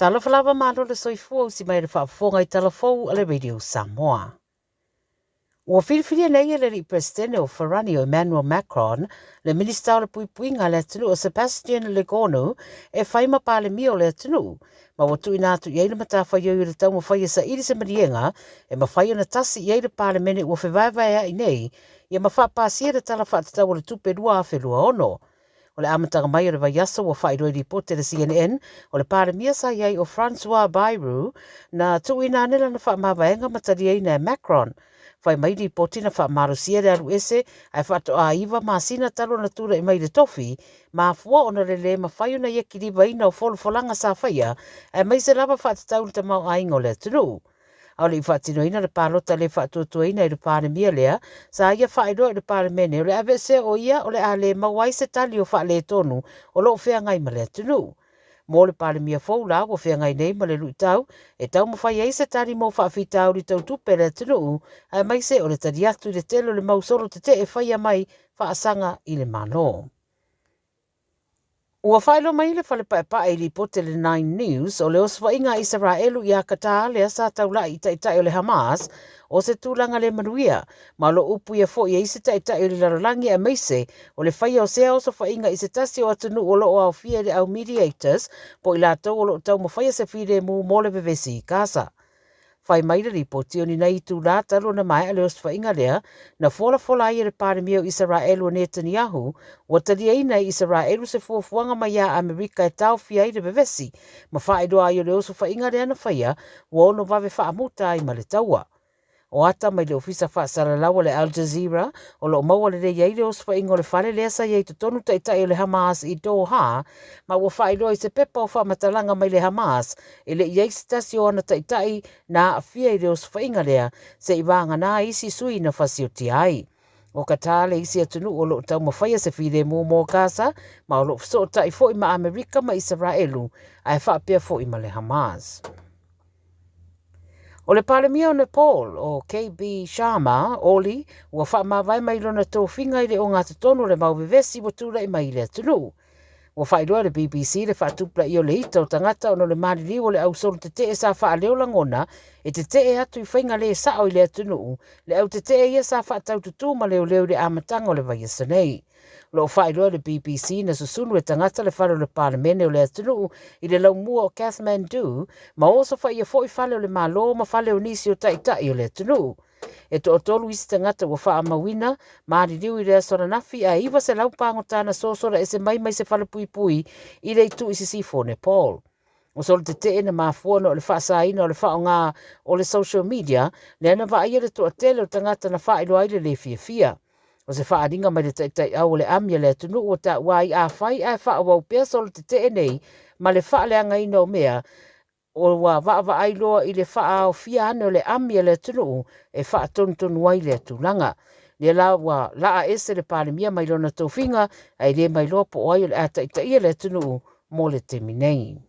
Talofa lava malo le soifua usi mai le faafofoga i tala fou a le Radio Samoa. Ua filifilia nei e le alii Peresetene o Farani o Emmanuel Macron le Minisita o le Puipuiga a le atunuu o Sebastien Lecornu e fai ma Palemia o le atunuu, ma ua tuuina atu i ai le matafaioi o le taumafai e saili se maliega e mafai ona tasi i ai le Palemene ua fevaevaea'i nei ia ma faapasia le Tala Faatatau o le Tupe 2026. O le amataga mai o le vaiaso ua faailoa i lipoti a le CNN, o le Palemia sa i ai o François Bayrou na tuuina ane lana faamavaega ma taliaina e Macron. Fai mai lipoti na faamalosia le alu ese ae faatoa 9 masina talu ona tulai mai i le tofi, mafua ona le lē mafai ona ia kilivaina o folafolaga sa faia aemaise lava faatatau i le tamaoaiga o le atunuu. A o le i faatinoina le palota le faatuatuaina i le Palemia lea, sa ia faailoa i le Palemene o le aveesea o ia o le a le maua ai se tali o faaletonu o lo o feagai ma le atunuu. Mo le Palemia fou la ua feagai nei ma le luitau e taumafai ai se tali mo faafitauli tau tupe a le atunuu aemaise o le tali atu i le tele o le mau solo tetee faia mai faasaga i le Malo. Ua faailoa mai le Fale Paepae i lipoti a le Nine News o le osofaiga a Isaraelu iā Qatar lea sa taula'i i taitai o le Hamas o se tulaga le manuia, ma o lo o upuia foi e isi taitai o le lalolagi aemaise o le faia o sea osofaiga i se tasi o atunuu o lo o aofia i le au mediators po o i latou o lo o taumafaia se filemu mo le vevesi i Gaza. Fai mai le lipoti o ni nai itulā talu ona maea le osofaiga lea, na folafola ai e le Palemia o Isaraelu o Netanyahu, ua taliaina e Isaraelu se fuafuaga mai iā Amerika e taofia ai le vevesi, ma faailoa ai o le osofaiga lea na faia ua ono vave faamuta ai ma le taua. O ata mai le ofisa faasalalau a le Al Jazeera o lo o maua lelei ai le osofaiga o le fale lea sa i ai i totonu taitai o le Hamas i Doha, ma ua faailoa i se pepa o faamatalaga mai le Hamas E le i ai se tasi o ana taitai na aafia i le osofaiga lea, se i vagana isi sui na fasiotia ai. O Qatar le isi atunuu o lo o taumafaia se filemu mo Gaza, ma o lo o fesootai foi ma Amerika ma Isaraelu, ae faapea foi ma le Hamas. O le Palemia o Nepal, o KB Sharma Oli, ua faamavae mai lona tofiga i le ogatotonu o le mau vevesi ua tulai mai i le atunuu. Ua faailoa e le BBC le faatupulaia o le ita o tagata ona o le maliliu o le au solo tetee sa faaleo lagona e tetee atu i faiga le sao i le atunuu, le au tetee ia sa faataututū ma leoleo i le amataga o le vaiaso nei. O lo o faailoa e le BBC na susunu e tagata le fale o le Palemene o le atunuu i le laumua o Kathmandu ma osofaia foi fale o le Malo ma fale o nisi o taitai o le atunuu. E toatolu isi tagata ua faamauina, maliliu i le aso ananafi ae 900 pāgota na sosola ese mai mai se falepuipui i le itu i sisifo o Nepal. O solo tetee na mafua ona o le faasaina o le faaaoga o le social media lea na vaaia le toatele o tagata na faailoa ai le le fiafia. O se faaaliga mai le taitaiau o le ami a le atunuu ua taua ai afai ae faaauau pea solo tetee nei ma le faaleagaina o mea Ua vaavaai loa i le faaaofia ane o le ami a le atunuu e faatonutonu ai lea tulaga. Lea la ua laa ese le Palemia mai lona tofiga, ae le mailoa po o ai o le a taitaia le atunuu mo le taimi nei.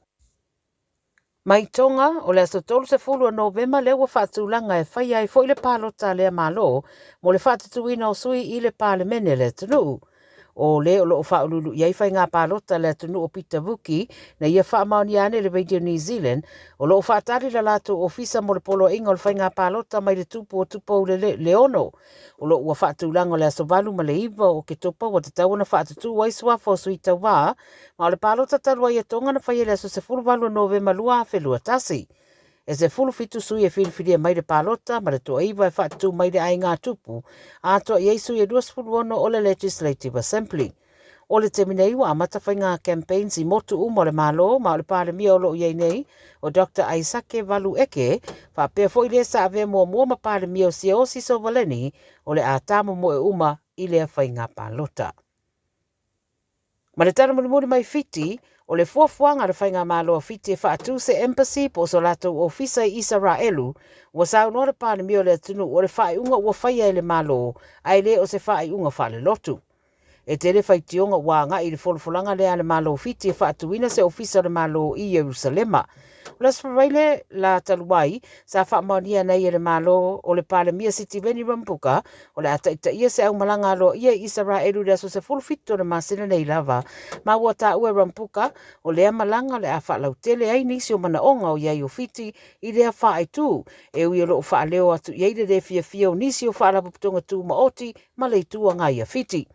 Mai Tonga, o le aso 30 o Novema lea ua faatulaga e faia ai foi le palota a lea Malo mo le faatutuina o sui i le Palemene a le atunuu. O le o lo o faauluulu i ai faiga palota a le atunuu o Peter Vuki na ia faamaonia ane le Radio New Zealand o lo o faatali le latou ofisa mo le poloaiga o le faiga palota mai le tupu o Tupou le Leono. O lo o ua faatulaga o le aso 8 ma le 9 o Oketopa ua tatau ona faatutū ai suafa o sui tauva ma o le palota talu ai a Tonga na faia i le aso 18 o Novema 2021. E 17 sui e filifilia mai le palota ma le toaiva e faatutū mai le aiga tupu, atoa i ai sui e 26 o le Legislative Assembly. O le taimi nei ua amata faiga campaigns i motu uma o le Malo ma o le Palemia o lo o i ai nei, o Doctor Aisake Valu Eke, faapea foi le sa avea muamua ma Palemia o Siaosi Sovaleni, o le a tāmomoe uma i lea faiga palota. Ma le tala mulimuli mai Fiti, o le fuafuaga a le Faigamalo a Fiti e faatu se embassy po o so latou ofisa i Isaraelu, ua saunoa le Palemia o le atunuu o le faaiuga ua faia e le Malo ae le o se faaiuga faalelotu. E tele faitioga ua agai i le folafolaga lea a le Malo o Fiti e faatuina se ofisa o le Malo i Ierusalema. O le Aso Faraile la talu ai, sa faamaonia nei e le Malo o le Palemia Sitiveni Rabuka o le a taitaia se aumalaga aloaia i Isaraelu i le aso 17 o le masina nei lava. Ma ua taua e Rabuka, o lea malaga o le a faalautele ai nisi o manaoga o i ai o Fiti i lea faaitu, e ui o lo o faaleo atu i ai le le fiafia o nisi o Faalapotopotoga Tumaoti ma le Itu Agai a Fiti.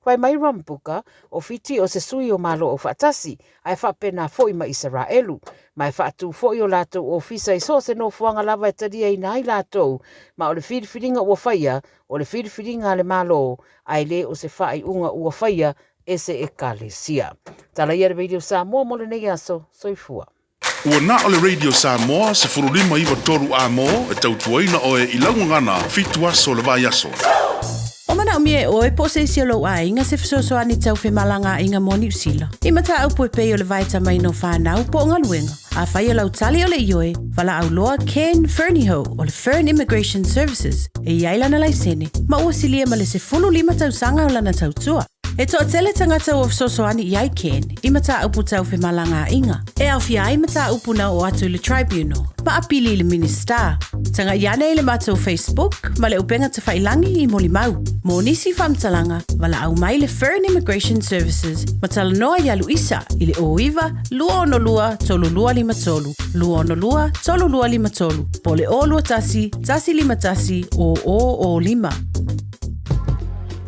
Fai mai Rabuka, o Fiti o se sui o Malo Aufaatasi, ae faapena foi ma Isaraelu, ma e faatu foi o latou ofisa i so o se nofoaga lava e taliaina ai latou, ma o le filifiliga ua faia, o le filifiliga a le Malo, ae le o se faaiuga ua faia e se Ekalesia. Tala ia le Radio Samoa mo lenei aso. Soifua. Ua na o le Radio Samoa 1593 A mo e tautuaina oe i lau gagana fitu aso o le vaiaso. O manaomia e oe po o se isi o lou aiga se fesoasoani tau femalagaaiga mo Niu Sila. I mataupu e pei o le vaetamaina o fanau po o galuega. Afai o lau tali o le ioe, valaau loa Ken Fernihough o le Fern Immigration Services e i ai lana laisene ma ua silia ma le 15 tausaga o lana tautua. E toatele tagata ua fesoasoani i ai Ken i mataupu tau femalagaaiga, e aofia ai mataupu na oo atu i le Tribunal, ma apili i le Minisita. Tagai ane i le matou Facebook ma le upega tafailangi i molimau. Mo nisi faamatalaga, valaau mai le Fern Immigration Services ma talanoa iā Luisa i le 09 262 3253, 262 3253, po o le 021 151 0005.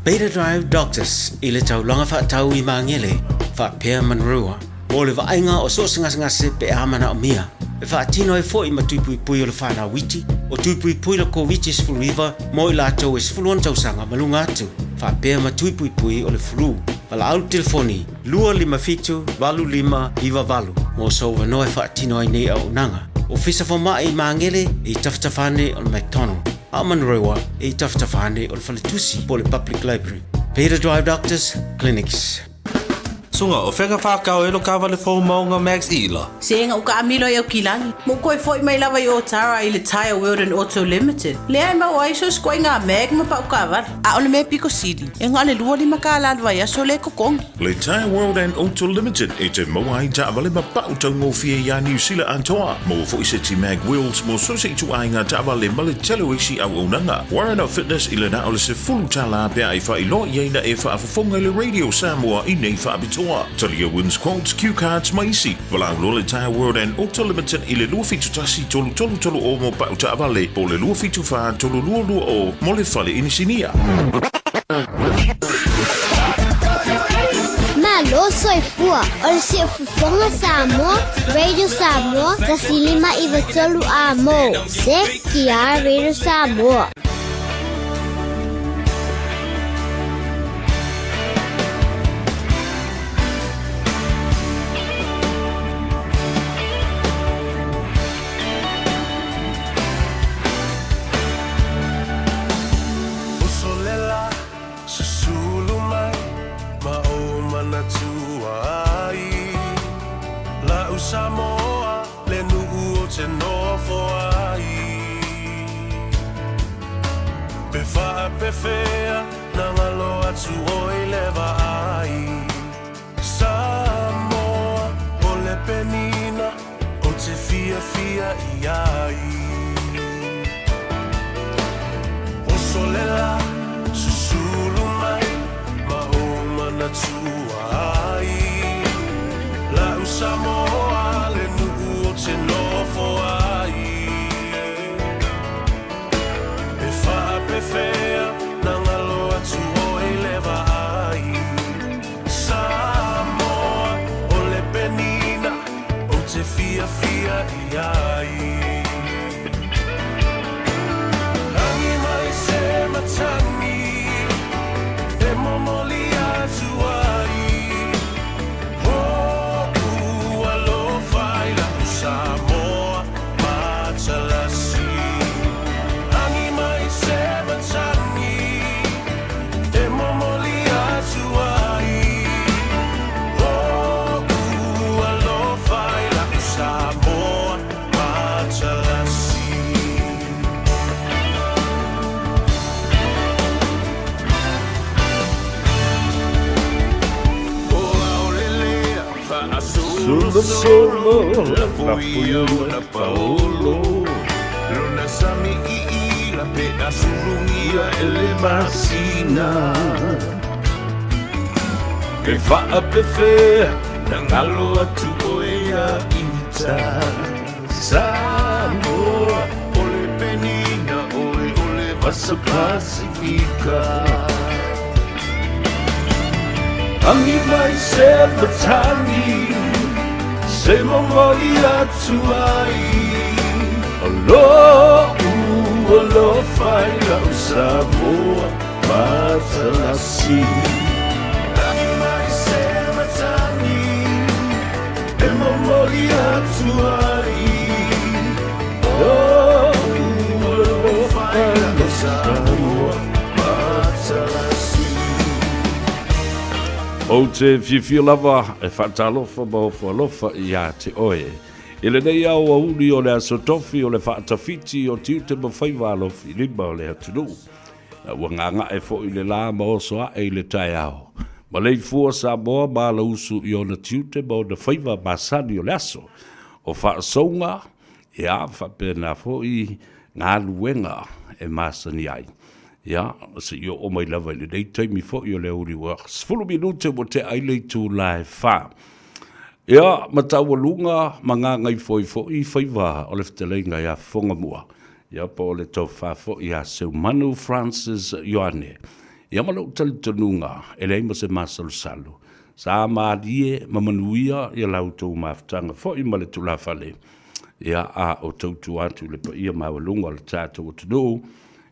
Beta Drive Doctors i le taulaga faatau i Magele, faapea Manurewa, mo le vaaiga o so o se gasegase pe a manaomia. E faatino ai foi ma tui puipui o le fanau iti, o tui puipui le Koviti-19 mo i latou e 16 tausaga ma luga atu, faapea ma tui puipui o le flu. Valaau le telefoni 257 8598 mo sou avanoa e faatino ai nei auaunaga. Ofisa Fomai i Magele i tafatafa ane o le McDonald. A o Manurewa e i tafatafa ane o le faletusi po o le Public Library. Peter Drive Doctors Clinics. Suga, o fea ka whakao e lo kawale fou maunga Max Ila? Se nga uka amilo i au kilagi. Mo koe foi mai lava i Otara i le Tyre World and Auto Limited. Lea e mau ai so skoe ngā mag ma pau kawale. A o le mea piko sili, e ngā le lua lima ka la vai aso le kokongi. Le Tyre World and Auto Limited e te maua ai taavale ma pau taugofie iā Niu Sila atoa. Maua foi se ti mag wheels mo so se ituaiga taavale ma le tele o isi auaunaga. Warren Fitness i le na o le $10 pe a e faailoa i ai na e faafofoga i le Radio Samoa i nei faapitoa. Talia wins quotes, cue cards ma isi. Valaau loa le Tyre World and Auto Limited i le 271 333 o mo pau taavale po o le 274 322 mo le fale inisinia. Malo soifua, o le siufofoga Samoa, Radio Samoa, 105 9 3 a mo. CKR Radio Samoa. Usolela susulu mai ma ou manatua ai La'u Samoa le nu'u o te nofo ai Pe faapefea na galo atu oi le vaai Samoa o le penina o te fiafia i ai Usolela susulu mai ma ou manatua ai La'u Samoa le nu'u o te nofo ai Pe faapefea na galo atu oi le vaai Samoa o le penina o te fiafia i ai Rangi mai se matagi e momoli atu ai Ho'u alofa i la'u Samoa matalasi Rangi mai se matagi e momoli atu ai Ho'u alofa i la'u Samoa matalasi. Solosolo Lafo ia ona paolo Lona sami iila pe a sulugia e le masina E faapefea na galo atu oe ia ita Samoa o le penina oe o le Vasa Pasifika Tangi mai se matagi Se momoli atu ai O lo'u alofa i lau Samoa matalasi Tangi mai se matagi E momoli atu ai Lo'u alofa i lau Samoa matalasi. Ou te fiafia lava e faatalofa ma ofo alofa ia te oe. I lenei ao auli o le Aso Tofi o le faatafiti o tiute ma faiva alofilima o le atunuu. Ua gaga'e foi le lā ma oso aʻe i le taeao. Maleifua Samoa ma alausu i ona tiute ma ona faiva masani o le aso. O faasouga, ia, faapena foi galuega e masani ai. Ia, se i oo mai lava i lenei taimi foi o le aoauli ua 10 minute ua tea ai le itula e 4. Ia, ma taualuga ma gagaifoi foi faiva o le fetalaiga ia Fofogamua. Ia, po o le tofa foi ia Seumanu Francis Ioane. Ia ma lou talitonuga, e leai ma se masalosalo, sa malie ma manuia ia la outou mafutaga foi ma le tulafale, ia a o tautua atu i le paia maualuga o le tatou atunuu,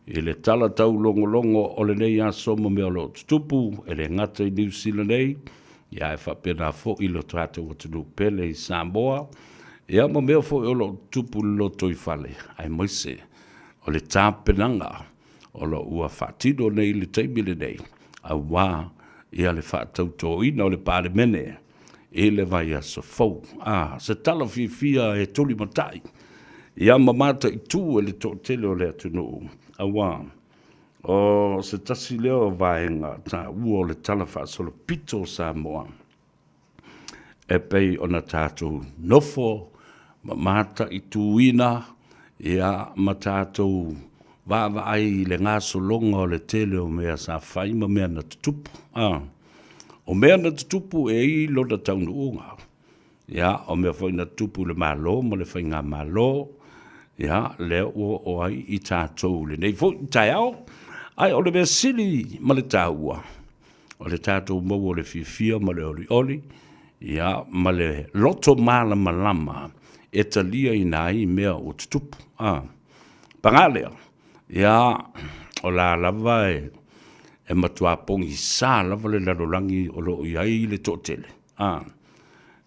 i le tala taulogologo o lenei aso ma mea o lo o tutupu, e le gata i Niu Sila nei, ia ae faapena foi lo tatou atunuu pele i Samoa, ia ma mea foi o lo o tutupu i le lotoifale, aemaise o le tapenaga o lo o ua faatino nei i le taimi lenei, aua ia le faatautoina o le Palemene i le vaiaso fou. A, se tala fiafia e tulimatai ia ma mataitu e le toatele o le atunuu, aua O se tasi lea o vaega taua o le Tala Faasolopito o Samoa e pei ona tatou nofo ma mataituina ia ma tatou vaavaai i le gasologa o le tele o mea sa fai ma mea na tutupu. O mea na tutupu e i ai lona taunuuga. Ia, o mea foi na tutupu i le Malo ma le Faigamalo, ia, lea ua oo ai i tatou i lenei foi taeao. Ae o le mea sili ma le taua, o le tatou maua o le fiafia ma le olioli, ia, ma le loto malamalama e taliaina ai mea ua tutupu. A, paga lea, ia, o la lava e matua pogisa lava le lalolagi o lo o i ai le toatele. A,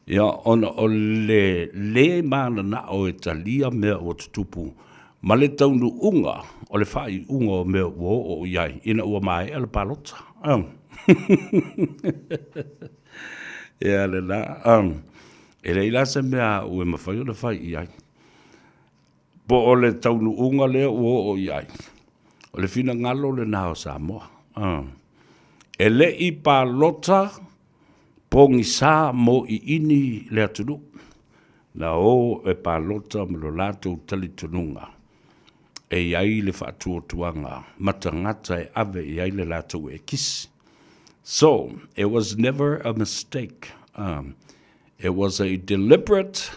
ia, ona o le lē mananao e talia mea ua tutupu ma le taunuuga o le faaiuga o mea ua oo i ai ina ua maea le palota. Ia lena, e leai la se mea aʻu e mafai ona fai i ai. Po o le taunuuga lea ua oo i ai, o le finagalo lena o Samoa. E le i palota pogisa mo ʻiʻini le atunuu, na o e palota ma lo latou talitonuga e i ai le faatuatuaga ma tagata e ave i ai le latou ekisi. So, it was never a mistake. It was a deliberate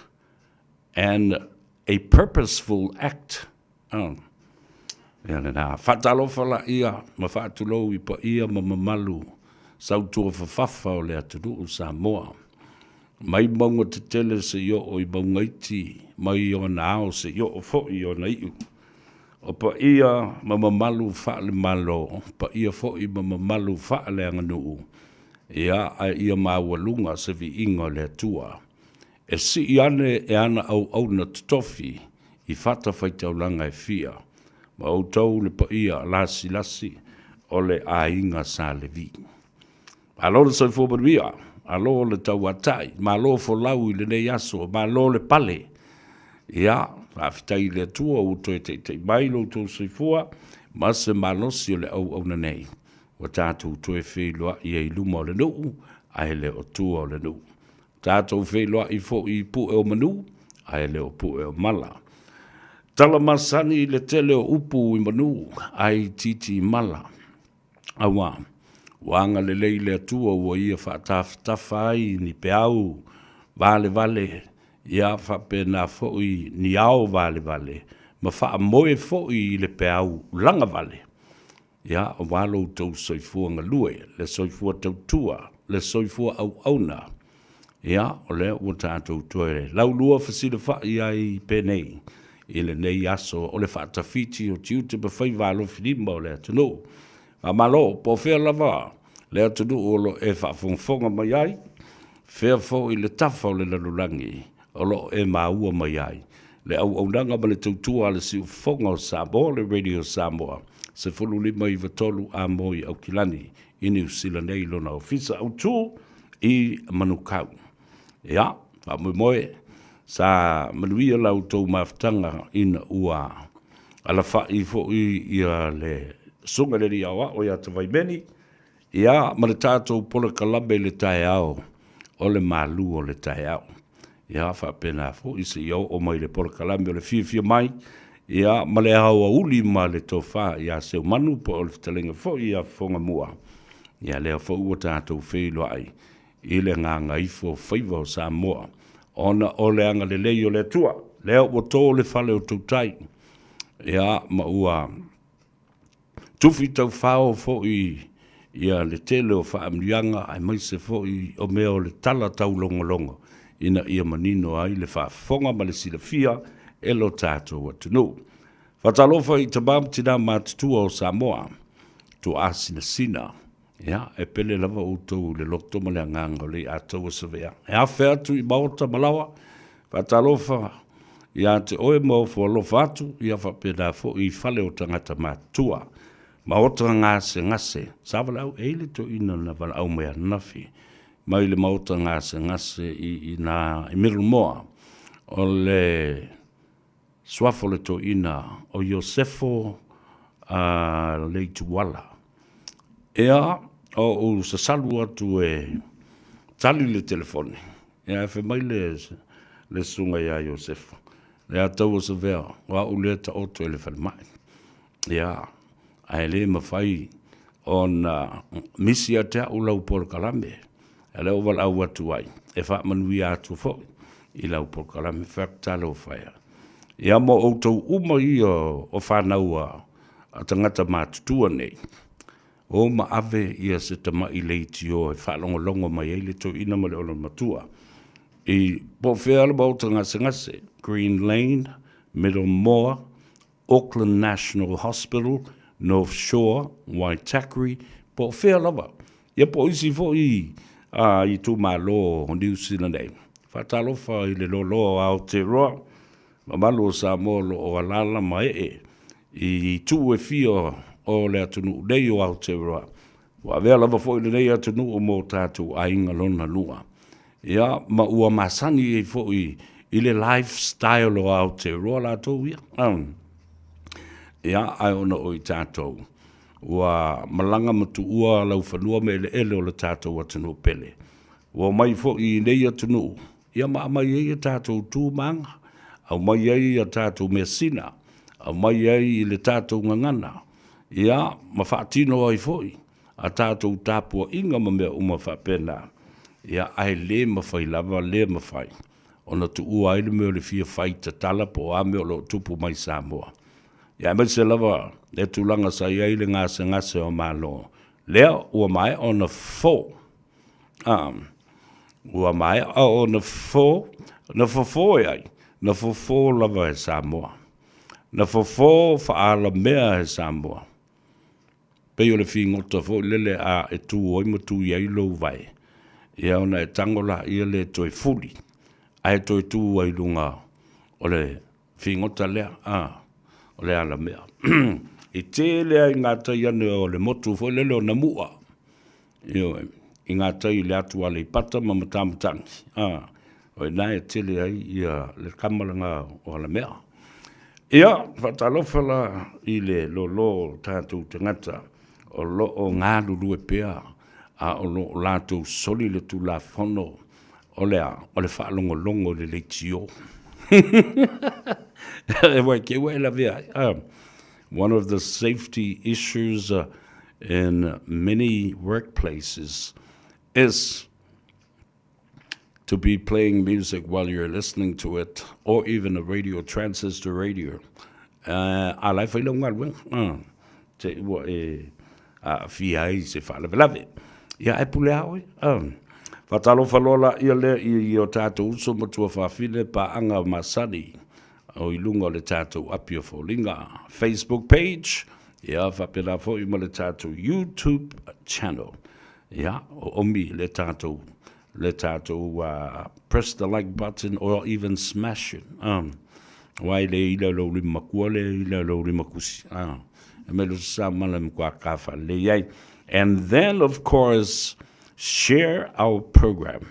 and a purposeful act. Ia lena. Faatalofa laia ma faatulou i paia ma mamalu sautuafafafa o le atunuu Samoa. Mai mauga tetele seia oo i mauga iti, mai ona ao seia oo foi i ona iu. O paia ma mamalu faale-Malo, paia foi ma mamalu faaleaganuu, ia, a ia maualuga se viiga o le Atua. E sii ane e ana auauna totofi i fatafaitaulaga e fia, ma outou le paia lasilasi o le aiga Sa Levi. Malo le soifua manuia, malo le tauatai, malo folau i lenei aso, malo le pale. Ia, faafetai i le Atua ua toe taitai mai lo outou soifua ma se malosi o le auauna nei. Ua tatou toe feiloai ai i luma o le nuu, ae le o tua o le nuu. Tatou feiloai foi i pue o manu, ae le o pue o mala. Tala masani i le tele o upu i manu, ae itiiti i mala. Auā, ua agalelei le Atua ua Ia faatafatafa ai ni peau valevale, ia faapena foi ni ao valevale, ma faamoe foi i le peau lagavale. Ia, aua lo outou soifua galue, le soifua tautua, le soifua auauna, ia, o lea ua tatou toe laulua fesilafai ai penei i lenei aso o le faatafiti o tiute ma faiva alofilima o le atunuu. Faamalo, po o fea lava le atunuu o lo o e faafogafoga mai ai, fea foi le tafa o le lalolagi o lo o e maua mai ai le auaunaga ma le tautua a le Siufofoga o Samoa, le Radio Samoa, 1593 Amoy i Aukilani i Niu Sila nei i lona ofisa autu i Manukau. Ia, faamoemoe, sa manuia la outou mafutaga ina ua alafai foi ia le Susuga i le Alii Aoao ia Tavaimeni, Ia, ma le tatou polokalame i le taeao o le malu o le taeao. Ia, faapena foi seia oo mai le polokalame o le fiafia mai, ia, ma le aoauli ma le tofa ia Seumanu po o le fetalaiga foi ia Fofogamua. Ia, lea foi ua tatou feiloai i le gagaifo faiva o Samoa, ona o le agalelei o le Atua, lea ua to le fale o tautai, ia, ma ua Tufi taufao foi ia le tele o faamanuiaga aemaise foi o mea o le tala taulogologo ina ia manino ai le faafofoga ma le silafia e lo tatou atunuu. Faatalofa i tama ma tina matutua o Samoa, tuaasinasina, Ia, e pele lava outou i le loto ma le agaga o le Iataua Savea. E afe atu i maota ma laoa, faatalofa ia te oe ma ofo alofa atu, ia faapena foi i fale o tagata matutua. Maota gasegase, sa valaau e i le toeaina na valaau mai ananafi, mai le maota gasegase i ina i Middlemoa, o le Suafa o le toeaina o Iosefo Leituala. Ea, o ou sasalu atu e tali le telefoni, ia ae fai mai le, le susuga ia Iosefo, le Ataua Savea, o au lea e taoto i le falemai. Ia, ae le mafai ona misi ia te au lau polokalame. A lea ua valaau atu ai, e faamanuia atu foi i lau polokalame. Fai atu talofa e. Ia mo outou uma ia o fanau a tagata matutua nei, o ma ave ia se tama'i leitio e faalogologo mai ai le toeaina ma le olomatua i po o fea le maota gasegase, Green Lane, Middlemoor, Auckland National Hospital, North Shore, Waitakere, po o fea lava, ia po o isi foi itumalo o Niu Sila nei. Faatalofa i le loaloa o Aotearoa, mamalu o Samoa o lo o alaala ma ee i itu e fia o le atunuu nei o Aotearoa. Ua avea lava foi lenei atunuu mo tatou aiga lona lua. Ia, ma ua masani ai foi i le lifestyle o Aotearoa latou ia. Ia, ae ona o i tatou, ua malaga ma tuua laufanua ma eleele o le tatou atunuu pele. Ua omai foi i nei atunuu, ia ma aumai ai a tatou tu ma aga, aumai ai a tatou measina, aumai ai le tatou gagana, ia, ma faatino ai foi a tatou tapuaiga ma mea uma faapena, ia, ae le mafai lava, le mafai ona tuua ai le mea o le fia fai tatala po o a mea o lo o tupu mai Samoa. Ia, aemaise lava le tulaga sa i ai le gasegase o Malo, lea ua maea ona fofo. A, ua maea ona fofo, na fofo e ai? Na fofo lava e Samoa. Na fofo faaalamea e Samoa. Pei o le figota foi lele a e tu ai ma tu i ai lou vae, ia ona e tago laia lea e toe fuli, ae toe tu ai i luga o le figota lea, a, o le alamea. E tele lava i gatai ane o le motu foi lele o Namua, Ioe, i gatai i le atu Aleipata ma Matamatagi, a, o i ina e tele ai ia le kama lena o alamea. Ia, faatalofa la i le lōlō o tatou tagata o lo o galulue pea a o lo o latou soli le Tulafono. O le a? O le faalogologo i le leitio. Ua te ua e lavea ai. One of the safety issues in many workplaces is to be playing music while you're listening to it or even a radio transistor radio. A la e fai lau galuega. Te ua e aafia ai se faalavelave. Ia ae pule a oe. Faatalofa loa laia lea i o tatou uso ma tuafafine paaga masani o i luga o le tatou api o foliga Facebook page, ia faapena foi ma le tatou YouTube channel. Ia, o omi le tatou le tatou press the like button or even smash it. Aua e le ila i lou lima makua le ila i lou lima kusi. E mai lo sa mala me kua ka whalelei ai. And then, of course, share our program.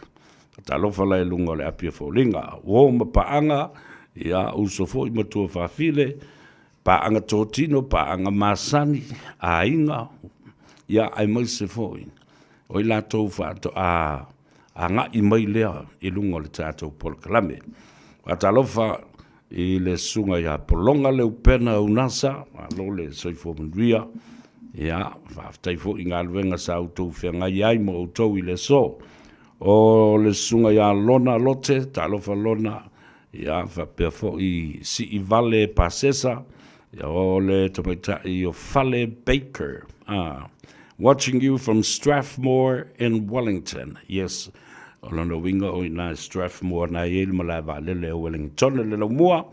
Talofa la e lunga o le api o foliga. Uo ma paanga, ia uso foi matua whawhile, paanga tōtino, paanga masani, aiga, ia aemaise foi. O i latou faatoa agai mai lea i luga o le tatou polokalame. Faatalofa i le susuga ia Pologa Leupena Unasa, malo le soifua manuia. Ia, faafetai foi i galuega sa outou feagai ai ma outou i le aso. O le susuga ia Lona Lote, talofa Lona, ia, faapea foi Siivale Pasesa, ia, o le tamaitai o Fale Baker. Ah, watching you from Strathmore in Wellington. Yes, o lona uiga o i ina i Strathmore na i ai le malae vaalele o Wellington le laumua.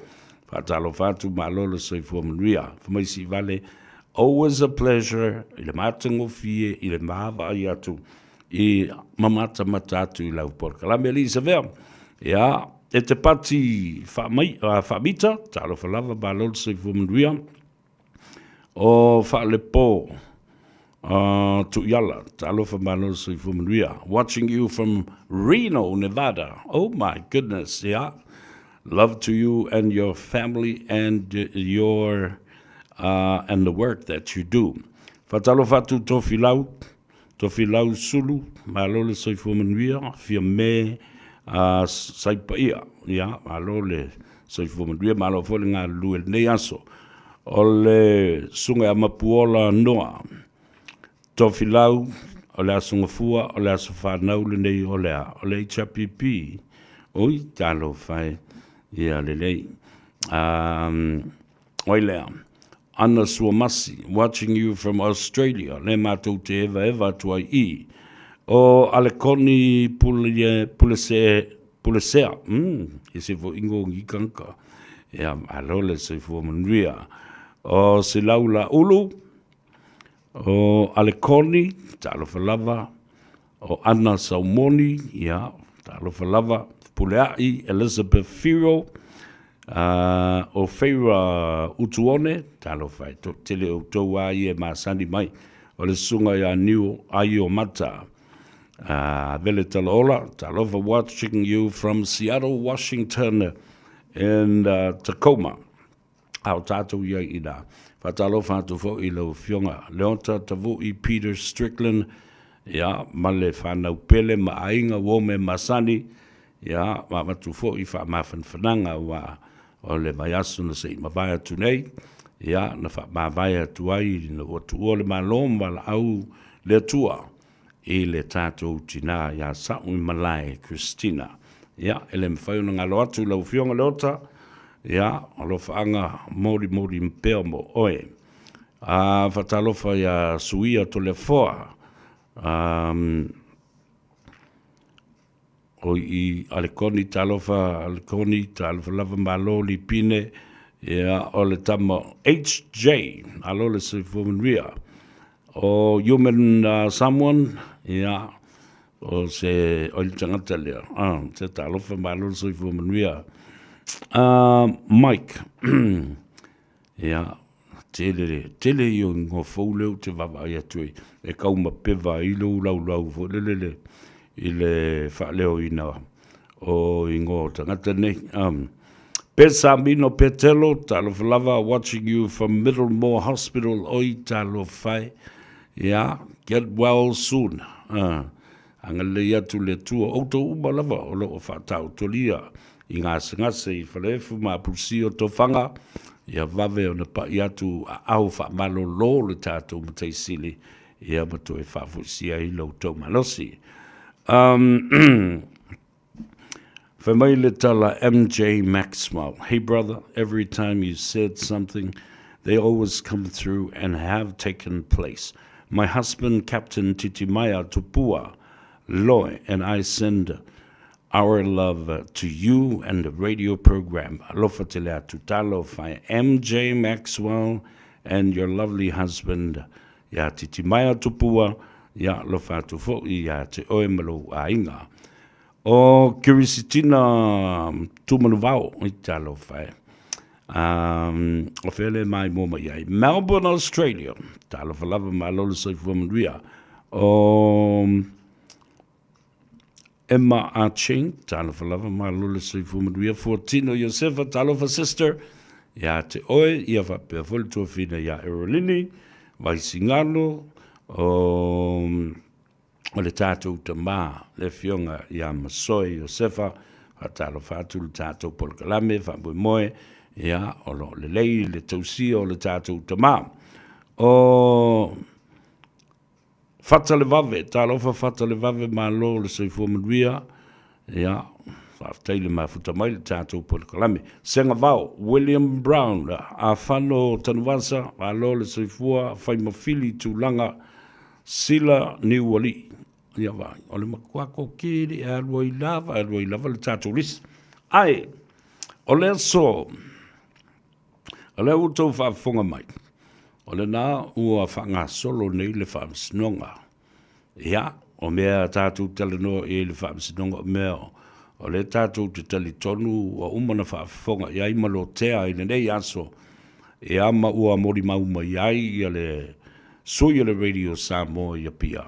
Faatalofa atu, malo le soifua manuia. Fai mai Siivale, always a pleasure i le matagofie i le vaavaai atu i ma matamata atu i lau polokalame alii Savea. Ia, e te pati faamai, faamita, talofa lava, malo le soifua manuia. O Faalepo Tuiala, talofa malo le soifua manuia. Watching you from Reno, Nevada. Oh my goodness, yeah. Love to you and your family and your and the work that you do. Faatalofa atu Tofilau, Tofilau Sulu, malo le soifua manuia, Fiame Saipaia, ia, malo le soifua manuia, malo foi le galulue i lenei aso. O le susuga ia Mapuola Noa, Tofilau, o le Aso Gafua, o le aso fanau lenei o le a? O le HRPP. Ui, talofa e, ia lelei. Oi lea, Ana Suamasi, watching you from Australia, le matou te evaeva atu ai i. O Alekoni Pule, Pulese, Pulesea, e se fo ingo ngi kanka. Ia, malo le soifua manuia. O Silau La Ulu, o Alekoni, talofa lava, o Ana Saumoni, ia, talofa lava, Pulea'i Elizabeth Whiro, o Feira Utuone, talofa e toatele outou a ia e masani mai, o le susuga ia Niu Aiomata, Vele Talaola, talofa watching you from Seattle, Washington in Tacoma. A o tātou ia i inā. Faatalofa atu foi i lau Afioga Leota Tavui Peter Strickland, ia, ma le whanau pele ma aiga uo me masani, ia, ma avatu foi faamafanafanaga aua o le vaiaso na se i mavae atu nei, ia, na faamavae atu ai ina ua tuua le Malo ma valaau le Atua i le tatou tinā ia Sa'uimalae Christina. Ia, e le mafai ona galo atu i lau Afioga Leota, ia, alofaaga molimoli pea mo oe. A, faatalofa ia Suia Toleafoa, o i Alekoni, talofa Alekoni, talofa lava malo Lipine, ia, o le tama HJ, alo le soifua manuia. O Human Samoan, ia, o se o le tagata lea, se talofa malo le soifua manuia. Mike, ia, tele, tele ia o ingoa fou lea ou te vaavaai atu ai, e kaumapeva ai lou laulau foi lele le, i le faaleoina o ingoa o tagata nei. Pesamino Petelo, talofa lava, watching you from Middlemore Hospital, oi talofa e, ia, get well soon. Agalelei atu le Atua outou uma lava o lo o faataotolia i gasegase i Faleefu ma Apulusia o Tofaga, ia vave ona pai atu aao faamalolo le tatou Matai Sili, ia ma toe faafoisia ai lo outou malosi. Um, Fai mai le tala MJ Maxwell, Hey brother, every time you said something, they always come through and have taken place. My husband, Captain Titimaya Tupua Loy, and I send our love to you and the radio program. Alofa tele atu talofa MJ Maxwell and your lovely husband, ia Titimaya Tupua, ia alofa atu foi ia te oe ma lou aiga. O Kirisitina Tumanuvao, i talofa e. Um, o fea le mai mua mai ai. Melbourne, Australia. Talofa lava malo le soifua manuia. O Emma Aching, talofa lava malo le soifua manuia. Fuatino Iosefa, talofa sister. Ia te oe, ia faapea foi le tuafina ia Erolini, Vaisigalo, o o le tatou tamā, le Afioga ia Masoe Iosefa, faatalofa atu le tatou polokalame faamoemoe, ia, o lo o lelei le tausia o le tatou tamā. O Fata le Vave, talofa Fata le Vave, malo le soifua manuia, ia, faafetai le mafuta mai le tatou polokalame. Segavao, William Brown, Afano Tanuvasa, malo le soifua, Faimafili Tulaga, Sila Niualii, ia vaai, o le matua kokē le e alu ai lava, alu ai lava le tatou lisi. Ae, o le aso, o lea ua outou faafofoga mai, o lena ua faagasolo nei le faamasinoga. Ia, o mea tatou talanoa i ai i le faamasinoga, o mea o lea tatou te talitonu ua uma ona faafofoga i ai ma lotea i lenei aso, ia ma ua molimau mai ai ia le sui o le Radio Samoa i Apia,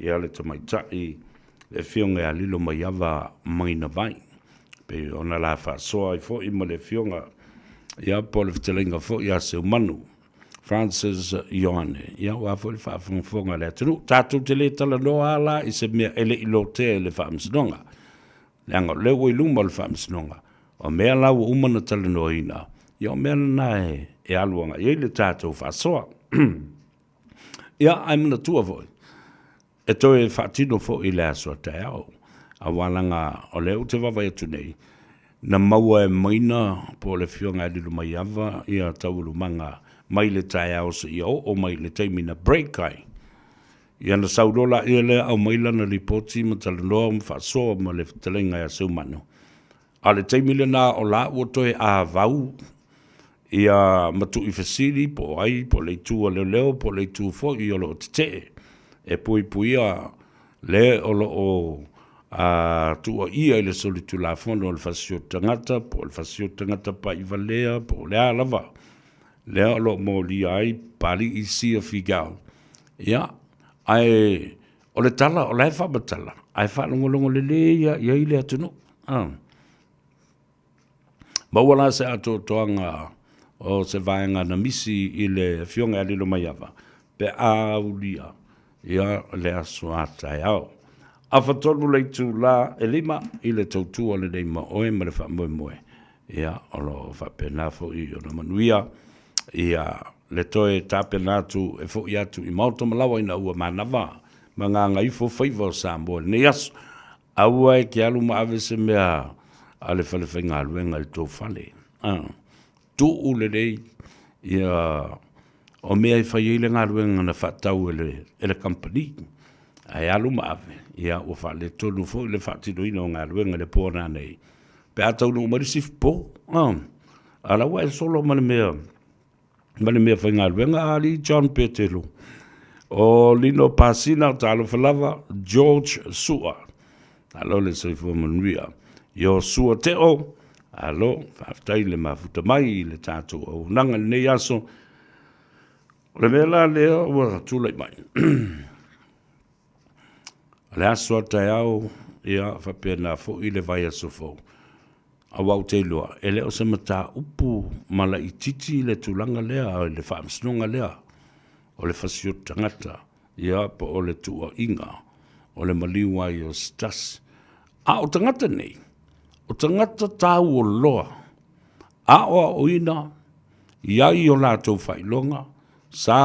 ia le tamaitai le Afioga ia Lilomaiava Mainavai. Pei ona la faasoa ai foi ma le Afioga ia po o le fetalaiga foi ia Seumanu Francis Ioane, ia aua foi le faafogafoga a le atunuu. Tatou te le talanoa lava la i se mea e le i lotea i le Faamasinoga, leaga o lea ua i luma o le Faamasinoga, o mea la ua uma ona talanoaina, ia o mea lena e, e alu agai ai le tatou faasoa. Ia, ae manatua foi, e toe faatino foi i le aso a taeao, aua leaga o lea ou te vaavaai atu nei, na maua e Maina po o le Afioga ia Lilomaiava ia taualumaga mai le taeao seia oo mai i le taimi na break ai. Ia na sau loa laia lea aumai lana lipoti ma talanoa ma faasoa ma le fetalaiga ia Seumanu. A o le taimi lena o la ua toe avau ia Matuifesili po o ai po o le itu a leoleo po o le itu foi o lo o tetee e puipuia le o lo o tuuaia i le solitulafono o le fasioti tagata po o le fasioti tagata paivalea po o le a lava lea o lo o molia ai Papalii Sia Figau. Ia, ae o le tala o la e faamatala ae faalogologo lelei lava i ai le atunuu. Maua la se atoatoaga o se vaega na misi i le Afioga ia Lilomaiava pe a aulia ia le aso a taeao. Afatolu le itula e 5 i le tautua lenei ma oe ma le faamoemoe, ia o lo o faapena foi ona manuia ia le toe tapena atu e foi atu i maota ma lawa ina ua manava ma gagaifo faiva o Samoa i lenei aso. Aua e te alu ma ave se mea a le falefaigaluega i le tou fale. Tuu lelei ia o mea e fai ai le galuega na faatau e le, e le kamupani. Ae alu ma ave, ia ua faaletonu foi le faatinoina o galuega i le po nanei, pe a taunuu mai le sifi po. A o la ua e solo ma le mea ma le mea faigaluega a alii John Petelo. O Lino Pasina, talofa lava, George Sua, alo le soifua manuia. Iosua Teo, alo, faafetai le mafuta mai i le tatou auaunaga i lenei aso. O le mea la lea ua tulai mai. O le aso a taeao, ia faapena foi le vaiaso fou. Aua ou te iloa, e le o se mataupu ma laitiiti le tulaga lea i le faamasinoga lea o le fasioti tagata, ia po o le tuuaiga. O le maliu ai o se tasi. A o tagata nei, o tagata tāua loa, aoaoina i ai o latou faailoga, sa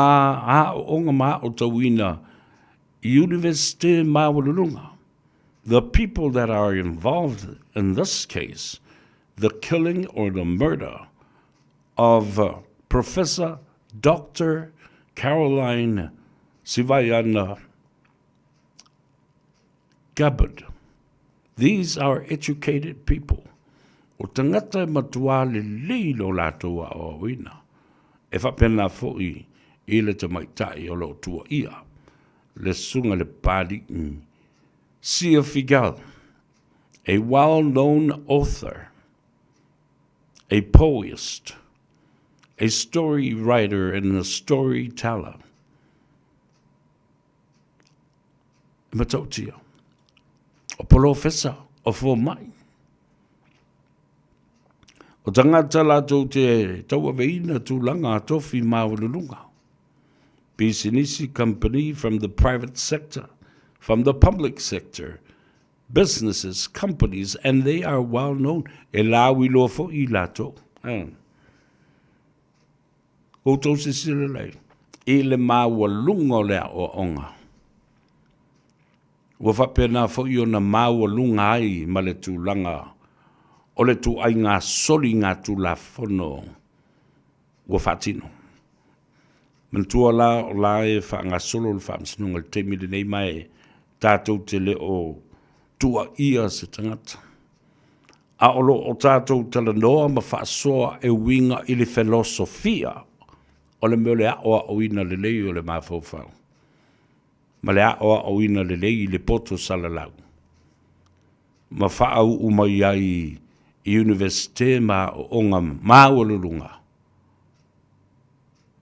aooga ma aotauina i Universite maualuluga. The people that are involved in this case, the killing or the murder of Professor Doctor Caroline Sivaiana Gabbard. These are educated people. O tagata e matuā lelei lo latou aoaoina. E faapena foi i le tamaitai o lo o tuaia le susuga le Papali'i Sia Figiel, a well-known author, a poet, a story writer and a storyteller. E matautia. O polofesa, o fomai. O tagata latou te tauaveina tulaga a tofi maualuluga. Pisinisi company from the private sector, from the public sector, businesses, companies, and they are well known. E lauiloa foi i latou. Eh. Outou silasila lelei i le maualuga o le aoaoga. Ua faapena foi ona maualuga ai ma le tulaga o le ituaiga soligatulafono ua faatino. Manatua la o la e faagasolo le Faamasinoga i le taimi lenei ma e tatou te le o tuuaia se tagata. A o lo o tatou talanoa ma faasoa e uiga i le felosofia o le mea o le aoaoina lelei o le mafaufau ma le aoaoina lelei i le poto salalau ma faauu mai ai i Iunivesite ma aoaoga maualuluga,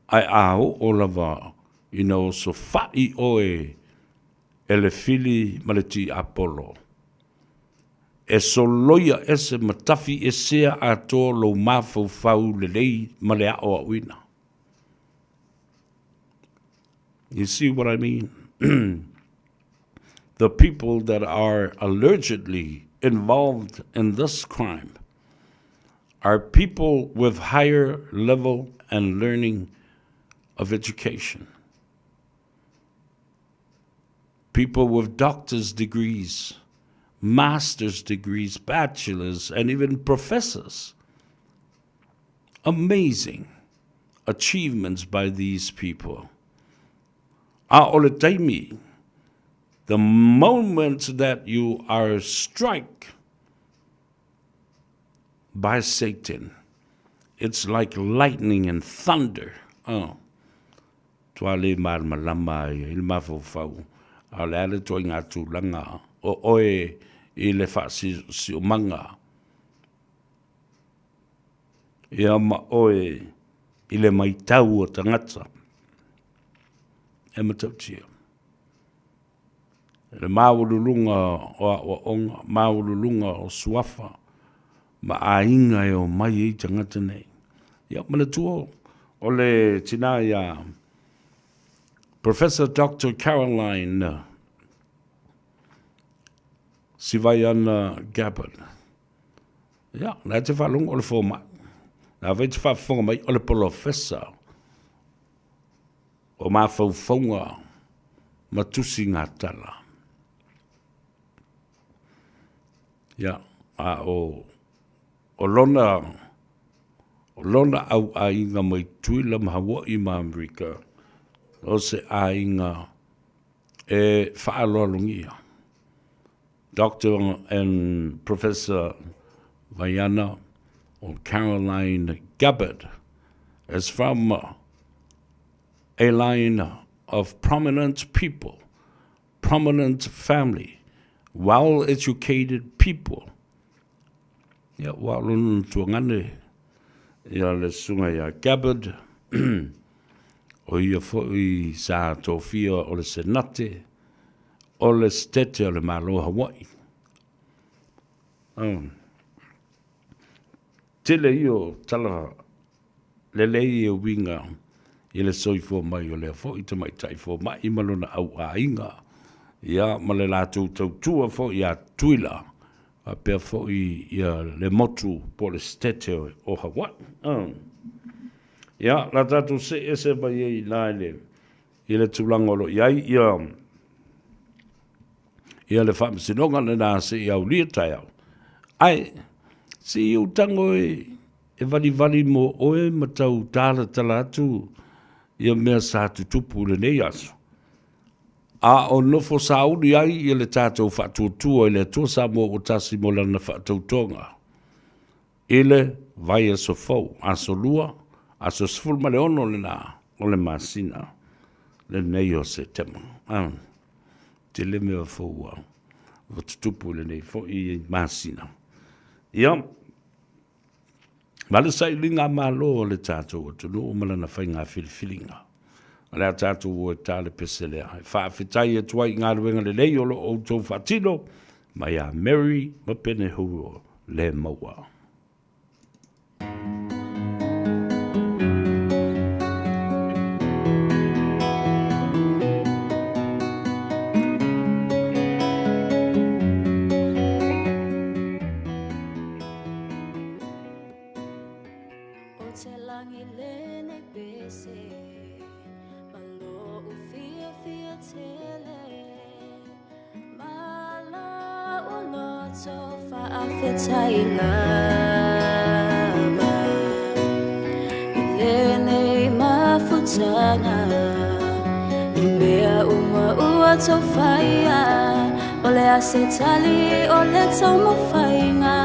ae a oo lava ina osofai oe e le fili ma le tiapolo, e soloia ese ma tafi esea atoa lou mafaufau lelei ma le aoaoina. You see what I mean? The people that are allegedly involved in this crime are people with higher level and learning of education. People with doctor's degrees, master's degrees, bachelor's, and even professors. Amazing achievements by these people. A o le taimi, the moment that you are strike by Satan, it's like lightning and thunder. Oh. Tua le malamalama ai i le mafaufau, a o le a le ituaiga tulaga o oe i le faasiosiomanga ia ma oe i le maitau o tagata e matautia. Le maualuluga o aoaoga, maualuluga o suafa ma aiga e omai ai tagata nei. Ia, manatua o le tina ia Professor Doctor Caroline Sivaiana Gabbard. Ia, la e te faalogo o le fomai. La foi te faafofoga mai o le polofesa o mafaufauga ma tusiga tala. Ia, a o, o lona, o lona au aiga mai Tutuila ma Hawaii ma Amerika, o se aiga e faaaloalogia. Doctor and Professor Vaiana or Caroline Gabbard is from a line of prominent people, prominent family, well-educated people. Ia, ua lona tuagane ia le susuga ia Gabbard, o ia foi sa tofia o le Senate o le Setete o le Malo o Hawaii. Oh. Tele ia o tala lelei e uiga i le soifua mai o lea foi tamaitai fomai ma lona au aiga. ia, ma le latou tautua foi ia Tutuila, faapea foi ia le motu po o le Setete o Hawaii. Ia, o le a tatou see ese mai ai i ina i le, i le tulaga o lo o i ai ia, ia le faamasinoga lena se i aulia taeao. Ae, se i ou tago e, e valivali mo oe ma tau talatala atu ia mea sa tutupu i lenei aso. A o nofo sauli ai ia le tatou faatuatua i le Atua Samoa ua tasi mo lana faatautoga i le vaiaso fou, aso Lua, aso 16 lena o le masina lenei o Setema. Ah, tele mea fou ua tutupu i lenei foi masina. Ia, Ma le sailiga Malo o le tatou atunuu ma lana faiga filifiliga. O le a tatou o e ta le pese lea. E faafetai atu ai i galuega lelei o lo o outou faatino mai a Mary ma Penehuro le maua. O te langi lenei pese Ma lo'u fiafia tele Ma la'u loto fa'afetai lava I lenei mafutaga I mea uma ua tou faia O le a se tali o le taumafaiga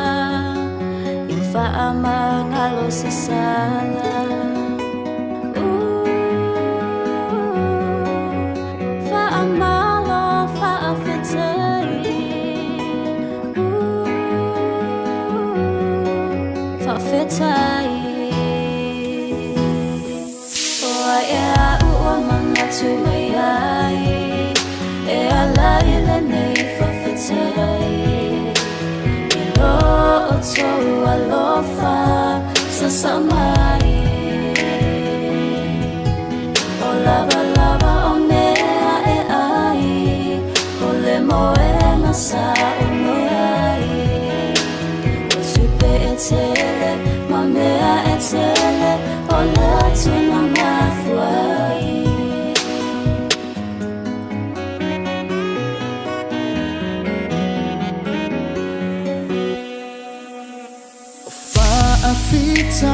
I faamagalo se sala Faamalo faafetai Faafetai O ai e a'u ua manatu mai ai E ala i lenei faafetai I lo outou alofa sasa mai O lavalava o mea e ai O le moena sa ou moe ai O tupe e tele ma mea e tele O le Atua na mafua ai.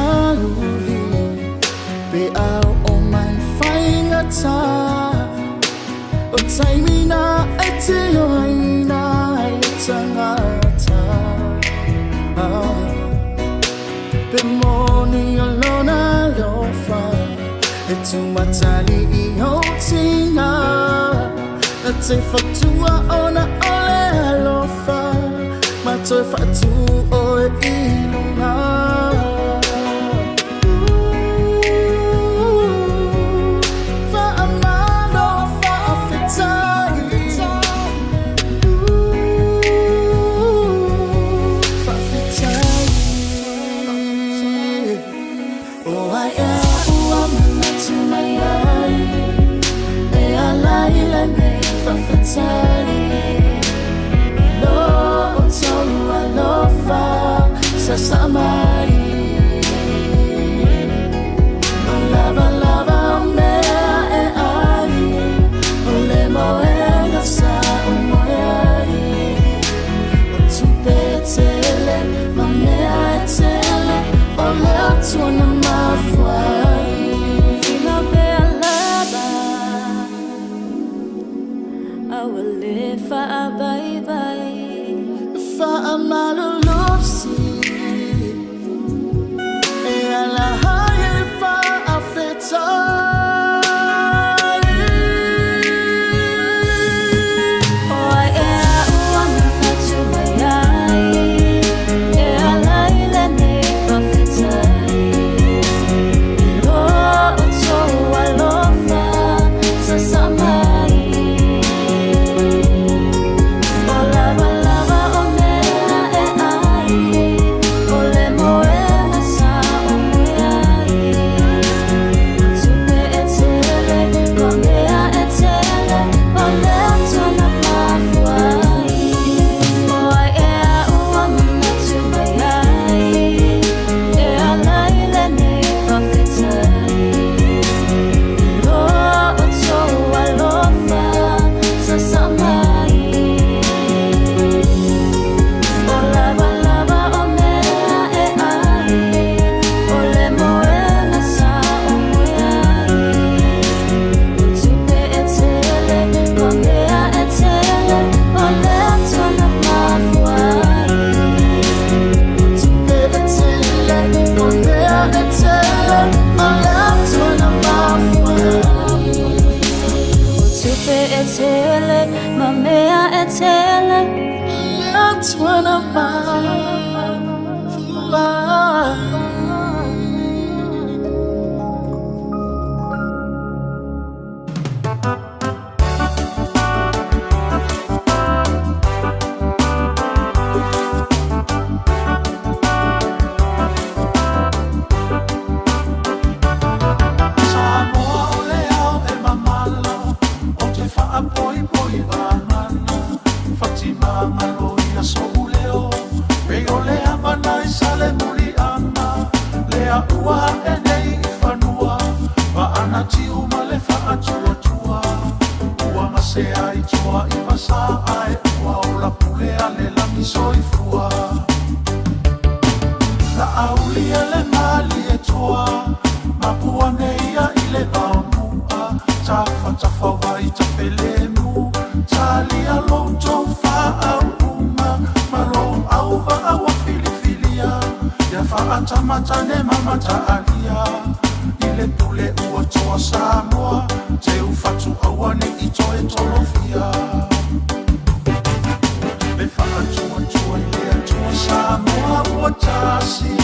Faafitauli pe a oo mai faigata O taimi na e tino aina ai le tangata Pe moni o lona alofa E tumatali'i ou tina Na te whatua ona o le alofa Ma toe whaatu oe i lunga Whaamalo whaafetai Whaafetai O ai e a'u ua manatu mai ai E ala i lenei faafetai I lo outou alofa sasa mai O lavalava o mea e ai O le moena sa ou moe ai O tupe e tele ma mea e tele O le Atua na mafua ai. Fina pea lava A ua le faavaivaivai. Faamalolosi. Samoa o le ao e mamala Ou te faapoipoi vagana Fatimagalo ia so'u leo Pei o le avana i Salemuliaga Lea ua a'e nei i fanua Vaana tiu ma le faatuatua Ua gasea i tua i vasa Ae ua ola pule a le lagi soifua Na aulia le malie toa Mapu ane ia i le vaomu'a Tafatafawai tafelemu Talia lo outou faauuga Ma lou auvaa ua filifilia Ia faatamatane ma mataalia I le pule ua toa Samoa Teufatu aua ne i toe tolofia Le faatuatua i le Atua Samoa ua tasi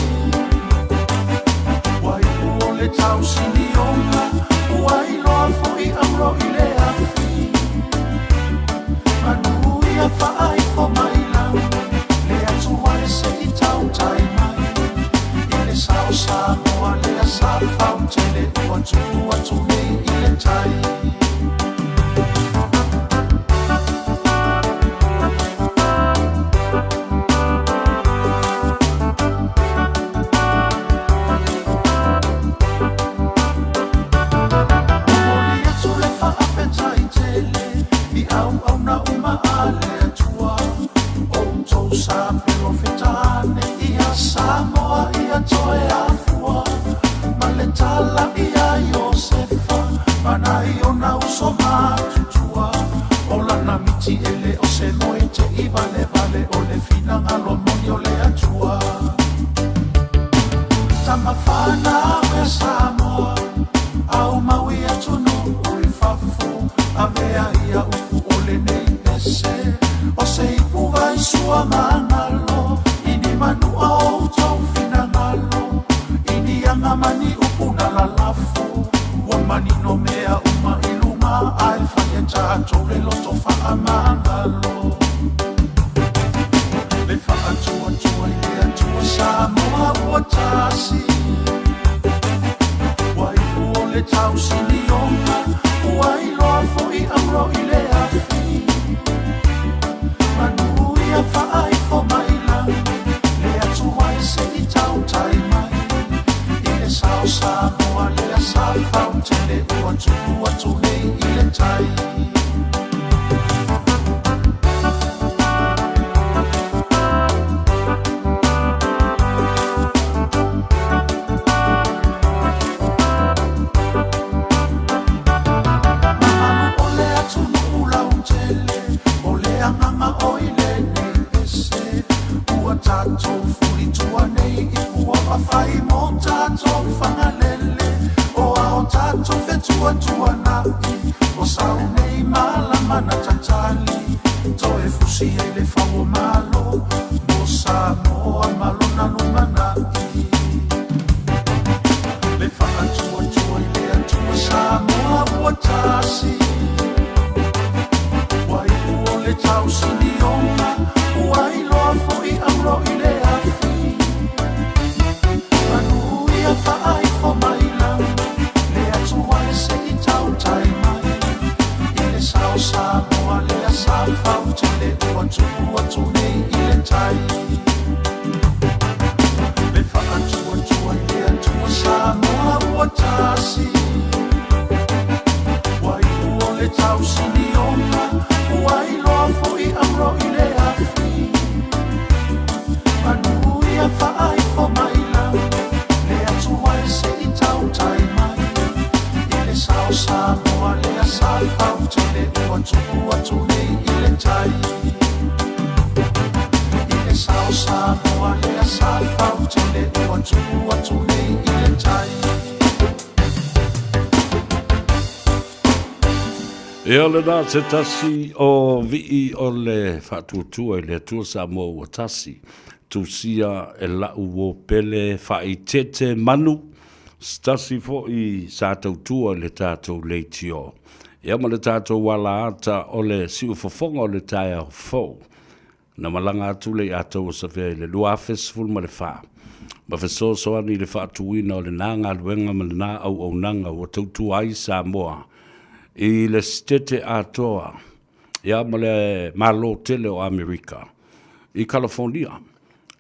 Ua iu o le tausinioga Ua iloa foi auro i le afi Manu ia faaifo mai lagi Le Atua e se i tautai mai I le sao Samoa lea sa fautele Ua tupu atu nei i le tai. Momoli atu le faafetai tele i auauna uma a le Atua, outou sa perofeta ane ia Samoa ia toe afua ma le tala ia Iosefa ma nai ona uso matutua o lana miti e le o se moe te i valevale o le finagalo moni o le Atua. Tama fanau e Samoa, aumau i atunuu i fafo, avea ia upu o lenei ese, o se ipu vai sua magalo, i ni manua o outou finagalo, i ni aga ma ni upu na lalafo, ua manino mea uma i luga, ae fai e tatou le loto faamagalo. Le faatuatua i le Atua Samoa ua tasi Ua iu o le tausinioga Ua iloa foi auro i le afi Manu ia faaifo mai lagi Le Atua e se i tautai mai I le sao Samoa lea sa fautele Ua tupu atu nei i le tai. Mamalu o le atunuu lautele, o le agaga o i lenei pese, ua tatou fulitua nei i puaa fai mo tatou Fagalele, o a o tatou fetuatuanai, o sau nei malama na tatali, toe fusi ai le fau o Malo, mo Samoa ma lona lumanai. Le faatuatua i le Atua Samoa ua tasi Ua iu o le tausinioga Ua iloa foi auro i le afi Manu ia faaifo mai lagi Le Atua e se i tautai mai I le sao Samoa lea sa fautele Ua tupu atu nei i le tai. Le faatuatua i le Atua Samoa ua tasi Ua iu o le tausinioga Ua iloa foi auro i le afi Manu ia faaifo mai lagi Le Atua e se i tautai mai I le sao Samoa lea sa fautele Ua tupu atu nei i le tai. I le sao Samoa lea sa fautele Ua tupu atu nei i le tai. Ia lena se tasi o vii o le faatuatua i le Atua Samoa ua tasi, tusia e la'u uo pele faaeteete manu, se tasi foi sa tautua i le tatou leitio. Ia ma le tatou alaata o le siufofoga o le taeao fou. Na malaga atu le Iataua Savea i le 2014 ma fesoasoani i le faatuina o lena galuega ma lena auaunaga ua tautua ai Samoa i le Setete atoa ia ma le Malo tele o Amerika i Kalafonia,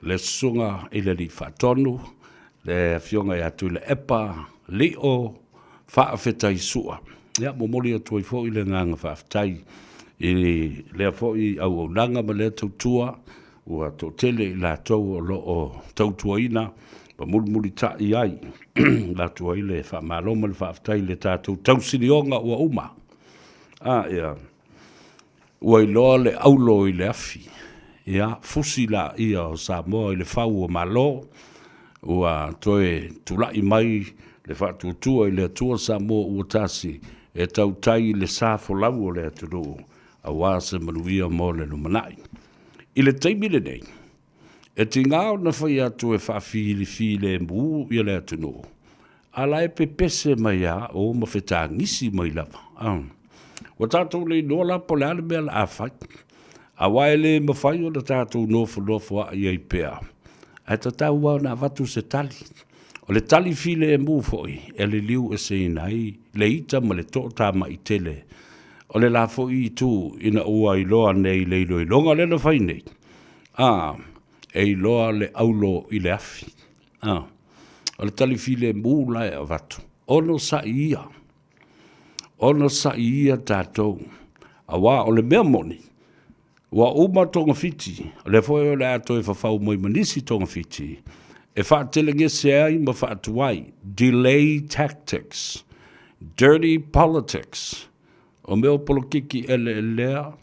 le Susuga i le Alii Faatonu, le Afioga ia Tuilaepa Lio Faafetai Sua. Ia, momoli atu ai foi le agaga faafetai i lea foi auaunaga ma lea tautua ua toatele i latou o lo o tautuaina ma mulimulitai ai avatu ai le faamalo ma le faafetai i le tatou tausilioga ua uma. A, ia. Ua iloa le aulo i le afi, ia, fusi laia o Samoa i le fau o Malo, ua toe tulai mai le faatuatua i le Atua Samoa ua tasi e tautai i le sa folau o le atunuu aua se manuia mo le lumanai. I le taimi lenei, e tiga ona fai atu e faafilifilemu ia le atunuu, A la e pepese mai a o ma fetagisi mai lava. Ua tatou le iloa la po o le a le mea o le a fai. Aua e le mafai ona tatou nofonofoa'i ai pea, ae tatau lava ona avatu se tali. O le tali filemu foi e liliu eseina ai le ita ma le toatama'i tele o le la foi itu ina ua iloa nei i le iloiloga lea na fai nei, a, e iloa le aulo i le afi. A, o le tali filemu la e avatu, onosai ia, onosai ia tatou, aua o le mea moni, ua uma togafiti, o lea foi o le a toe fafau mai ma nisi togafiti, e faatelegese ai ma faatuai, delay tactics, dirty politics, o mea o polokiki eleelea,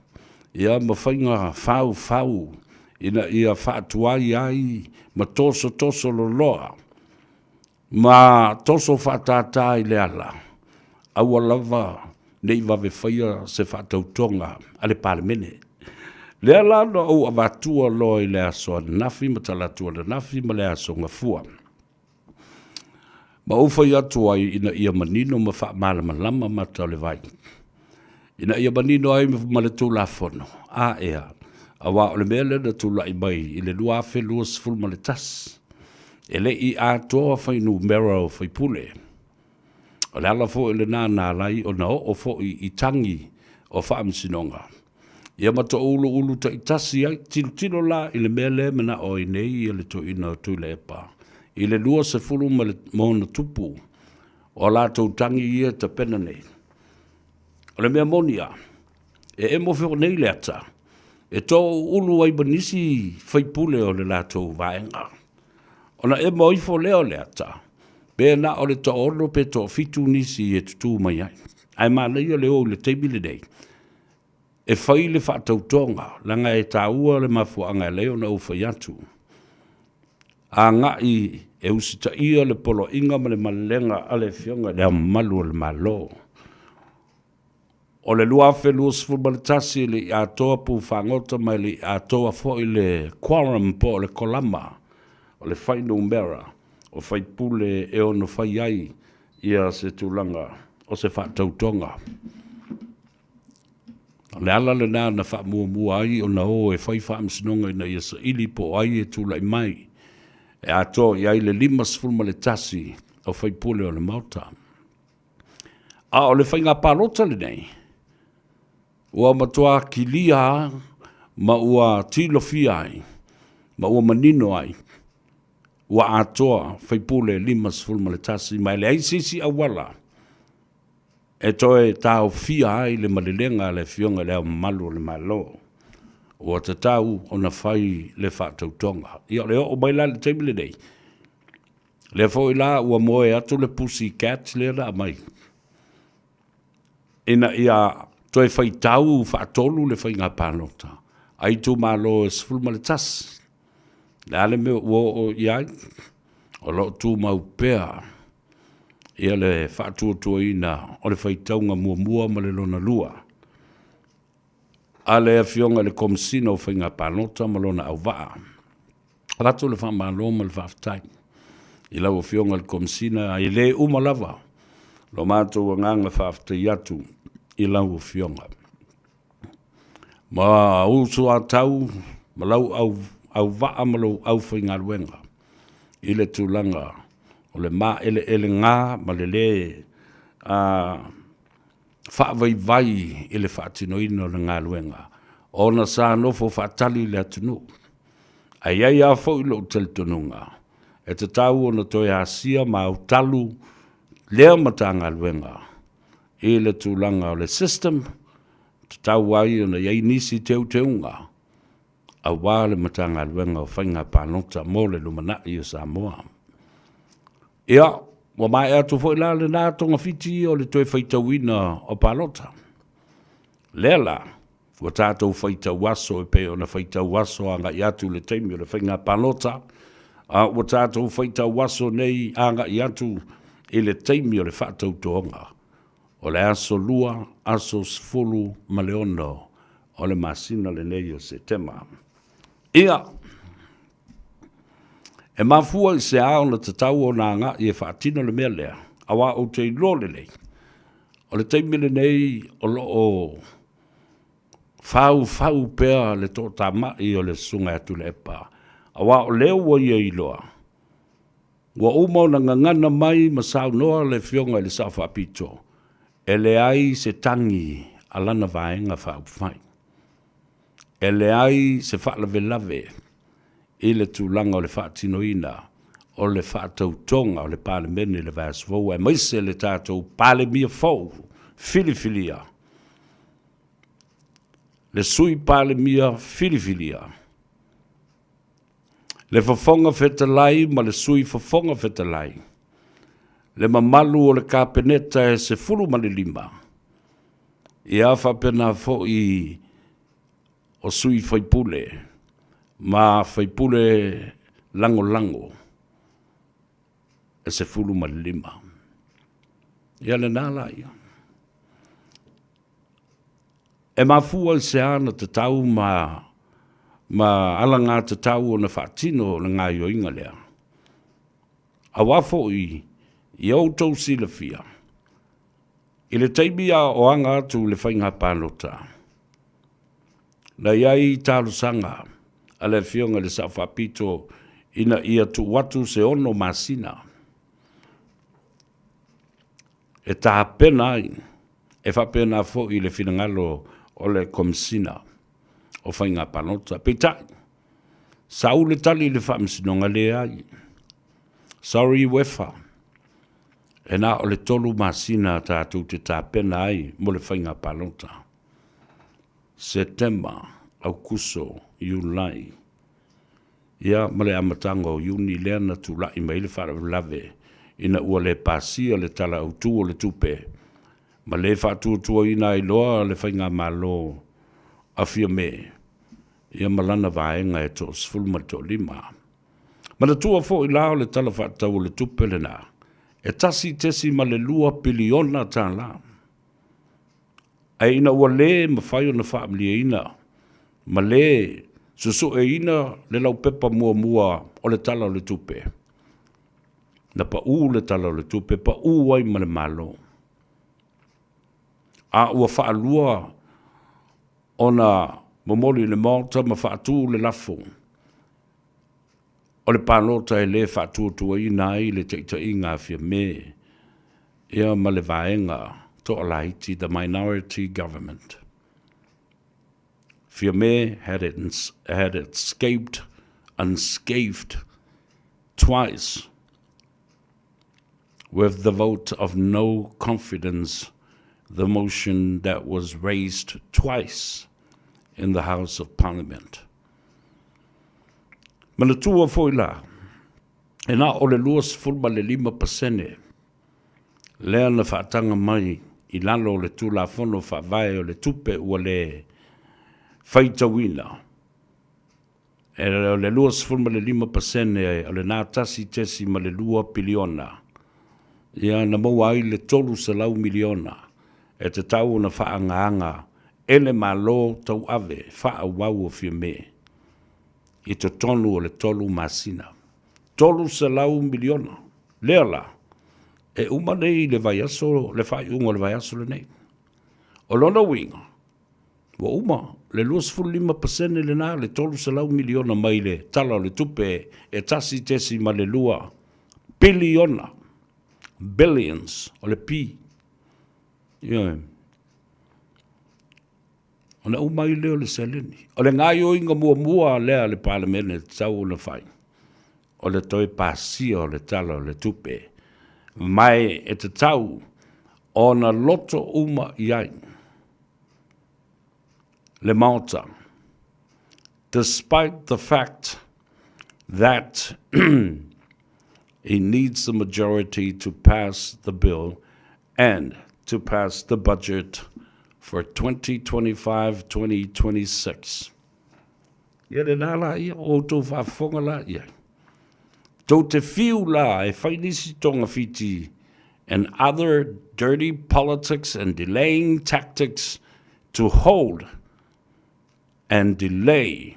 ia ma faiga faufau ina ia faatuai ai ma tosotoso loloa ma toso faatātā i le ala, aua lava ne i vave faia se faatautoga a le Palemene. Lea la na ou avatua loa i le aso ananafi ma talaatu ananafi ma le aso Gafua. Ma ou fai atu ai ina ia manino ma faamalamalama mata o le vai, ina ia manino ai ma le Tulafono, a ea, aua o le mea lea na tulai mai i le 2021, e le i atoa fuainumera o faipule. O le ala foi lena na ala ai ona oo foi i tagi o faamasinoga. Ia ma touluulu taitasi ai. Tilotilo la i le mea lea e manao ai nei ia le toeaina o Tuilaepa i le 20 ma le ma ona tupu o a latou tagi ia e tapena nei. O le mea moni lava, e emo foi nei le ata e touluulu ai ma nisi faipule o le latou vaega. Ona emo ifo lea o le ata, pe na o le toaono pe toafitu nisi e tutū mai ai. Ae manaia le o i le taimi lenei e fai le faatautoga, leaga e taua le mafuaaga e ala ai ona ou fai atu, agai e usitaia le poloaiga ma le malelega a le Afioga i Le Ao Mamalu o le Malo. O le 2021 e le i atoa pu fagota ma e le i atoa foi le quorum po o le kolama o le fuainumera o faipule e ono fai ai ia se tulaga o se faatautoga. O le ala lena na faamuamua ai ona o e fai faamasinoga ina ia saili po o ai e tulai mai e atoa i ai le 51 o faipule o le Maota. A o le faiga palota lenei, ua matua kilia ma ua tilofia ai ma ua manino ai ua atoa faipule 51 ma e leai se isi auala e toe taofia ai le malelega a le Afioga i Le Ao Mamalu o le Malo. Ua tatau ona fai le faatautoga. Ia o le oo mai la i le taimi lenei, lea foi la ua moe atu le pusi cat lea na aumai, ina ia toe faitau faatolu le faiga palota a itumalo e 11. Le a le mea ua oo i ai? O lo o tumau pea ia le faatuatuaina o le faitauga muamua ma le lona lua. a le Afioga i le Komesina o Faiga Palota ma lona auvaa. Avatu le faamalo ma le faafetai i lau Afioga i le Komesina, e le uma lava lo matou agaga faafetai atu i lau Afioga. Ma uso a tau ma lau auvaa ma lou aufaigaluega i le tulaga o le maeleelega ma le lē faavaivai i le faatinoina o le galuega ona sa nofo faatali le atunuu. Ae i ai lava foi lou talitonuga, e tatau ona toe asia ma autalu lea Matagaluega i le tulaga o le system, tatau ai ona i ai nisi teuteuga aua le Matagaluega o Faiga Palota mo le lumanai o Samoa. Ia, ua maea atu foi la lena togafiti o le toe faitauina o palota. Lea la, ua tatou faitau aso e pei ona faitau aso agai atu i le taimi o le faiga palota, a ua tatou faitau aso nei agai atu i le taimi o le faatautoga o le aso Lua, aso 16 o le masina lenei o Setema. Ia, e mafua i se a ona tatau ona agai e faatino le mea lea, aua ou te iloa lelei, o le taimi lenei o lo o faufau pea le toatamai o le Susuga ia Tuilaepa, aua o lea ua ia iloa, ua uma ona gagana mai ma saunoa le Afioga i le Sao Faapito, e leai se tagi a lana Vaega Faaupufai. E leai se faalavelave i le tulaga o le faatinoina o le faatautoga o le Palemene i le vaiaso fou, aemaise le tatou Palemia fou filifilia, le Sui Palemia filifilia, le Fofoga Fetalai ma le Sui Fofoga Fetalai, le mamalu o le Kapeneta e 15, ia faapena foi o sui faipule ma faipule lagolago e 15. Ia lena la ia. E mafua i se a na tatau ma alagatatau ona faatino le gaoioiga lea? Aua foi ia outou silafia, i le taimi a o aga atu le faiga palota, na i ai talosaga a le Afioga i le Sao Faapito ina ia tuu atu se 6 masina e tapena ai, e faapena foi le finagalo o le Komesina o Faiga Palota. Peitai, sau le tali i le Faamasinoga, leai. Sorry UEFA, e na o le 3 masina tatou te tapena ai mo le faiga palota. Setema, Aukuso, Iulai, ia ma le amataga o Iuni lea na tulai mai ai le faalavelave ina ua le pasia le Tala Autu o le Tupe ma le faatuatuaina ai loa le faigamalo a Fiame ia ma lana vaega e 15. Manatua foi la o le Tala Faatatau o le Tupe lena, e $1.2 piliona. Ae ina ua le mafai ona faamalieina ma le susueina le laupepa muamua o le Tala o le Tupe, na pau le Tala o le Tupe, pau ai ma le Malo. A ua faalua ona momoli i le Maota ma faatu le lafo o le palota e le faatuatuaina ai le taitaiga a Fiame ia ma le vaega toalaiti, the minority government. Fiame had, it, had escaped unscathed twice with the vote of no confidence, the motion that was raised twice in the House of Parliament. Manatua foi la, e na o le 25% lea na faataga mai i lalo o le Tulafono Faavae o le Tupe ua le faitauina. E o le 25% o lena 1.2 piliona, ia na maua ai le 300 miliona e tatau ona faaagaaga. e le Malo tauave faaauau o Fiame i totonu o le 3 masina. $300 miliona. Lea la, e uma nei le vaiaso, le faaiuga o le vaiaso lenei. O lona uiga, ua uma le 25% lena, le $300 miliona mai le Tala o le Tupe e 1.2 piliona, billions, o le P. Ioe. Ona uma ai lea o le seleni. O le gaoioiga muamua lea a le Palemene e tatau ona fai, o le toe pasia o le Tala o le Tupe, ma e tatau ona loto uma i ai le Maota, despite the fact that he needs the majority to pass the bill and to pass the budget for 2025-2026. Ia lena la ia, o outou faafofoga la i ai. Tou te fiu la e fai nisi togafiti and other dirty politics and delaying tactics to hold and delay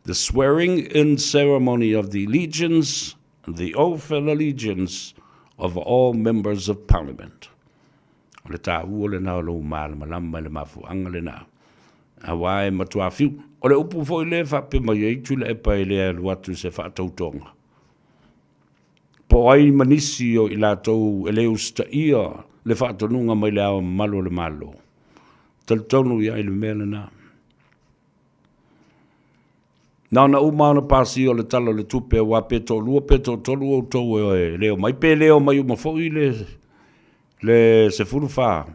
the swearing in ceremony of the allegiance, the oath and allegiance of all members of parliament. O le taua lena o lou malamalama i le mafuaaga lena. Aua e matua fiu. O le upu foi lea e faapea mai ai Tuilaepa e le alu atu i se faatautoga. Po o ai ma nisi o i latou e le usitaia le faatonuga mai le Ao Mamalu o le Malo. Talitonu ia i le mea lena. Na ona uma ona pasia o le Tala o le Tupe, aua pe toalua pe toatolu outou e le omai, pe le omai uma foi le le 14.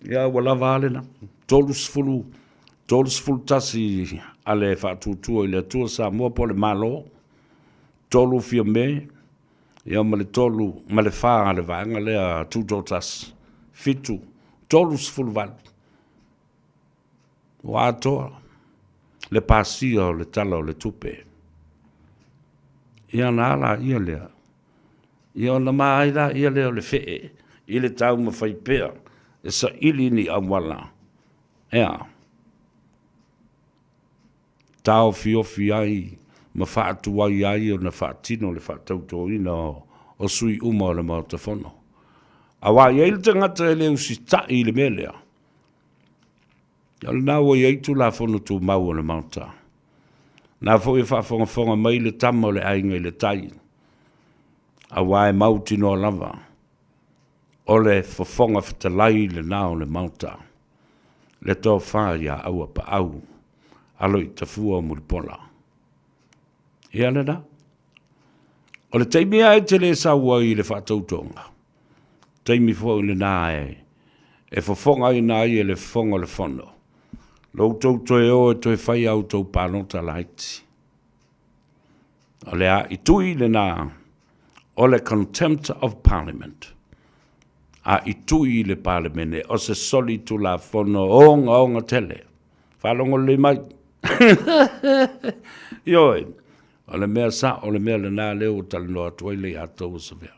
Ia ua lava a lena. 30, 31 a le Faatuatua i le Atua Samoa po o le Malo, 3 Fiame, ia ma le 3 ma le 4 a le vaega lea Tutoatasi, 7, 38. Ua atoa le pasia o le Tala o le Tupe. Ia ona ala ia lea. Ia ona ma ai la ia lea o le fee i le taumafai pea e saili ni auala ea taofiofi ai ma faatuai ai ona faatino le faatautoina o sui uma o le Maota Fono. Aua e i ai le tagata e le usitai i le mea lea, O lena ua i ai Tulafono Tumau o le Maota. O lena foi e faafogafoga mai le tama o le aiga i le tai, aua e mautinoa lava o le Fofoga Fetalai lena o le Maota, le tofa ia Auapaau Aloitafua o Mulipola. Ia lena. O le taimi lava e te le sau ai i le faatautoga, taimi foi lena e, e fofogaina ai e le Fofoga o le Fono lo outou toe o e toe fai a outou palota laiti. O le aaitui lena o le Contempt of Parliament. Aaitui i le Palemene o se solitulafono ogaoga tele. Faalogo lelei mai. Ioe, o le mea sao, o le mea lena lea ua talanoa atu ai le ia tou o Savea.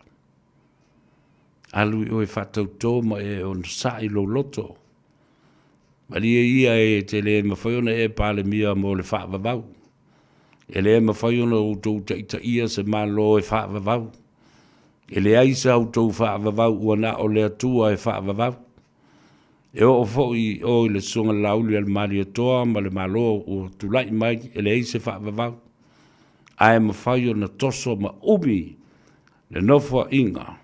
Alu i oe faatautō ma e onosai lou loto. Malie ia e te le mafai ona e Palemia mo le faavavau. E le mafai ona outou taitaia se Malo e faavavau. E leai sa outou faavavau ua na o le Atua e faavavau. E oo foi i o i le Susuga Laauli a le Malietoa ma le Malo ua tulai mai e leai se faavavau, ae mafai ona toso ma umi le nofoaiga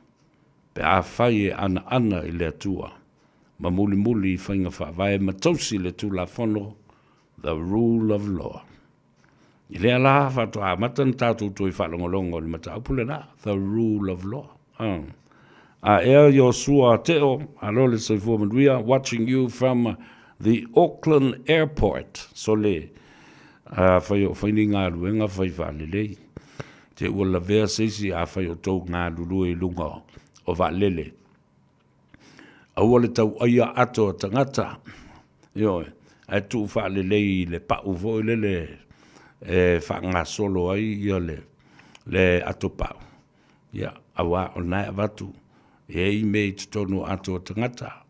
pe afai e anaana i le Atua ma mulimuli i faiga faavae ma tausi le Tulafono, the rule of law. I lea la faatoa amata ona tatou toe faalogologo i le mataupu lena, the rule of law. A ea Iosua Teo, alo le soifua manuia, watching you from the Auckland Airport. Sole, afai o fai ni galuega, fai faalelei. Te ua lavea se isi afai o tou galulue i luga o vaalele. Aua le tauaia ato a tagata, ioe, ae tuu faalelei i le pau foi lele e faagasolo ai ia le, le ato pau. Ia, aua o lena e avatu, e i ai mea i totonu o ato a tagata.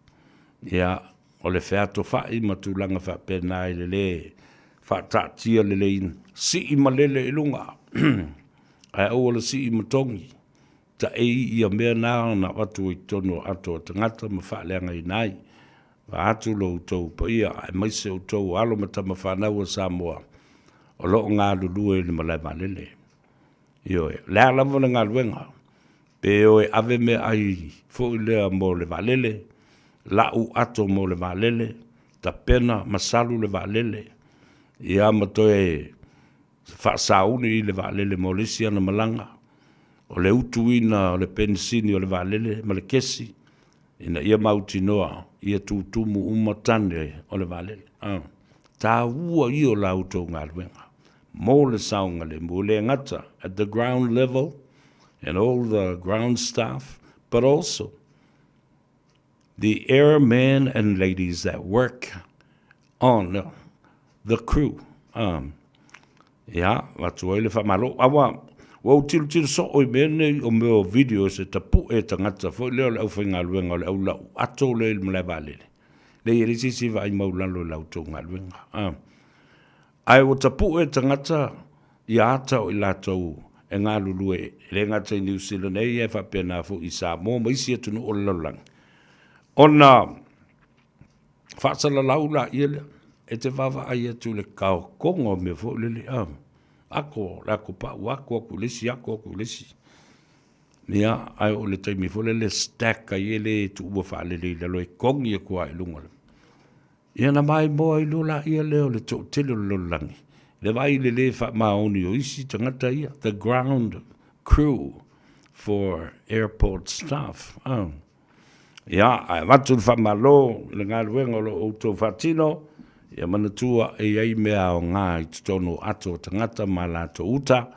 Ia, O le featofai ma tulaga faapena i le lē faataatia lelei sii malele i luga ae aua le sii ma togi taei ia mea na na avatu i totonu o ato a tagata ma faaleagaina ai. Vaeatu lo outou paia aemaise outou alo ma tama fanau a Samoa o lo o galulue i le malae vaalele. Ioe, o le a lava le galuega, pe o e ave meaai foi lea mo le vaalele, lau ato mo le vaalele, tapena ma salu le vaalele, ia ma toe faasauni i le vaalele mo le isi ana malaga, o le utuina o le penisini o le vaalele ma le kesi, ina ia mautinoa ia tutumu uma tane o le vaalele. Taua ia o la outou galuega mo le saogalemu, e le gata at the ground level and all the ground staff, but also the airmen and ladies that work on the crew. Ia, avatu ai le faamalo. Aua, ua ou tilotilo soo i mea nei o mea o videos e tapue e tagata foi lea o le aufaigaluega o le au lau ato lea i le malae vaalele. Leai, e leai se isi e vaai maulalo i la outou galuega. Ae ua tapue e tagata ia ata o i latou e galulue, e le gata i Niu Sila nei ae faapena foi i Samoa ma isi atunuu o le lalolagi, ona faasalalau laia lea, e te vaavaai atu i le kaokoga o mea foi lele, a, ako, le ako pau, ako atu i le isi, ako atu i le isi. Ia, ae oo i le taimi foi lele stack ai e le tuua faalelei i lalo e kogi atu lava i luga. Ia na maimoa ai loa laia lea o le toatele o le lalolagi, le vaai i le lē faamaoni o isi tagata ia, the ground crew for airport staff. Oh. Ia, ae avatu le faamalo i le galuega o lo o outou faatino, ia manatua e i ai mea aoga i totonu o ato o tagata ma latou uta,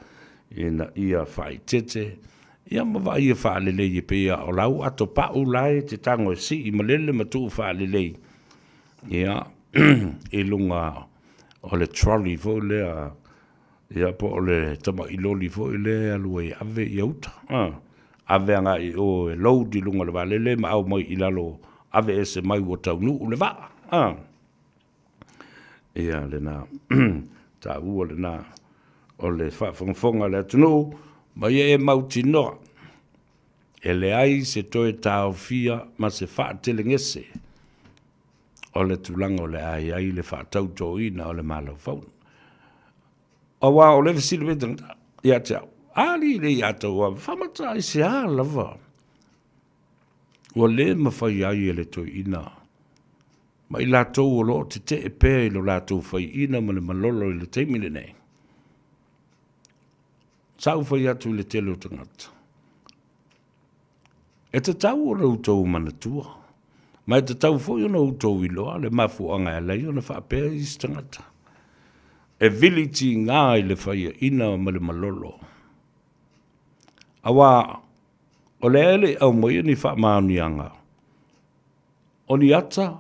ina ia faaeteete, ia ma vaaia faalelei e pei o lau ato pau la e te tago e sii malele ma tuu faalelei, ia, i luga o le trolley foi lea, ia po o le tamai loli foi lea e alu ai e ave ia uta, ave agai i o e load i luga o le vaalele ma aumai i lalo ave ese mai ua taunuu le vaa. Ia lena taua lena o le faafogafoga a le atunuu ma ia e mautinoa e leai se toe taofia ma se faatelegese o le tulaga o le a i ai le faatautoina o le Malo fou. Aua o le fesili mai tagata ia te au, a alii le ia tau a faamata ai se a lava ua le mafai ai e le toeaina ma i latou o lo o tetee pea i lo latou faiaina ma le malolo i le taimi lenei. Sa ou fai atu i le tele o tagata, E tatau ona outou manatua, ma e tatau foi ona outou iloa le mafuaaga e ala ai ona faapea isi tagata, e vili tiga i le faiaina ma le malolo. Aua o lea e le i aumaia ni faamaoniaga, o ni ata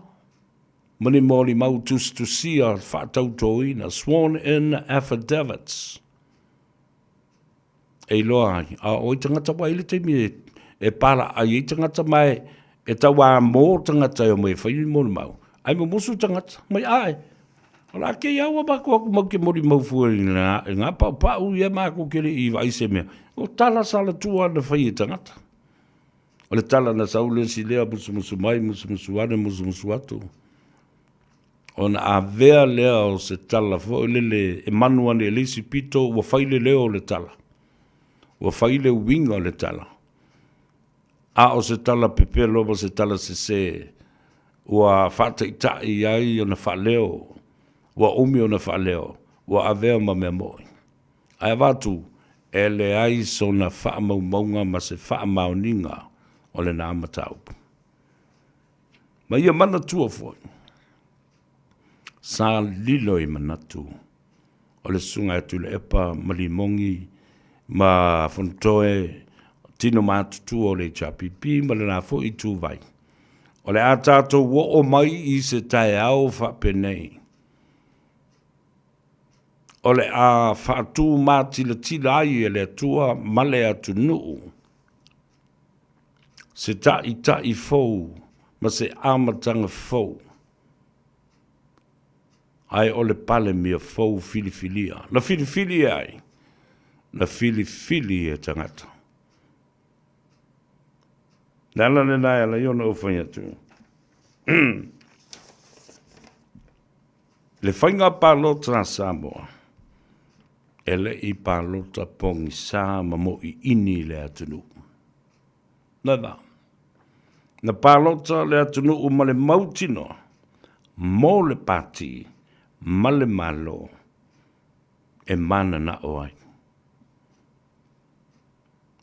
ma ni molimau tusitusia faatautoina, sworn in affidavits, e iloa ai, a o ai tagata ua i ai le taimi e palaai ai tagata ma e tauamo tagata e omai e fai ni molimau, ae mumusu tagata, mai ae, o le a kēia ua matou atu matou te molimau fua i ngā paupau ia matou te le i vaai i se mea. O tala sa latua na fai e tagata. O le tala na sau le isi lea musumusu mai, musumusu ane, musumusu atu. Ona avea lea o se tala foi lele e manu ane i le isi pito, ua fai le leo o le tala, ua fai le uiga o le tala, a o se tala pepelo ma se tala sese ua faataitai ai ona faaleo, ua umi ona faaleo, ua avea ma mea moni. Ae avatu, e leai sona faamaumauga ma se faamaoniga o lena mataupu. Ma ia manatua foi, sa lilo i manatu o le Susuga ia Tuilaepa ma Limogi ma Fonotoe tino matutua o le HRPP ma lena foi ituvai, o le a tatou oo mai i se taeao faapenei, o le a faatumatilatila ai e le Atua ma le atunuu se ta'ita'i fou ma se amataga fou. Ae o le Palemia fou filifilia. Na filifili e ai? Na filifili e tagata. Le ala lena e ala ai ona ou fai atu. Le faiga palota a Samoa, e le i palota pogisa ma moʻiini le atunuu. Lena. Na palota le atunuu ma le mautinoa mo le pati ma le Malo e mananao ai.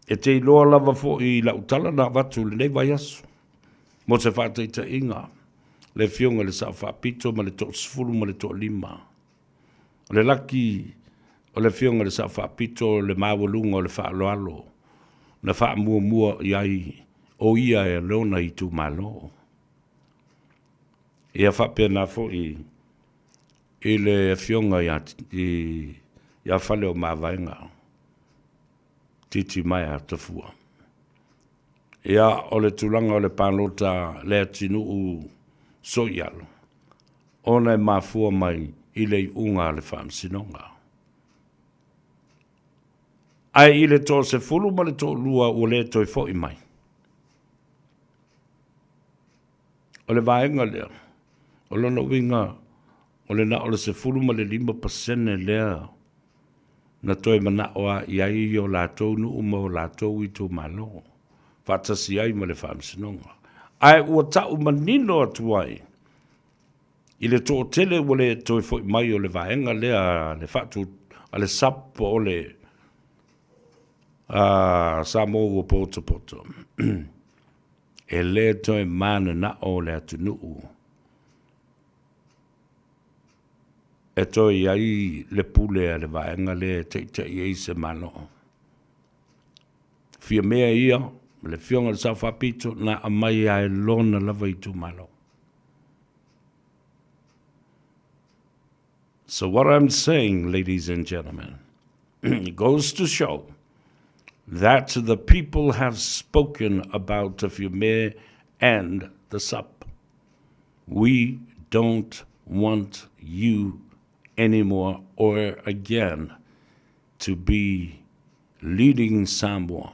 E te iloa lava foi i lau tala na avatu i lenei vaiaso, mo se faataitaiga, le Afioga i le Sao Faapito ma le toasefulu ma le toalima. O le laki o le Afioga i le Sao Faapito le maualuga o le faaaloalo na faamuamua i ai o ia e lona itumalo. Ia faapena foi i le Afioga ia Faleomavaega Titimaea Tafua. Ia, o le tulaga o le palota Leatinuu Soialo, ona e mafua mai i le iuga a le Faamasinoga. Ae i le toasefulu ma le toalua ua le toe foi mai. O le vaega lea, o lona uiga o le na o le 15% lea na toe manao lava i ai i o latou nuu ma o latou itumalo, faatasi ai ma le Faamasinoga. Ae ua tau manino atu ai i le toatele ua le toe foi mai o le vaega lea a le faatu a le SUPP po o le Samoa ua potopoto. E le toe mananao le atunuu e toe i ai le pule a le vaega lea e taitai ai se Malo. Fiamea ia ma le Afioga i le Sao Faapito na aumai lava e lona lava itumalo. So what I'm saying, ladies and gentlemen, it goes to show that the people have spoken about Fiame and the SUP. We don't want you anymore or again to be leading Samoa.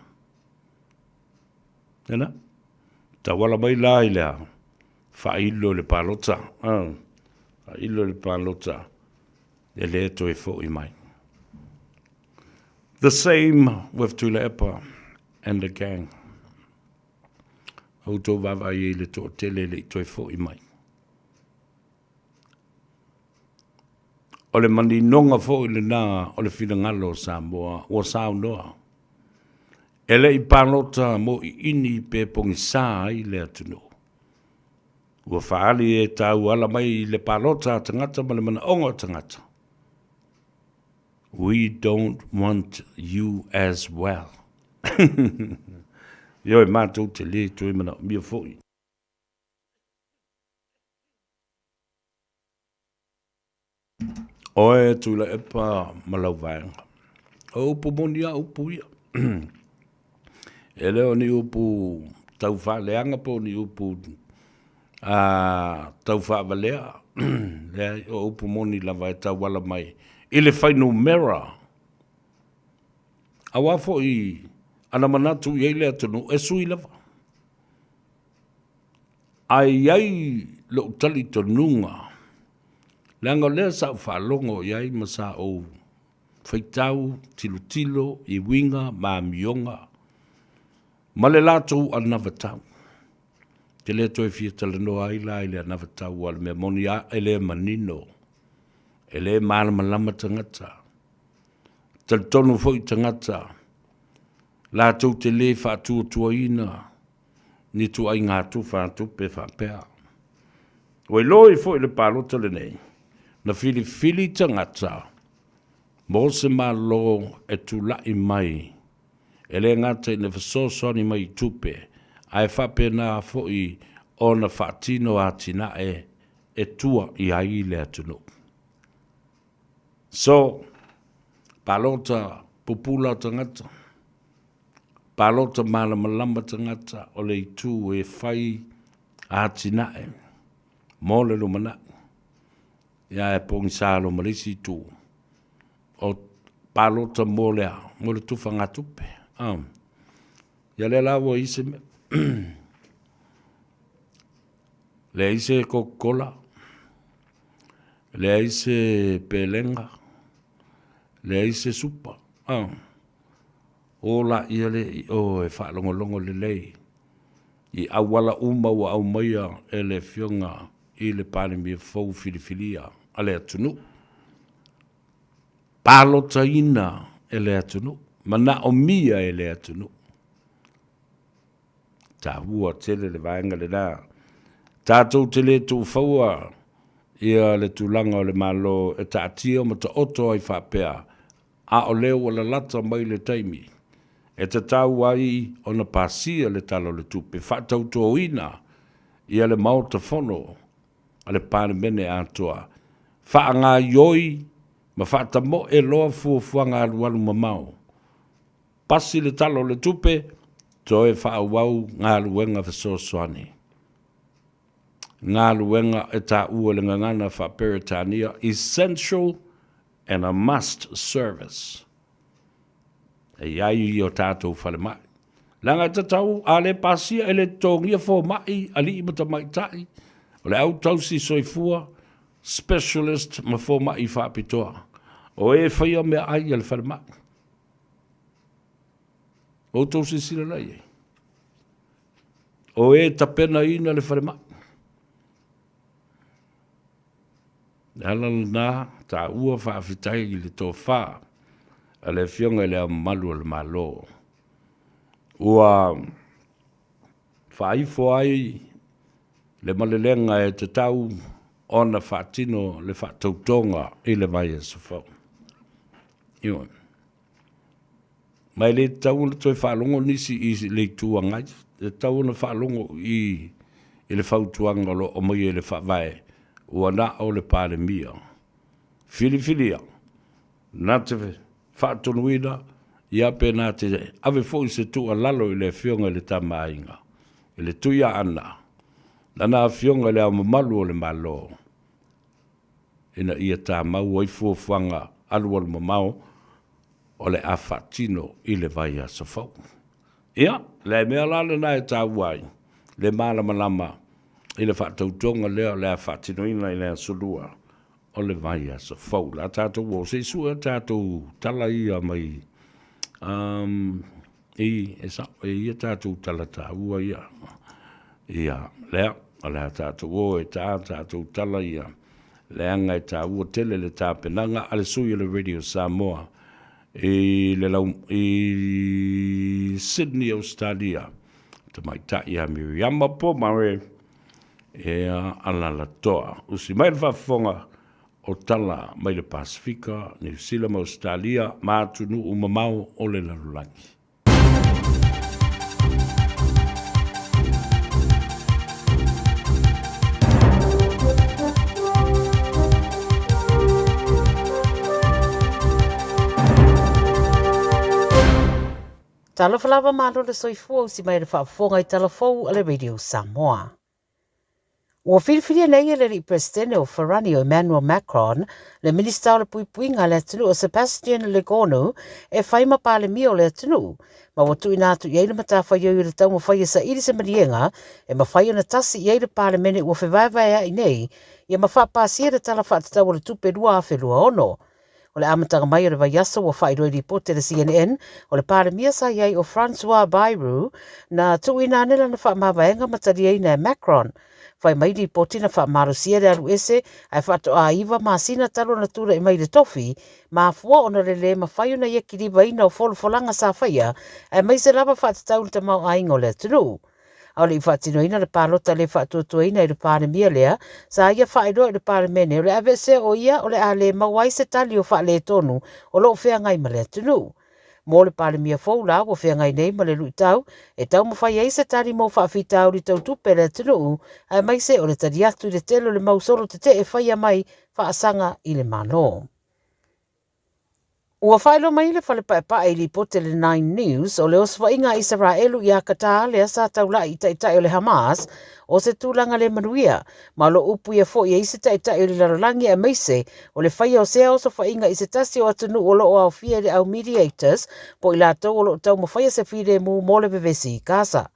Ena? Tauala mai la i le a? Faailo i le palota. Faailo i le palota. E le toe foi mai. The same with Tuilaepa and the gang. Outou vaavaai ai i le toatele e le i toe foi mai. O le maninoga foi lena o le finagalo o Samoa ua saunoa, e le i palota moʻiini pe pogisa ai le atunuu. Ua faaali e tauala mai i le palota a tagata ma le manaoga o tagata. We don't want you as well. Ioe, matou te le toe manaomia foi. Oe Tuilaepa ma lau vaega. O upu moni a upu ia. E le o ni upu tau faaleaga po o ni upu a tau faavalea. Leai, o upu moni lava e tauala mai i le fuainumera. Aua foi ana manatu i ai le atunuu e sui lava. Ae i ai lou talitonuga, leaga o lea sa ou faalogo i ai ma sa ou faitau tilotilo i uiga ma amioga ma le latou anavatau. Ou te le toe fia talanoa ai la i le anavatau, aua o le mea moni lava e le manino, e le malamalama tagata. E talitonu foi tagata latou te le faatuatuaina ni ituaiga tufa tupe faapea. Ua iloa ai foi le palota lenei, na filifili tagata mo se Malo e tulai mai, e le gata ina fesoasoani mai i tupe, ae faapena foi ona faatino atinae e tua i ai le atunuu. So, palota pupula tagata, Palota malamalama tagata o le itu e fai atinae mo le lumanai. Ia e pogisa loa ma le isi itu o palota mo le a? Mo le tufagatupe. Ia lea la ua i ai se mea. Leai se Coca-Cola, leai se pelega, leai se supa. O laia lea i o e faalogologo lelei i auala uma ua aumaia e le Afioga i le Palemia fou filifilia a le atunuu, palotaina e le atunuu, manaomia e le atunuu. E taua tele le vaega lena. Tatou te le tuufaua ia le tulaga o le Malo e taatia ma taoto ai faapea, a o lea ua lalata mai le taimi e tatau ai ona pasia le Tala o le Tupe, faatautoina ia le Maota Fono a le Palemene atoa, faagaoioi ma faatamoe loa fuafuaga alualu mamao, pasi le Tala o le Tupe, toe faaauau galuega fesoasoani. Galuega e taua i le gagana faa-Peretania, essential and a must service. E i ai i o tatou falemai. Leaga e tatau, a le pasia e le totogia fomai, alii ma tamaitai, o le au tausi soifua, specialist ma fomai faapitoa. O e faia meaai a le falemai. Ua outou silasila la i ai? O e tapenaina le falemai. Le ala lena taua faafetai i le tofa a le Afioga i Le Ao Mamalu o le Malo ua faaifo ai le malelega e tatau ona faatino le faatautoga i le vaiaso fou. Ioe. Ma e le tatau ona toe faalogo nisi i le Itu Agai, e tatau ona faalogo i i le fautuaga o lo o aumaia i le Faavae, ua na o le Palemia filifilia na te faatonuina, ia pe na te ave foi se tuualalo i le Afioga i le Tama a Aiga, i le Tuiaana, lana Afioga i Le Ao Mamalu o le Malo, ina ia tamau ai fuafuaga alualumamao o le a faatino i le vaiaso fou. Ia, le mea la lena e taua ai le malamalama i le faatautoga lea o le a faatinoina i le aso Lua o le vaiaso fou. O le a tatou o se i sue a tatou tala ia mai i, e sao, e ia tatou tala taua ia. Ia, lea, o le a tatou o e ta tatou tala ia, leaga e taua tele le tapenaga a le sui o le Radio Samoa i le lau, i Sydney, Australia, tamaitai ia Miriama Pomare, ea Alalatoa. Usi mai le faafofoga o tala mai le Pasefika, Niu Sila ma Ausetalia ma atunuu mamao o le lalolagi. Talofa lava malo le soifua usi mai le faafofoga i tala fou a le Radio Samoa. Ua filifilia nei e le alii Peresetene o Farani o Emmanuel Macron le Minisita o le Puipuiga a le atunuu o Sebastien Lecornu e fai ma Palemia o le atunuu, ma ua tuuina atu i ai le matafaioi o le taumafai e saili se maliega e mafai ona tasi i ai le Palemene ua fevaevaea'i nei ia ma faapasia le Tala Faatatau o le Tupe 2026. O le amataga mai o le vaiaso ua faailoa i lipoti a le CNN, o le Palemia sa i ai o François Bayrou na tuuina ane lana faamavaega ma taliaina e Macron. Fai mai lipoti na faamalosia le alu ese ae faatoa iva masina talu ona tulai mai i le tofi, mafua ona le lē mafai ona ia kilivaina o folafolaga sa faia aemaise lava faatatau i le tamaoaiga o le atunuu. A o le i faatinoina le palota le faatuatuaina i le Palemia lea, sa ia faailoa i le Palemene o le aveesea o ia o le a le maua ai se tali o faaletonu o lo o feagai ma le atunuu. Mo le Palemia fou la ua feagai nei ma le luitau e taumafai ai se tali mo faafitauli tau tupe a le atunuu aemaise o le tali atu i le tele o le mau solo tetee faia mai faasaga i le Malo. Ua faailoa mai le fale paepae i lipoti a le Nine News o le osofaiga a Isaraelu ia Qatar lea sa taulai i taitai o le Hamas o se tulaga le manuia, ma o lo o upuia foi e isi taitai o le lalolagi aemaise o le faia o sea osofaiga i se tasi o atunuu o lo o aofia i le au mediators po o i latou o lo o taumafaia se filemu mo le vevesi i Gaza.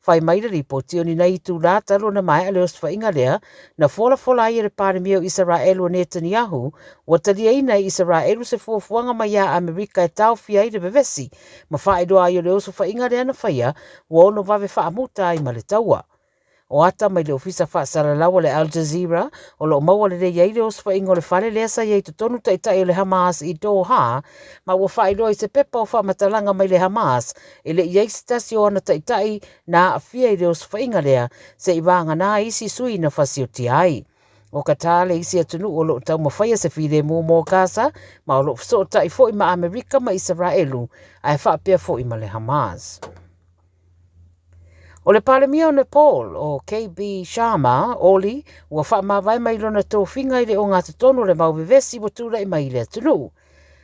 Fai mai le lipoti o ni nai itulā talu ona maea le osofaiga lea, na folafola ai e le Palemia o Isaraelu o Netanyahu ua taliaina e Isaraelu se fuafuaga mai iā Amerika e taofia ai le vevesi ma faailoa ai o le osofaiga lea na faia ua ono vave faamuta ai ma le taua. O ata mai le ofisa faasalalau a le Al Jazeera o lo o maua lelei ai le osofaiga o le fale lea sa i ai i totonu taitai o le Hamas i Doha ma ua faailoa i se pepa o faamatalaga mai le Hamas e le i ai se tasi o ana taitai na aafia i le osofaiga lea se i vagana isi sui na fasiotia ai. O Qatar le isi atunuu o lo o taumafaia se filemu mo Gaza ma o lo o fesootai foi ma Amerika ma Isaraelu ae faapea foi ma le Hamas. O le Palemia o Nepal, o KB Sharma, Oli, ua faamavae mai lona tofiga i le ogatotonu o le mau vevesi ua tulai mai i le atunuu.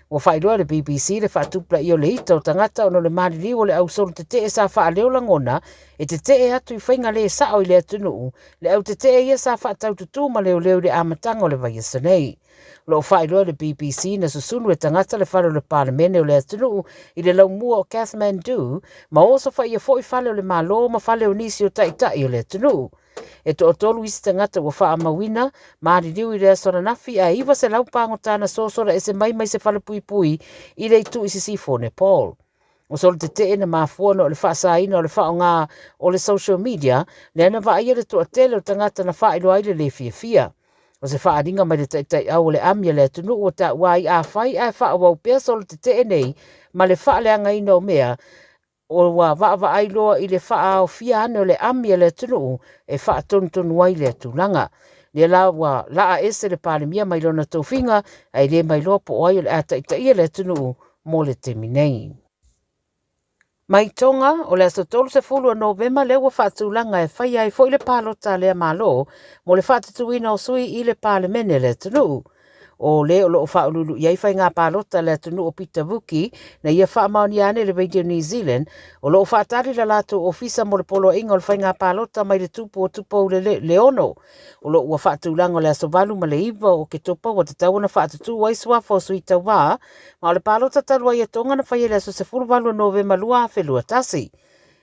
Ua faailoa e le BBC le faatupulaia o le ita o tagata ona o le maliliu o le au solo tetee sa faaleo lagona e tetee atu i faiga le sao i le atunuu, le au tetee ia sa faataututū ma leoleo i le amataga o le vaiaso nei. O lo o faailoa e le BBC na susunu e tagata le fale o le Palemene o le atunuu i le laumua o Kathmandu ma osofaia foi fale o le Malo ma fale o nisi o taitai o le atunuu. E toatolu isi tagata ua faamauina maliliu i le aso ananafi ae 900 pagota na sosola ese mai mai se falepuipui i le itu i sisifo o Nepal. O solo tetee na mafua ona o le faasaina o le faaaoga o le social media lea na vaaia le toatele o tagata na faailoa ai le le fiafia. O se faaaliga mai le taitaiau o le ami a le atunuu ua taua ai afai ae faaauau pea solo tetee nei ma le faaleagaina o mea ua vaavaai loa i le faaaofia ane o le ami a le atunuu e faatonutonu ai lea tulaga. Lea la ua laa ese le Palemia mai lona tofiga ae le mailoa po o ai o le a taitaia le atunuu mo le taimi nei. Mai Tonga, o le aso 30 o Novema lea ua faatulaga e faia ai foi le palota a lea Malo mo le faatutuina o sui i le Palemene a le atunuu. O le o lo o faauluulu i ai faiga palota a le atunuu o Peter Vuki na ia faamaonia ane le Radio New Zealand o lo o faatali la latou ofisa mo le poloaiga o le faiga palota mai le tupu o Tupou le Leono. O lo o ua faatulaga o le aso 8 ma le 9 o Oketopa ua tatau ona faatutū ai suafa o sui tauva ma o le palota talu ai a Tonga na faia i le aso 18 o Novema 2021.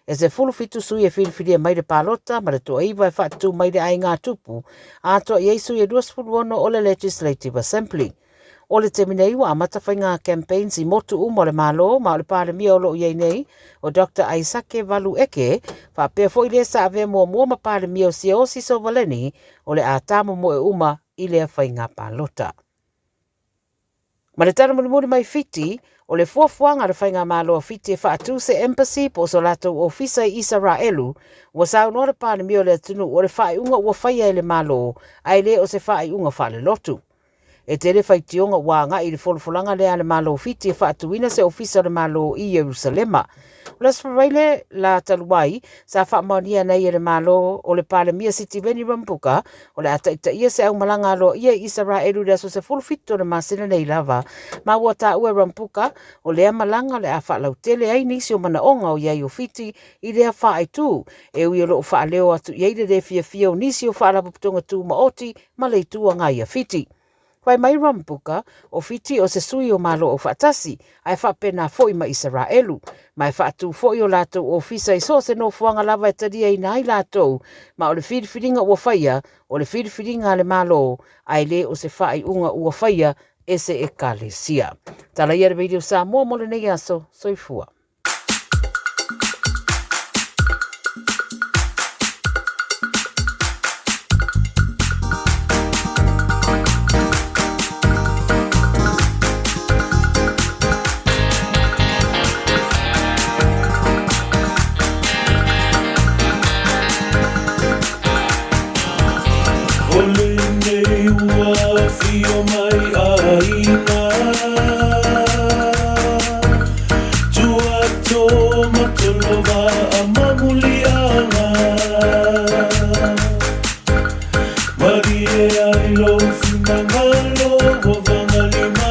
E 17 sui e filifilia mai le palota ma le toaiva e faatutū mai le aiga tupu, atoa i ai sui e 26 o le Legislative Assembly. O le taimi nei ua amata faiga campaigns i motu uma o le Malo ma o le Palemia o lo o i ai nei, o Doctor Aisake Valu Eke, faapea foi le sa avea muamua ma Palemia o Siaosi Sovaleni o le a tāmomoe uma i lea faiga palota. Ma le tala mulimuli mai Fiti, o le fuafuaga a le Faigamalo a Fiti e faatu se embassy po o so latou ofisa i Isaraelu, ua saunoa le Palemia o le atunuu o le faaiuga ua faia e le Malo ae le o se faaiuga faalelotu. E tele faitioga ua agai i le folafolaga lea a le Malo o Fiti e faatuina se ofisa o le Malo i Ierusalema. O le Aso Faraile la talu ai, sa faamaonia nei e le Malo o le Palemia Sitiveni Rabuka o le a taitaia se aumalaga aloaia i Isaraelu i le aso 17 o le masina nei lava, ma ua taua e Rambuka o lea malaga o le a faalautele ai nisi o manaoga o i ai o Fiti i lea faaitu, e ui o lo o faaleo atu i ai le le fiafia o nisi o Faalapotopotoga Tumaoti ma le Itu Agai a Fiti. Fai mai Rambuka, o Fiti o se sui o Malo Aufaatasi, ae faapena foi ma Isaraelu, ma e faatu foi o latou ofisa i so o se nofoaga lava e taliaina ai latou, ma o le filifiliga ua faia, o le filifiliga a le Malo, ae le o se faaiuga ua faia e se Ekalesia. Tala ia le Radio Samoa mo lenei aso. Soifua. O lenei ua afio mai aiga Tuato ma Tolova a Mamuliaga Malie ai lou finagalo ua vagalima.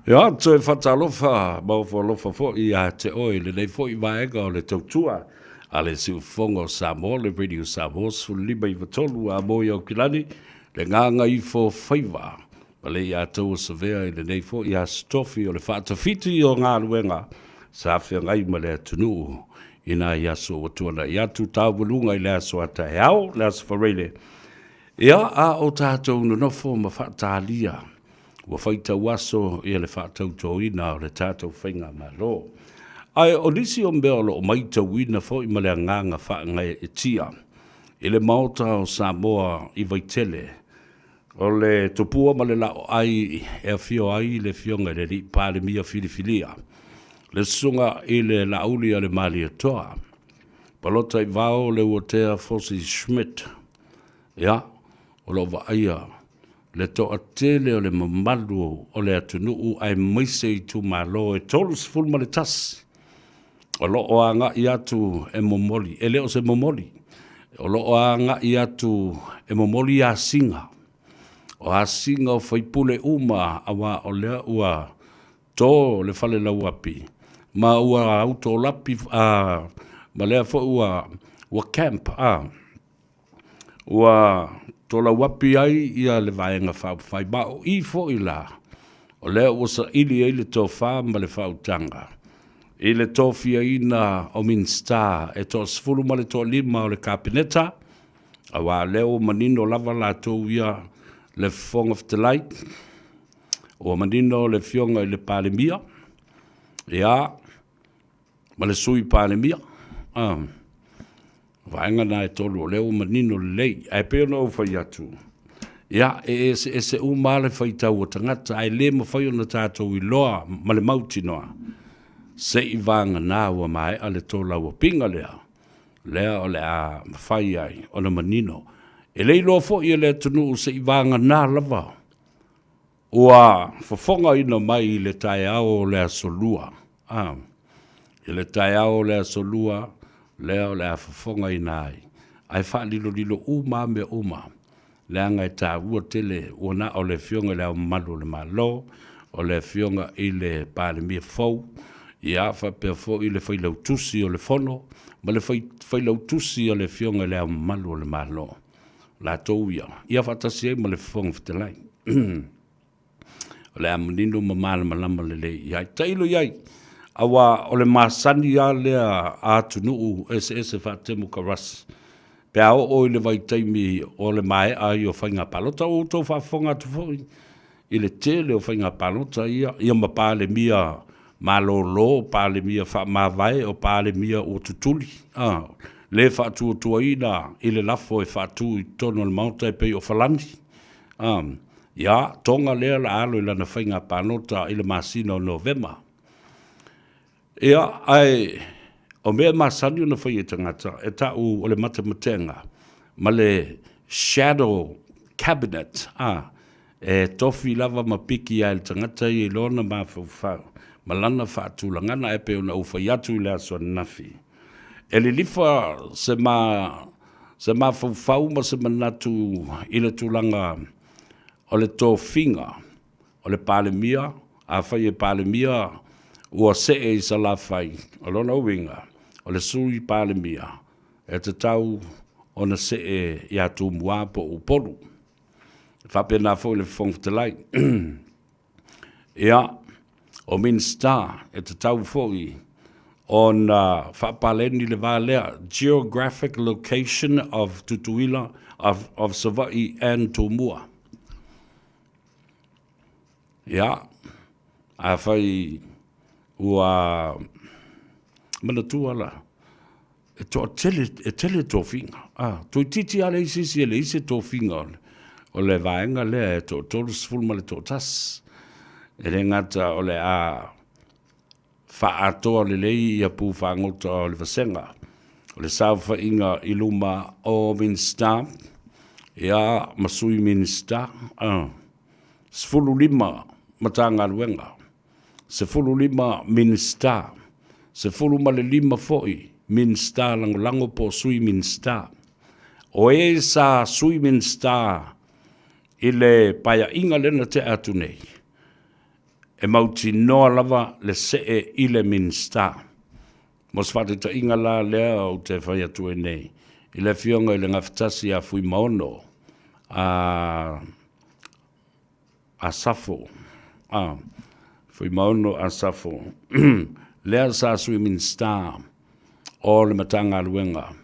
Ia, toe faatalofa ma ofo alofa foi ia te oe i lenei foi vaega o le tautua a le Siufofoga o Samoa, le Radio Samoa 15 93 a mo i Aukilani, le gagaifo faiva ma le ia taua savea i lenei foi aso tofi o le faatafiti o galuega sa feagai ma le atunuu i nai aso ua tuanai atu taualuga i le aso a taeao, le aso Faraile. Ia, a o tatou nonofo ma faatalia ua faitau aso ia le faatautoina o le tatou Faigamalo. Ae o nisi o mea o lo o maitauina foi ma le agaga faagaeetia i le Maota o Samoa i Vaitele, o le tupua ma le laoai e afio ai le Afioga i le Alii Palemia filifilia, le Susuga i le Laauli a le Malietoa, Palota i Vao Leuatea Fosi Schmidt, ia, o lo o vaaia le toatele o le mamalu o le atunuu aemaise itumalo e 31 o lo o agai atu e momoli, e le o se momoli, o lo o agai atu e momoli asiga, o asiga o faipule uma aua o lea ua to le fale lauapi ma ua autolapi a, ma lea foi ua, ua camp a, ua tolauapi ai ia le Vaega Faaupufai, ma o i foi la o lea ua saili ai le tofa ma le faautaga i le tofiaina o Minisita e 15 o le Kapeneta, aua o lea ua manino lava latou ia le Fofoga Fetalai, ua manino le Afioga i le Palemia, ia, ma le Sui Palemia. Ah, vaega na e tolu o lea ua manino lelei. Ae pei ona ou fai atu, ia, e eseese uma lava le faitau o tagata, ae le mafai ona tatou iloa ma le mautinoa se i vagana ua maea le tolauapiga lea, lea o le a mafai ai ona manino. E le iloa foi e le atunuu se i vagana lava Ua fofogaina mai i le taeao o le Aso Lua, a, i le taeao o le Aso Lua lea o le a fofogaina ai, ae faalilolilo uma a mea uma, leaga e taua tele ua na o le Afioga i Le Ao Mamalu o le Malo, o le Afioga i le Palemia fou, ia faapea foi le Failautusi o le Fono ma le Failautusi a le Afioga i Le Ao Mamalu o le Malo. latou ia, ia faatasi ai ma le Fofoga Fetalai. O le a manino ma malamalama lelei i ai. Tailo i ai, aua o le masani lava lea a atunuu eseese faatemokarasi, pe a oo i le vaitaimi o le maea ai o faiga palota. Ua outou faafofoga atu foi i le tele o faiga palota ia, ia ma Palemia malolo, Palemia faamavae, o Palemia ua tutuli, a, le faatuatuaina i le lafo e faatu i totonu o le Maota e pei o Falani, a, ia, Toga lea la alo i lana faiga palota i le masina o Novema. Ia, ae o mea e masani ona fai e tagata, e ta'u o le matematega ma le shadow cabinet, a, e tofi lava ma piki ai le tagata ia i lona mafaufau ma lana faatulagana, ae pei ona ou fai atu i le aso ananafi, e lilifa se ma, se mafaufau ma se manatu i le tulaga o le tofiga o le Palemia, afai e Palemia ua see i Salafai, o lona uiga, o le Sui Palemia e tatau ona see ia Tumua po o Upolu. E faapena foi le Fofoga Fetalai. Ia, o Minisita e tatau foi ona faapaleni le va lea, geographic location of Tutuila, of Savaii and Tumua. Ia, afai ua manatua la, e toatele, e tele tofiga. Ah, toeitiiti lava leai se isi e leai se tofiga o le vaega lea e toa-31. E le gata o le a faaatoa lelei ia pu fagota o le vasega o le saofaiga i luma o Minisita ia ma Sui Minisita, 15 Matagaluega, 15 Minisita, 15 foi Minisita Lagolago po o Sui Minisita. O e sa Sui Minisita i le Paeaiga lea na tea atu nei, E mautinoa lava le see i le Minisita. Mo se faataitaiga la lea ou te fai atu ai nei, i le Afioga i le Gafatasi ia Fuimaono a Asafo, a Fuimaono Asafo, lea sa Sui Minisita o le Matagaluega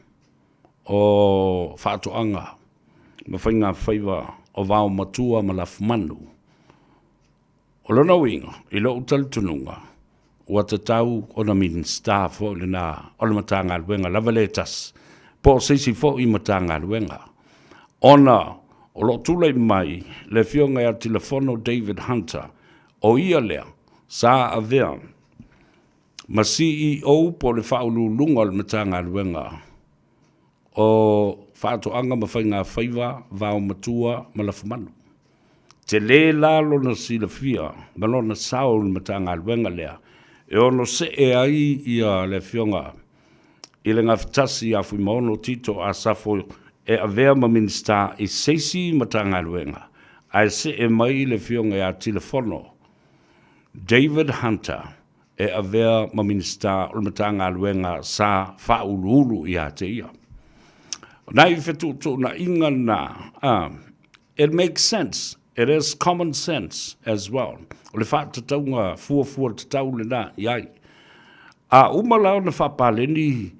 o Faatoaga ma Faigafaiva o Vaomatua ma Lafumanu. O lona uiga, i lou talitonuga, ua tatau ona Minisita foi lena o le Matagaluega lava lea e tasi, po o se isi foi Matagaluega, ona o lo o tulai mai le Afioga ia Tilafono David Hunter, o ia lea sa avea ma CEO po o le Faauluuluga o le Matagaluega o Faatoaga ma Faigafaiva, Vaomatua ma Lafumanu. Tele la lona silafia ma lona sao i le Matagaluega lea e ono see ai ia le Afioga i le Gafatasi ia Fuimaono Tito Asafo e avea ma Minisita i se isi Matagaluega ae see mai le Afioga ia Tilafono David Hunter e avea ma Minisita o le Matagaluega sa faauluulu ia te ia. O nai fetuutuunaiga na, it makes sense, it is common sense as well. O le faatatauga fuafua tatau lena i ai. A uma la ona faapaleni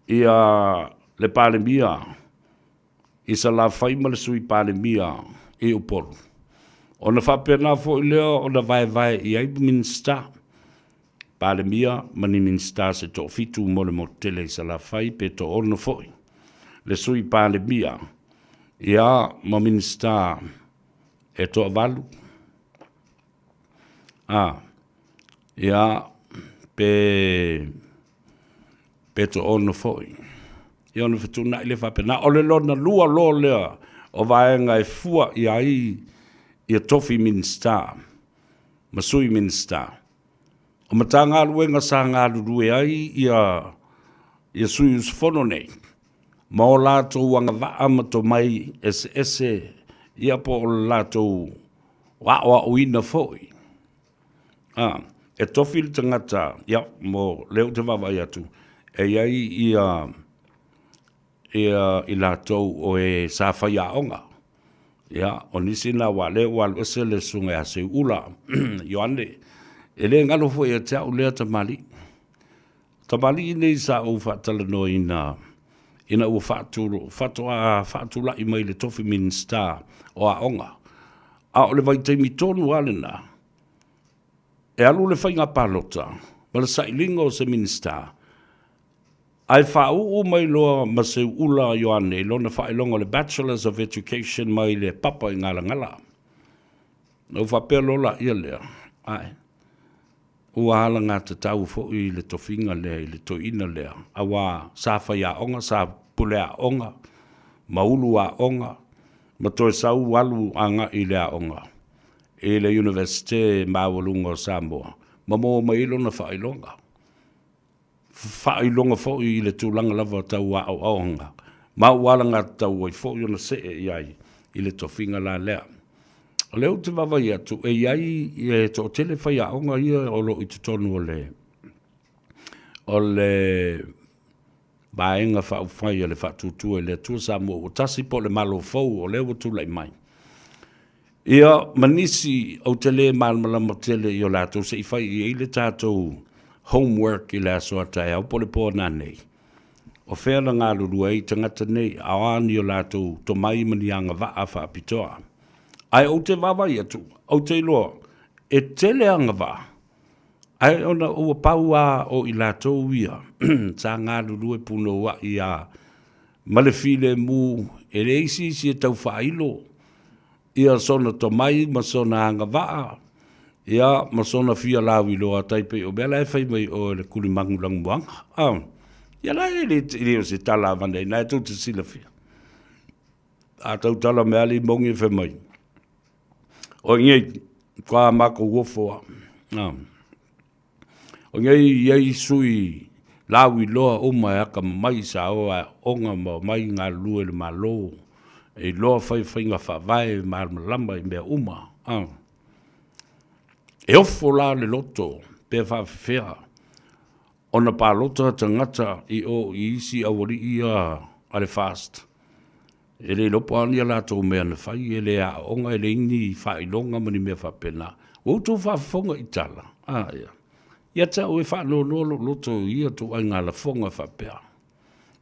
ia le Palemia i Salafai ma le Sui Palemia i Upolu. Ona faapena foi lea ona vaevae i ai Minisita, Palemia ma ni Minisita se toafitu mo le motu tele i Salafai pe toaono foi le Sui Palemia, ia ma Minisita e toavalu. A, ia, pe, pe toaono foi. Ia ona fetuunai lea faapena. O le lona lua loa lea o vaega e fua i ai ia tofi Minisita ma Sui Minisita. O Matagaluega sa galulue ai ia, ia sui usufono nei, ma o latou agavaa ma tomai eseese, ia po o le latou aoaoina foi. A, e tofi le tagata, ia, mo lea ou te vaavaai atu, e i ai ia, ia i latou o e sa faiaoga. Ia, o nisi na aua o lea ua alu ese le susuga ia Seuula Ioane. E le galo foi ia te au lea tamalii. Tamalii nei sa ou faatalanoaina ina ua faatoa faatulai mai le tofi Minisita o Aoga, a o le vaitaimi tonu lava lena, e alu le faiga palota ma le sailiga o se Minisita, ae faauu mai loa ma Seuula Ioane i lona faailoga o le Bachelors of Education mai le papa i Galagala. Ona ou faapea loa laia lea, ae, Ua alagatatau foi le tofiga lea i le toeaina lea, aua sa faiaoga, sa pule aoga ma ulu aoga ma toe sau alu agai i le aoga i le Iunivesite Maualuga o Samoa ma maua mai ai lona faailoga. Faailoga foi i le tulaga lava tau aoaoga ma ua alagatatau ai foi ona see i ai i le tofiga la lea. O lea ou te vaavaai atu e i ai e toatele faiaoga ia o lo o i totonu o le o le Vaega Faaupufai a le Faatuatua i le Atua Samoa ua Tasi po o le Malo fou o lea ua tulai mai. Ia, ma nisi ou te le malamalama tele i o latou se i fai i ai le tatou homework i le aso a taeao po o le po nanei. O fea na galulue ai tagata nei, a o a ni o latou tomai ma ni agavaa faapitoa. Ae ou te vaavaai atu, ou te iloa e tele agavaa, ae ona ua pau lava o i latou ia sa galulue punouai lava ma le filemu, e leai se isi e tau faailo ia sona tomai ma sona agavaa, ia ma sona fia lauiloa tai pei o mea la e fai mai oe le kulimagu lanumoana. Ah, ia la e le, e le o se tala avane ai, na e tou te silafia. A tautala mai lava le imogi e fai mai, o nei, kwa makou ofo a. Ah. O nei i ai sui lauiloa uma e akamamai sa o aoga ma omai galulue i le Malo e iloa fai faiga faavae malamalama i mea uma. E ofo la le loto pe faafefea ona palota tagata i o i isi aualii ia a le FAST. E le iloa po o a ni a latou mea na fai, e le aooga, e leai ni faailoga ma ni mea faapena. Ua outou faafofoga i tala, a ia. Ia te au e faanoanoa lou loto i ia ituaiga lafoga faapea.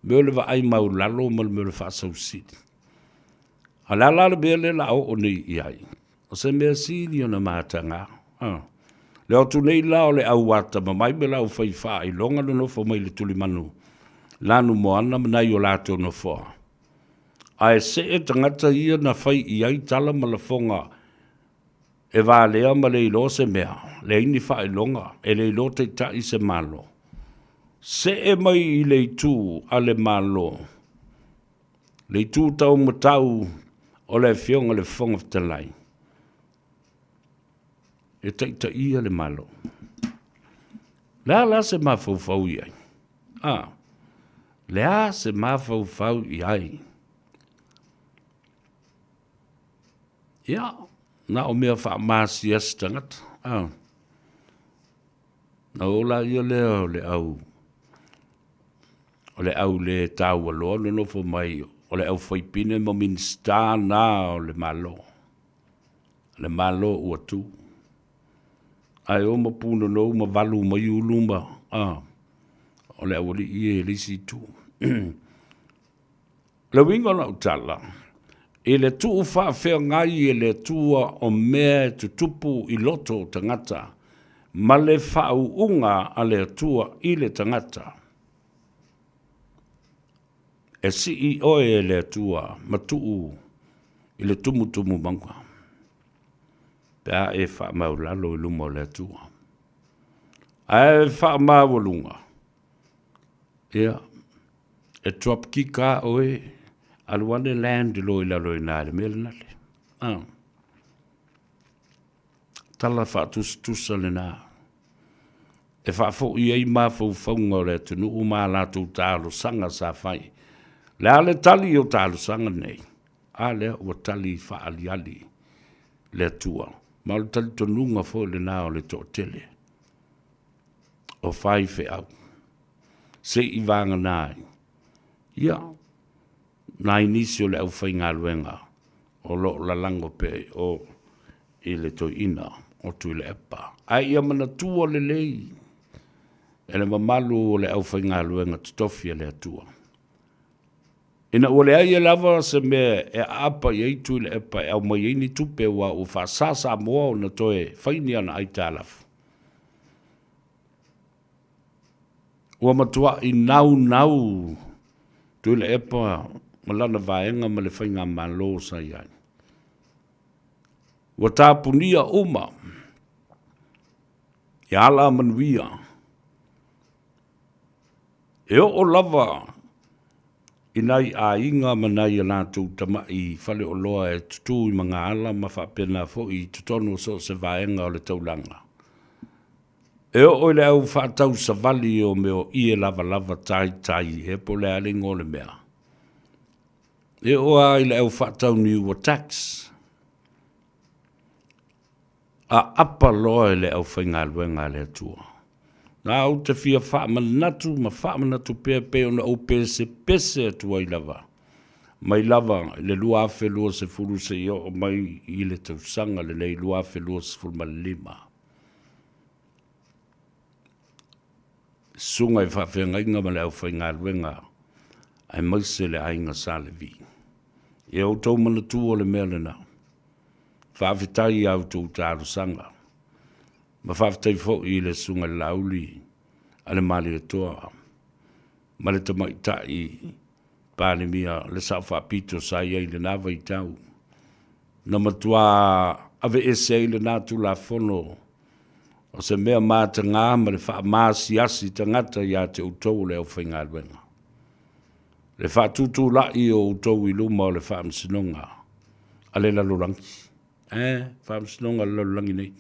Mea o le vaai maulalo ma le mea o le faasausili. A o le a la le mea lea o le a oo nei i ai? O se mea sili ona mataga. A. Le o atu nei la o le au atamamai ma le aufai faailoga nonofo mai le tulimanu lanumoana ma nai o latou nofoa. Ae see tagata ia na fai i ai tala ma lafoga e valea ma le iloa se mea, leai ni faailoga, e le iloa taitai se Malo. See mai i le itu a le Malo, le itu taumatau o le Afioga i le Fofoga Fetalai, e taitaia le Malo. Le a la se mafaufau i ai? A, le a se mafaufau i ai? Ia, na o mea faamaasiasi tagata. A, na o la ia lea o le au o le au le taua loa nonofo mai o le au faipine ma Minisita na o le Malo, le Malo ua tu. Ae o ma punonou ma valu mai ulu ma a, o le aualii e le isi itu. Le uiga o lau tala, i le tuu faafeagai e le Atua o mea e tutupu i loto o tagata, ma le faauuga a le Atua i le tagata, e sii oe e le Atua ma tuu i le tumutumu mauga, pe a e faamaulalo i luma o le Atua. Ae faamaualuga, ia, e drop kick a oe, alu ane land loa i lalo i ina i le mea lena le. Ah. Tala faatusatusa lena e faafoi ai mafaufauga o le atunuu ma a latou talosaga sa fai. Le a le tali o talosaga nei? A lea ua tali faaaliali le Atua. Ma o le talitonuga foi lena o le toatele o faifeau se i vagana ai ia nai nisi o le aufaigaluega o lo o lalago pea i o i le toeaina o Tuilaepa. Ae ia manatua lelei e le mamalu o le aufaigaluega totofi a le Atua, ina ua leai lava se mea e aapa i ai Tuilaepa e aumai ai ni tupe aua ua faasa Samoa ona toe fai ni ana aitalafu, ua matuai naunau Tuilaepa ma lana vaega ma le faigamalo sa i ai. Ua tapunia uma i alamanuia e oo lava i nai aiga ma nai a latou tamai faleoloa e tutū i magaala ma faapena foi i totonu o so o se vaega o le taulaga. E oo i le au faatau savali o mea o ie lavalava taitai ea po o le a le igoa o le mea. E oo lava i le au faatau niu tax. Aapa loa e le aufaigaluega a le Atua. Na ou te fia faamanatu ma faamanatu pea pei ona ou pesepese atu ai lava, mai lava i le 2020 seia oo mai i le tausaga lenei 2025. Susuga i faafeagaiga ma le aufaigaluega aemaise le aiga Sa Levi. Ia outou manatua le mea lena. Faafetai i a outou talosaga ma faafetai foi i le Susuga i le Laauli a le Malietoa ma le Tamaitai Palemia le Sao Faapito sa i ai i lena vaitau na matua aveese ai lena Tulafono o se mea mataga ma le faamaasiasi tagata ia te outou o le aufaigaluega. Le faatutulai o outou i luma o le Faamasinoga a le lalolagi. E, Faamasinoga a le lalolagi nei.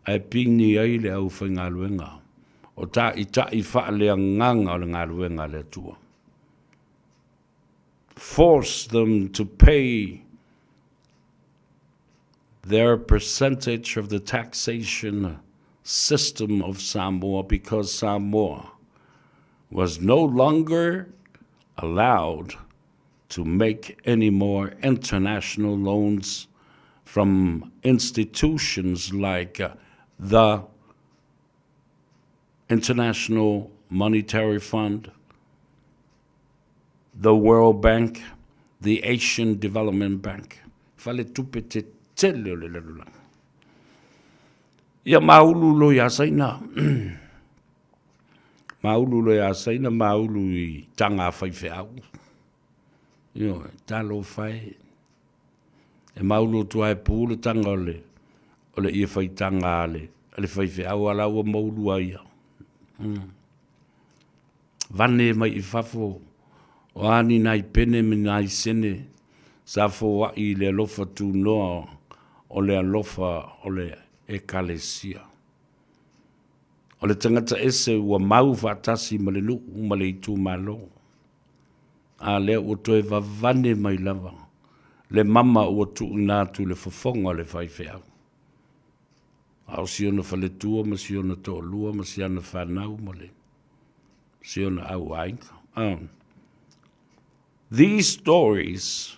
Ae pini ai le aufaigaluega o taitai faaleagaga o le galuega a le Atua. Force them to pay. their percentage of the taxation system of Samoa because Samoa was no longer allowed to make any more international loans from institutions like the International Monetary Fund, the World Bank, the Asian Development Bank. Faletupe tetele o le lalolagi. Ia maulu loa iā Saina. Maulu loa iā Saina, maulu i taga a faifeau. Ioe, talofa e. E maulu atu lava e pu le taga o le, o le ie faitaga a le, a le faifeau a la ua maulu ai ia. Vane mai i fafo, o a ni nai pene ma ni nai sene sa foai i le alofa tunoa o le alofa o le Ekalesia. O le tagata ese ua mau faatasi ma le nuu ma le itumalo, a lea ua toe vavane mai lava le mama ua tuuina atu i le fofoga o le faifeau. A o si ona faletua ma si ona toalua ma si ana fanau ma le si ona au aiga. These stories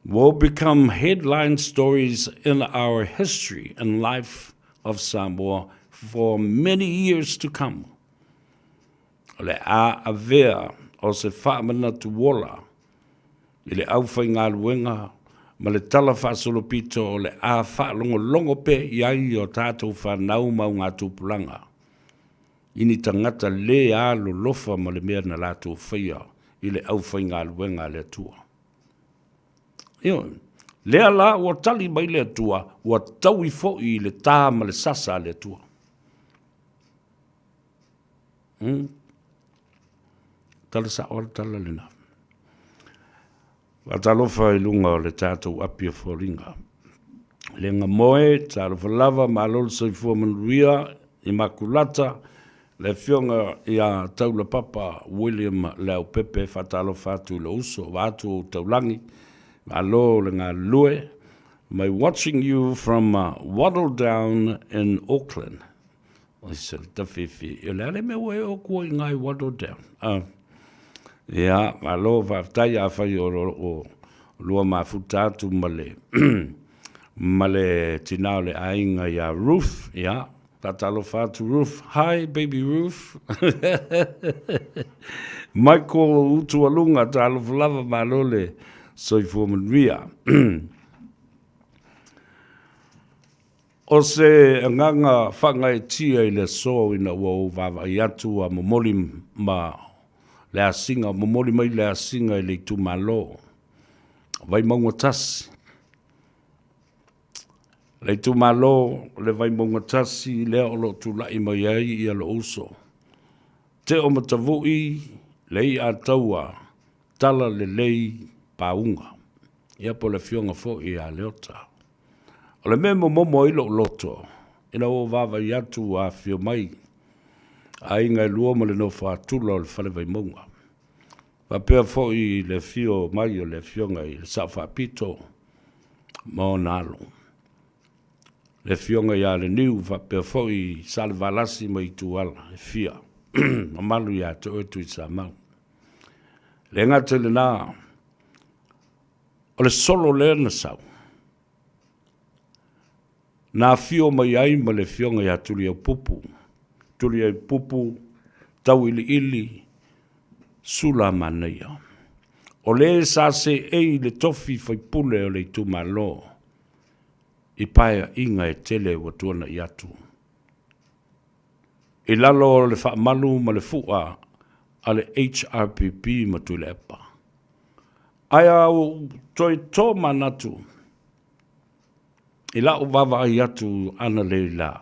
will become headline stories in our history and life of Samoa for many years to come. O le a avea o se faamanatu ola i le aufaigaluega ma le tala faasolopito o le a faalogologo pea i ai o tatou fanau ma augatupulaga i ni tagata le alolofa ma le mea na latou faia i le aufaigaluega a le Atua. Ioe, lea la ua tali mai le Atua, ua taui foi i le tā ma le sasa a le Atua. Tala sao le tala lena. Faatalofa i luga o le tatou api o foliga. Le gamoe, talofa lava, malo le soifua manuia i Makulata, le afioga ia Taulapapa William Leaupepe, faatalofa atu i lou uso, vaeatu ou taulagi, malo le galulue. My watching you from Wattle Down in Auckland. Oi se le tawhiwhi. O le a le mea ua e o kua i ngai Wattle Down. Ia, malo, faafetai afai o o lua mafuta atu ma le ma le tina o le aiga ia Ruth. Ia, faatalofa atu Ruth. Hi baby Ruth. Michael Utualunga, talofa lava, malo le soifua manuia. O se agaga faagaeetia i le aso ina ua ou vaavaai atu a momoli ma le asiga, momoli mai le asiga i le itumalo o Vaimauga 1. Le itumalo o le Vaimauga 1 lea o lo o tulai mai ai ia lou uso. Teo Matavui le i'a taua tala lelei pauga. Ia po o le afioga foi ia Leota. O le mea e momomo ai lou loto, ina ua ou vaavaai atu ua afifio mai aiga e lua ma le nofo a tula o le Fale Vaimauga. Faapea foi le afio mai o le afioga i le Sao Faapito ma ona alo. Le afioga ia Leniu faapea foi Salevalasi ma Ituala e fia, mamalu ia te oe Tuisamau. E le gata i lena, O le solo lea na sau, na afio mai ai ma le afioga ia Tuliaupupu, Tuliaupupu Tauiliili Sulamanaia. O le sa seei i le tofi faipule o le itumalo i paeaiga e tele ua tuanai atu. I lalo o le faamalu ma le fua a le HRPP ma Tuilaepa. Ae a ou toe tomanatu i la'u vaavaai atu analei la,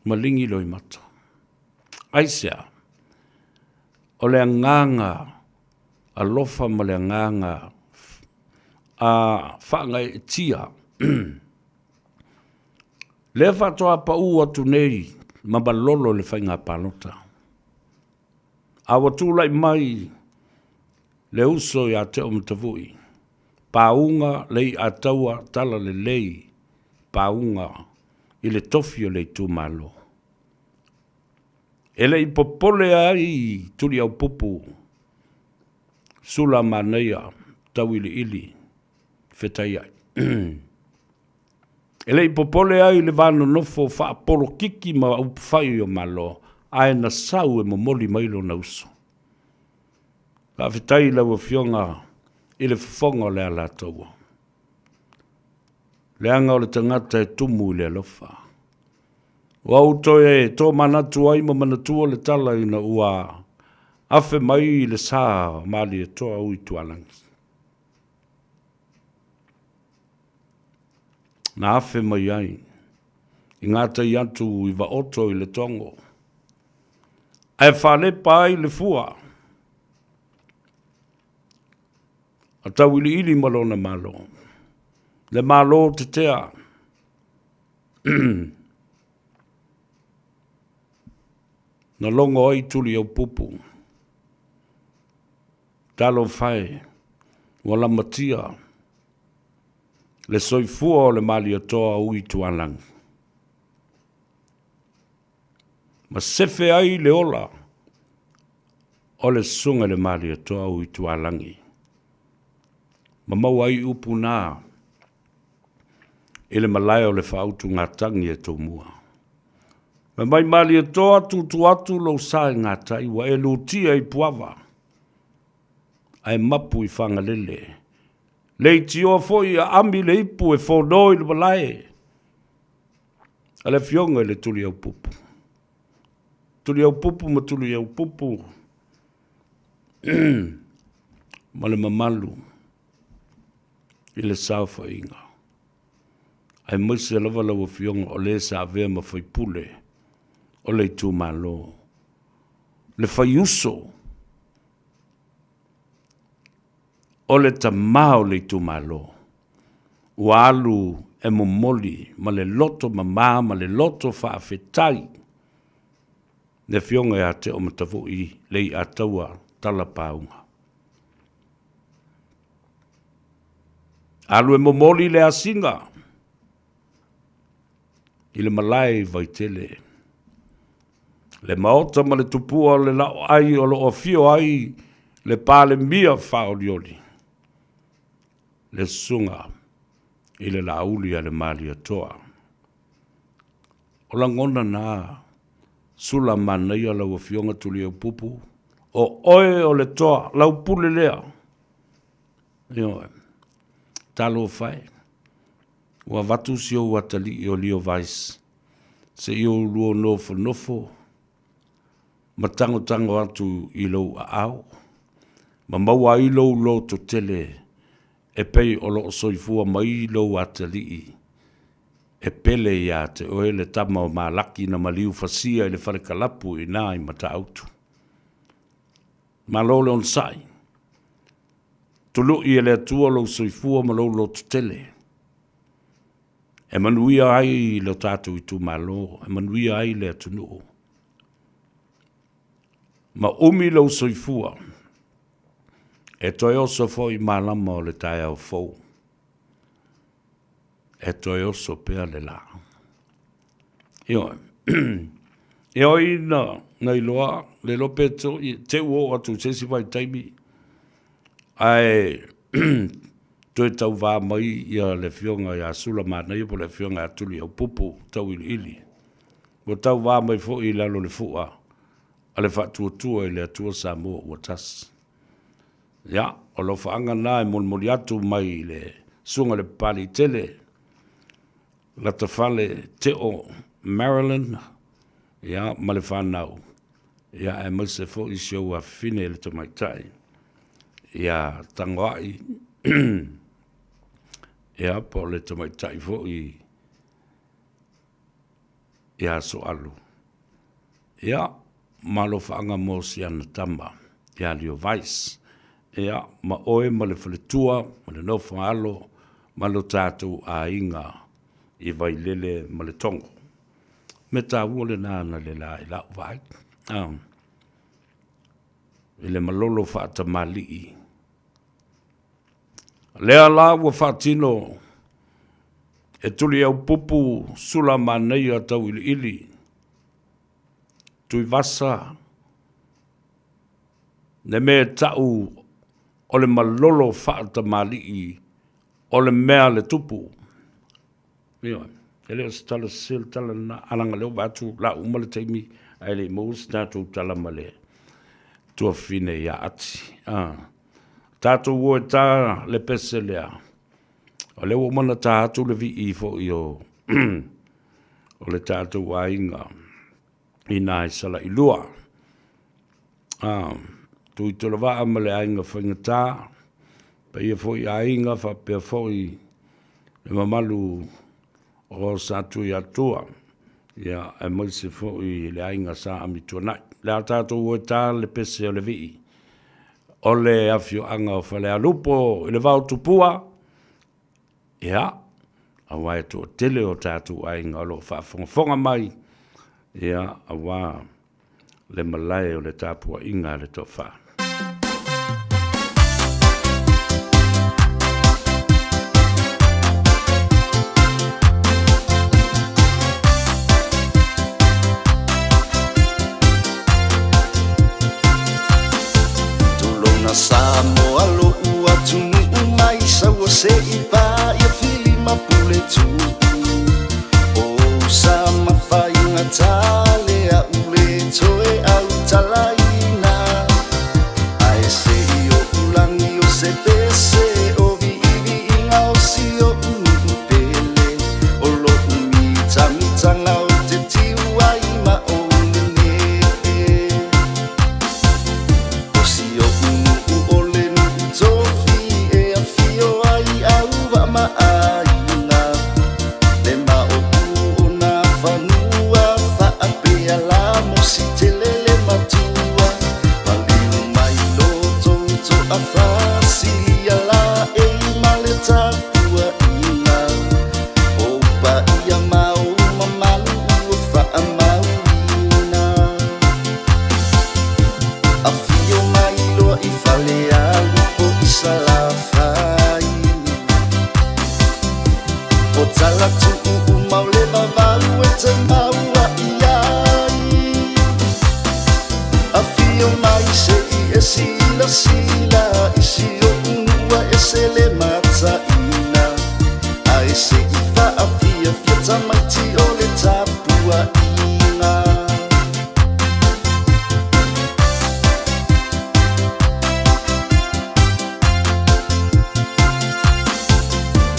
maligi loimata. Aisea? O le agaga alofa ma le agaga a faagaeetia lea faatoa pau atu nei ma malolo i le faiga palota. A ua tulai mai le uso ia Teomatavui. Pauga Leiataua Talalelei Pauga i le tofi o le itumalo. E le i popole ai Tuliaupupu, Sula manaia tauiliili fetaiai. E le i popole ai le va nonofo faapolokiki ma upufai o Malo, ae na sau e momoli mai lona uso. Faafetai i lau Afioga i le fofoga o le Alataua. Leaga o le tagata e tumu i le alofa. Ua ou toe tomanatu ai ma manatua le tala ina ua afe mai le sa o Malietoa Uitualagi. Na afe mai ai i gatai atu i Vaoto i Letogo, ae faalepa ai le fua a Tauiliili ma lona Malo, le Malo tetea. Na logo ai Tuliaupupu, talofa e, ua lamatia le soifua o le Malietoa o Uitualagi, ma sefe ai le ola o le Susuga i le Malietoa o Uitualagi, ma maua ai upu na i le malae o le faautugatagi e Tumua. Fai mai Malietoa, tuutuu atu lou sa i gatai, ua e lutia i Puava, ae mapu i Fagalele. Leitioa foi aami le ipu e fono i le malae a le Afioga i le Tuliaupupu. Tuliaupupu ma Tuliaupupu ma le mamalu i le saofaiga, aemaise lava lau Afioga o le sa avea ma faipule o le itumalo, le faiuso o le tama o le itumalo, ua alu e momoli ma le loto mama ma le loto faafetai le Afioga ia Teomatavui Leiataua Talapauga. Alu e momoli le asiga i le malae i Vaitele, le maota ma le tupua o le laoai o lo o afio ai le Palemia faaolioli, le susuga i le Laauli a le Malietoa. O lagona na, sula manaia lau Afioga Tuliaupupu, o oe o le toa, lau pule lea. Ioe. Talofa e, ua avatu si ou atalii o Leo Vice se i oulua nofonofo ma tagotago atu i lou aao ma maua ai lou lototele e pei o lo o soifua mai lou atalii e pele ia te oe le tama o Malaki na maliu fasia i le fale kalapu i ina i Matautu. Malo le onosai. Tului e le Atua lou soifua ma lou lototele e manuia ai lo tatou itumalo, e manuia ai le atunuu. Ma umi lou soifua e toe oso foi malama o le taeao fou, e toe oso pea le la. Ioe. E oi na, na iloa, le iloa pe to, te u oo atu i se isi vaitaimi, ae toe tauvā mai ia le afioga ia Sulamanaia po o le afioga ia Tuliaupupu Tauiliili. Ua tauvā mai foi i lalo o le fua a le Faatuatua i le Atua Samoa ua Tasi. Ia, o alofaaga na e molimoli atu mai i le Susuga i le Papaliitele, Latafale Teo Marilyn, ia, ma le fanau, ia, aemaise foi si ou afafine le tamaitai, ia Tagoai, ia, po o le tamaitai foi ia Soalu. Ia, ma alofaaga mo si ana tama ia Leo Vice. Ia, ma oe ma le faletua ma le nofo a alo ma lo tatou aiga i Vailele ma Letogo. Mea taua lena na le la i lau vaai. Ah, i le malolo faatamalii. Lea la ua faatino e Tuliaupupu Sulamanaia Tauiliili Tuivasa le mea ta'u o le malolo fa'atamalii o le mea a le tupu. Ioe, e le o se tala sese le tala lena, a leaga o lea ua vaai atu la uma le taimi ae le i maua se tatou tala ma le tuafafine ia Ati. Ah. Tatou o e ta le pese lea. O lea ua uma ona ta atu le vii foi o, o le tatou aiga i nā i Salailua. Ah, Tuitolovaa ma le aiga faigata, paia foi aiga faapea foi le mamalu o Satuiatua, ia, aemaise foi le aiga Sa Amituanai. Le a tatou o e ta le pese o le vii o le afioaga o Falealupo i le Vaotupua, ia, aua e toatele o tatou aiga o lo o faafogafoga mai, ia, aua le malae o le tapuaiga a le toafa. Tulona Samoa lo'u atunuu mai Saua se'i paia Fili ma Puletuu O sa mafaigata le a'u le toe autalaina Ae se'i o'u lagi o se pese o vi'ivi'iga o si o'u nu'u pele O lo'u mitamitaga o te tiu ai ma ou nene'e O si o'u nu'u o le nu'u tofi e afio ai Auva'a ma Aiga Le maopu o nā fanua fa'apea la mosi tele le matua Maliu mai lo tou to'afasilia la ei ma le tapua'iga O paia ma ou mamalu ua fa'amauina Afio mai loa i Falealupo i Salafai O Talatu'u uma o le vavau e te maua i ai Afio mai se'i e silasila i si o'u nu'u a ese le mataina Ae se'i fa'afiafia tamaiti o le tapua'iga.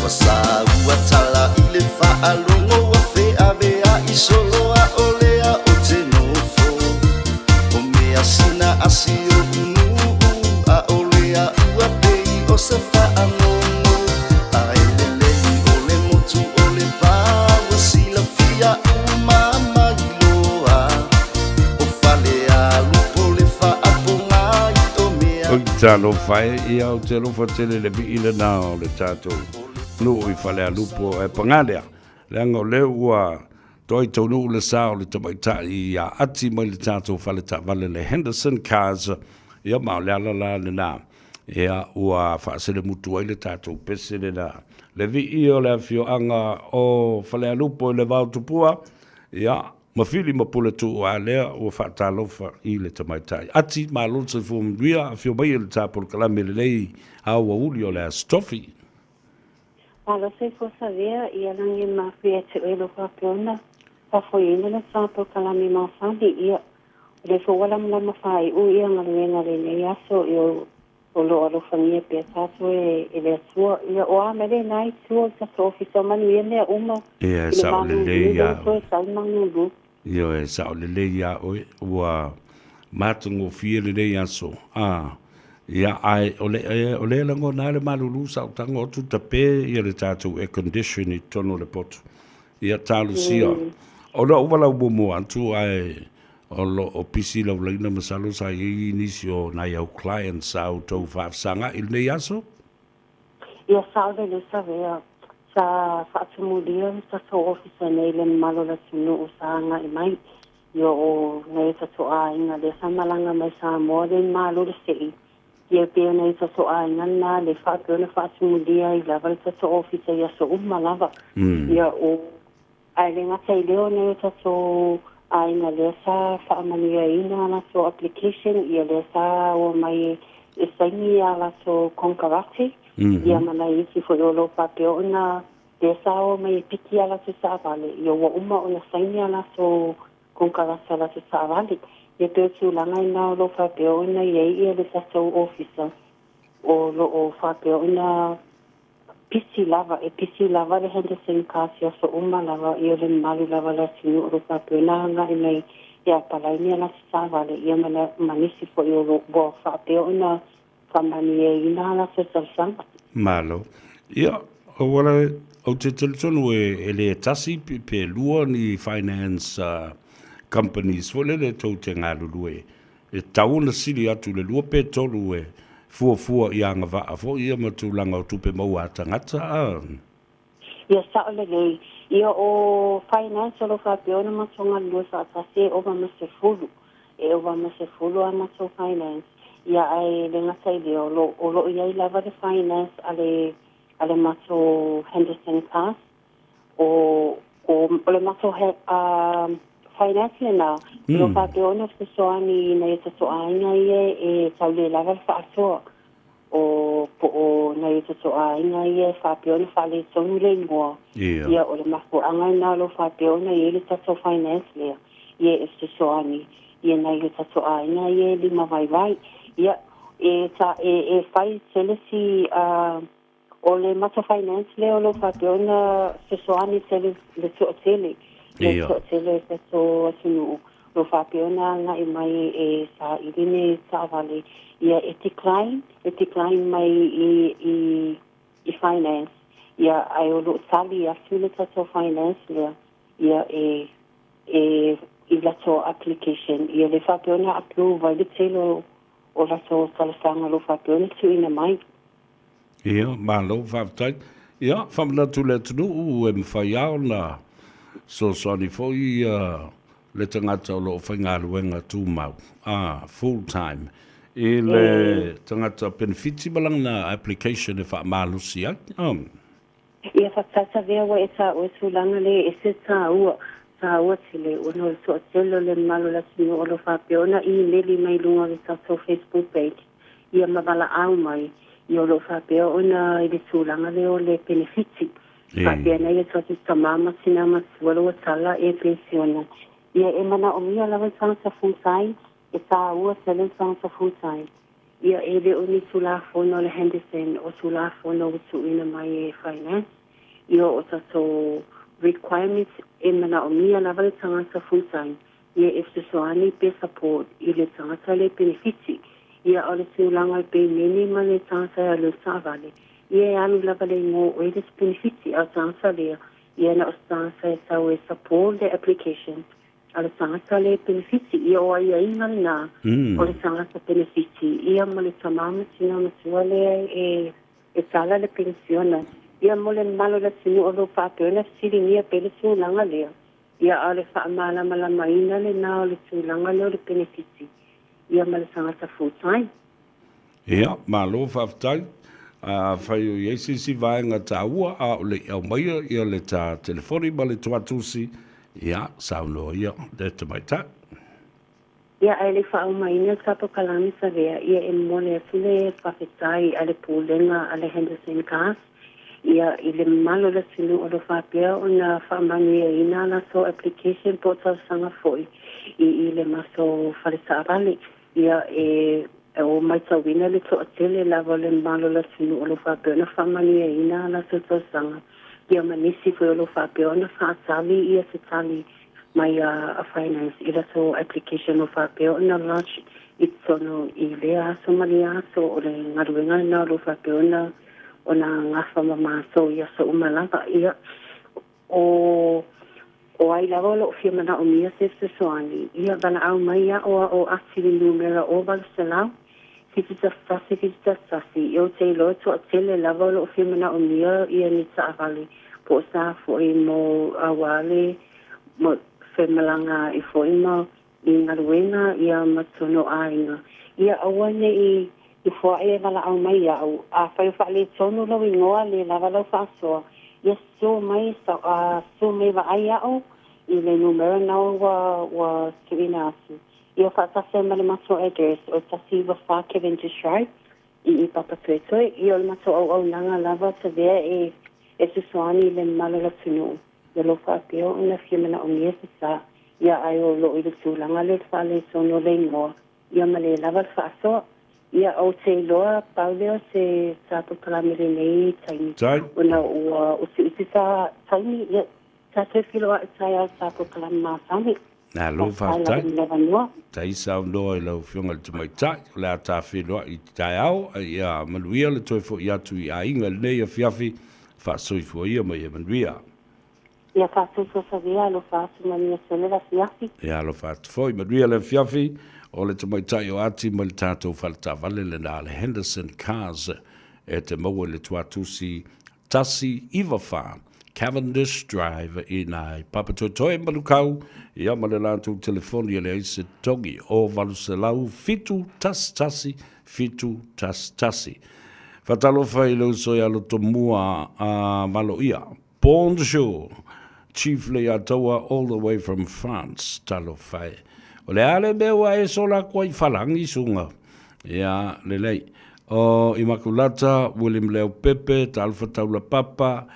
Ua saua tala i le faalogo ua feavea'i solo a'ole a ou te nofo O mea sina a si o'u nu'u a'ole a'u a pei o se fa'agogo Ae lelei o le motu o le va ua silafia uma mai loa O Falealupo le faapogai o mea Oi talofa e, ia ou te alofa tele i le vii lena o le tatou nuu i Falealupo ae paga lea, leaga o lea ua toai taunuu le sa o le tamaitai ia Ati mai le tatou fale taavale le Henderson Cars, ia ma o le ala la lena ia ua faaselemutu ai le tatou pese lena. Le vii o le afioaga o Falealupo i le Vaotupua, ia ma Fili ma Puletuu a lea ua faatalofa i le tamaitai. Ati, malo le soifua manuia, afio mai i le ta polokalame lelei aoauli o le Aso Tofi. Malo soifua Savea ia lagi ma fia te oe lo faapea faafoeina le ta polokalame masani ia o lea foi ua lamalama faai'u ia galuega o lenei aso ia o loo alofagia pea tatou e e le Atua ia o a mea lena i tua o le tatou ofisa o manuia mea uma Ia, e i le sao malulu lelei lea iā ua toe oe. sau le malulu. Ioe, e sao lelei iā oe, ua matagofie lenei aso. A, ia, ae o le, o lea e lagona ai le malulu sa ou tago atu tape ia le tatou air condition i totonu o le potu. Ia, talosia. O lou valaau muamua atu, ae o lo o pisi lau laina masalo sa i ai nisi o nai au clients sa outou faafesaga'i i lenei aso. Ia sao lelei Savea, sa faatumulia le tatou ofisa nei i le mamalu o le atunuu sa agai mai i o nai o tatou aiga lea sa malaga mai Samoa lea i malo le se'i. Ia pei o nai o tatou aiga lena le faapea ona faasumulia ai lava le tatou ofisa i aso uma lava. Ia o ae le gata i lea o nai o tatou aiga lea sa faamanuiaina a latou application, ia lea sa o mai e saini a latou konekarate, ia ma nai isi foi o lo o faapea ona lea sa o mai e piki a latou taavale, ia ua uma ona saini a latou konekarate a latou taavale. Ia pei o tulaga lena o lo o faapea ona i ai ia le tatou ofisa o lo o faapea ona pisi lava, e pisi lava le Henderson Cars i aso uma lava, ia le mamalu lava o le atunuu o lo o faapea ona agai mai e apalai ni a latou taavale, ia ma nisi foi o lo ua faapea ona faamanuiaina a latou talosaga. Malo. Ia, ua ou te talitonu e le tasi pe lua ni finance companies foi lele tou te galulue e tatau ona sili atu i le lua pe tolu e fuafua i agavaa foi ia ma tulaga o tupe maua a tagata a. Ia sao lelei. Ia o finance o lo o faapea ona matou galulue faatasi e ova ma 10. E ova ma 10 a matou finance. Ia ae le gata i lea o lo o lo o i ai lava le finance a le a le matou Henderson Cars o o o le matou finance lena o lo o faapea ona fesoasoani i nai o tatou aiga ia e tau le lava le faasoa o po o nai o tatou aiga ia e faapea ona faaletonu le igoa. Ia o le mafuaaga lena o lo o faapea ona i ai le tatou finance lea ia e fesoasoani i nai o tatou aiga ia e lima vaivai. Ia e ta e e fai tele si o le matou finance lea o lo o faapea ona fesoasoani tele le toatele, le toatele o le tatou atunuu o lo o faapea ona agai mai e saili ni taavale, ia e decline, e decline mai i i finance, ia ae o lo o tali atu le tatou finance lea ia e e i latou application, ia le faapea ona approve ai le tele o latou talosaga o lo o faapea ona tuuina mai. Ia, malo faafetai. Ia, faamanatu i le atunuu e mafai lava ona fesoasoani foi ia le tagata o lo o faigaluega tumau, full time, i le tagata penefiti ma lana application e faamalosi ai. Ia faatata ua e taua tulaga le e ese taua, taua tele ona o le toatele o le mamalu o le atunuu o lo o faapea ona imeli mai luga o le tatou Facebook page ia ma valaau mai ia o lo o faapea ona i le tulaga lea o le penefiti. Faapea nei e tatou tama ma tina matua ua tala e penisiona. Ia e manaomia lava le tagata full time, e taua tele le tagata full time. Ia e le o ni Tulafono a le Henderson o Tulafono ua tuuina mai e Finance, ia o tatou requirements e manaomia lava le tagata full time ia e fesoasoani pe support i le tagata le penefiti. Ia o le tulaga i pemeni ma le tagata e alu i le taavale, ia e alu lava le igoa o oe le isi penefiti, a o le tagata lea, ia na o se tagata e sau e support le application a le tagata le penefiti, ia o aiaiga lena o le tagata penefiti, ia ma le tama ma tina matua lea e e tala le penisiona. Ia mo le mamalu o le atunuu o lo o faapea ona fesiligia pea le tulaga lea, ia a o le faamalamalamaina lena o le tulaga lea o le penefiti, ia ma le tagata full time. Ia, malo faafetai. Afai o i ai se isi vaega taua a o le i aumaia ia le ta telefoni ma le tuatusi, ia, saunoa ia le tamaitai. Ia, ae le i faaaumaina le ta polokalame Savea, ia e momoli atu le faafetai a le Pulega a le Henderson Cars, ia, i le mamalu o le atunuu o lo o faapea ona faamanuiaina a latou application po o talosaga foi i i le matou fale taavale. Ia, e o matauina le toatele lava o le mamalu o le atunuu o lo o faapea ona faamanuiaina a latou talosaga, ia ma nisi foi o lo o faapea ona faatali ia se tali mai a Finance i latou application o faapea ona lodge i totonu i lea aso ma lea aso. O le galuega lena o lo o faapea ona ona gafa ma matou i aso uma lava. Ia, O o ai lava o lo o fia manaomia se fesoasoani, ia valaau mai ia o a o ati le numera o 800 711 711. Ia ou te iloa e toatele lava o lo o fia manaomia ia ni taavale po o sa foi mo auā le mo femalagaa'i foi ma i galuega ia ma totonu o aiga. Ia aua ne i. Nofoaʻi e valaau mai iaʻu, Afai o faaletonu lou igoa le lava lau faasoa, ia susu mai susu mai vaai iaʻu i le numera na ua ua tuuina atu. Ia faatasi ai ma le matou address o 194 Cavendish Drive i i Papatoetoe. Ia o le matou auaunaga lava tavea e e fesoasoani i le mamalu o le atunuu. Ia lou faapea ona fia manaomia se sa, ia ae o loo i le tulaga lea o le faaletonu o le igoa, ia ma le lava le faasoa. Ia ou te iloa pau lea o se sa polokalame lenei taimi ona ua utiuti sa taimi, ia sa toe feiloai taeao sa polokalame masani. Malo faafetai. Faafetai saunoa i lau Afioga i le Tamaitai. O le a ta feiloai i taeao, a ia manuia le toe foi atu i aiga i lenei afiafi. Faasoifua ia ma ia manuia. Ia faasoifua Savea, alofa atu manuia tele le afiafi. Ia alofa atu foi, manuia le afiafi. O le tamaitai o Ati mai le tatou faletaavale lena le Henderson Cars e te maua i le tuatusi 194 Cavendish Drive i ina i Papatoetoe, Manukau, ia ma le latou telefoni e leai se togi o 800 711 711. Faatalofa i le uso ia Lotomua a Valoia. Bonjour, Chief Leiataua all the way from France. Talofa e. O le a le mea ua e sola atu ai i Falagi, suga? Ia, lelei. O Imakulata, William Leaupepe, Talofa Taulapapa,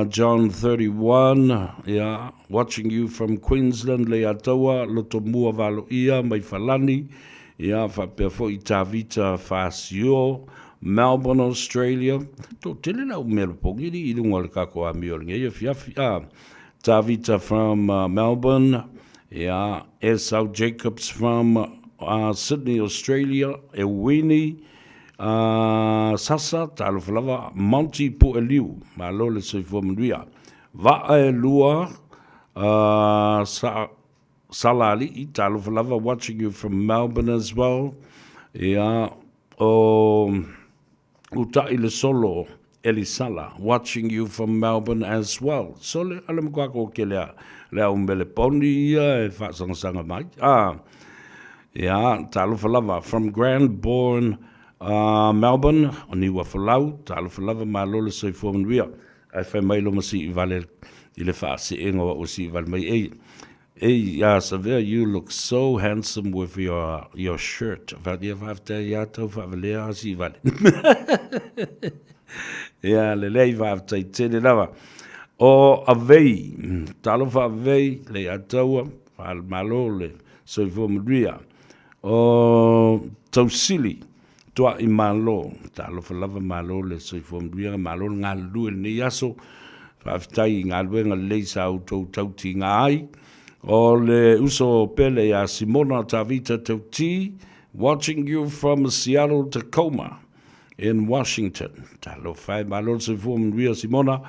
John 31, ia, watching you from Queensland, Leiataua, Lotomua Valoia mai Falani, ia, faapea foi Tavita Fasio, Melbourne, Australia. Toatele lau mea lopogi li i luga o le kako amio o lenei afiafi. Ah, Tavita from Melbourne, ia, Esau Jacobs from Sydney, Australia, Ewini, Sasa, talofa lava, Monty Pueliu, malo le soifua manuia. Vaa e lua, sa, Salali'i, talofa lava, watching you from Melbourne as well. Ia, o Uta'i le Solo, Elisala, watching you from Melbourne as well. Sole, ale matua ko ke lea, le au mele poni ia e whaasangasanga mai. Ah, ia, talofa lava, from Cranbourne, Melbourne, o Niua Folau, talofa lava, malo le soifua manuia. Ae fai mai lo masi i vale i le whaaseenga wa o si i vale mai ei. Ei, ia Savea, you look so handsome with your, your shirt. Wharia whaaftai ia tau whaavalea a si vale. Ia, lelei whaaftai tele lava. O Avei, talofa Avei, le ataua, whaalmalo le soifua manuia. O Tausili, Tua'i Malo, talofa lava malo le soifua manuia, malo le galulue i lenei aso. Faafetai i galuega lelei sa outou tautiga ai. O le uso pele ia Simona Tavita Tauti, watching you from Seattle, Tacoma in Washington. Talofa e, malo le soifua manuia Simona.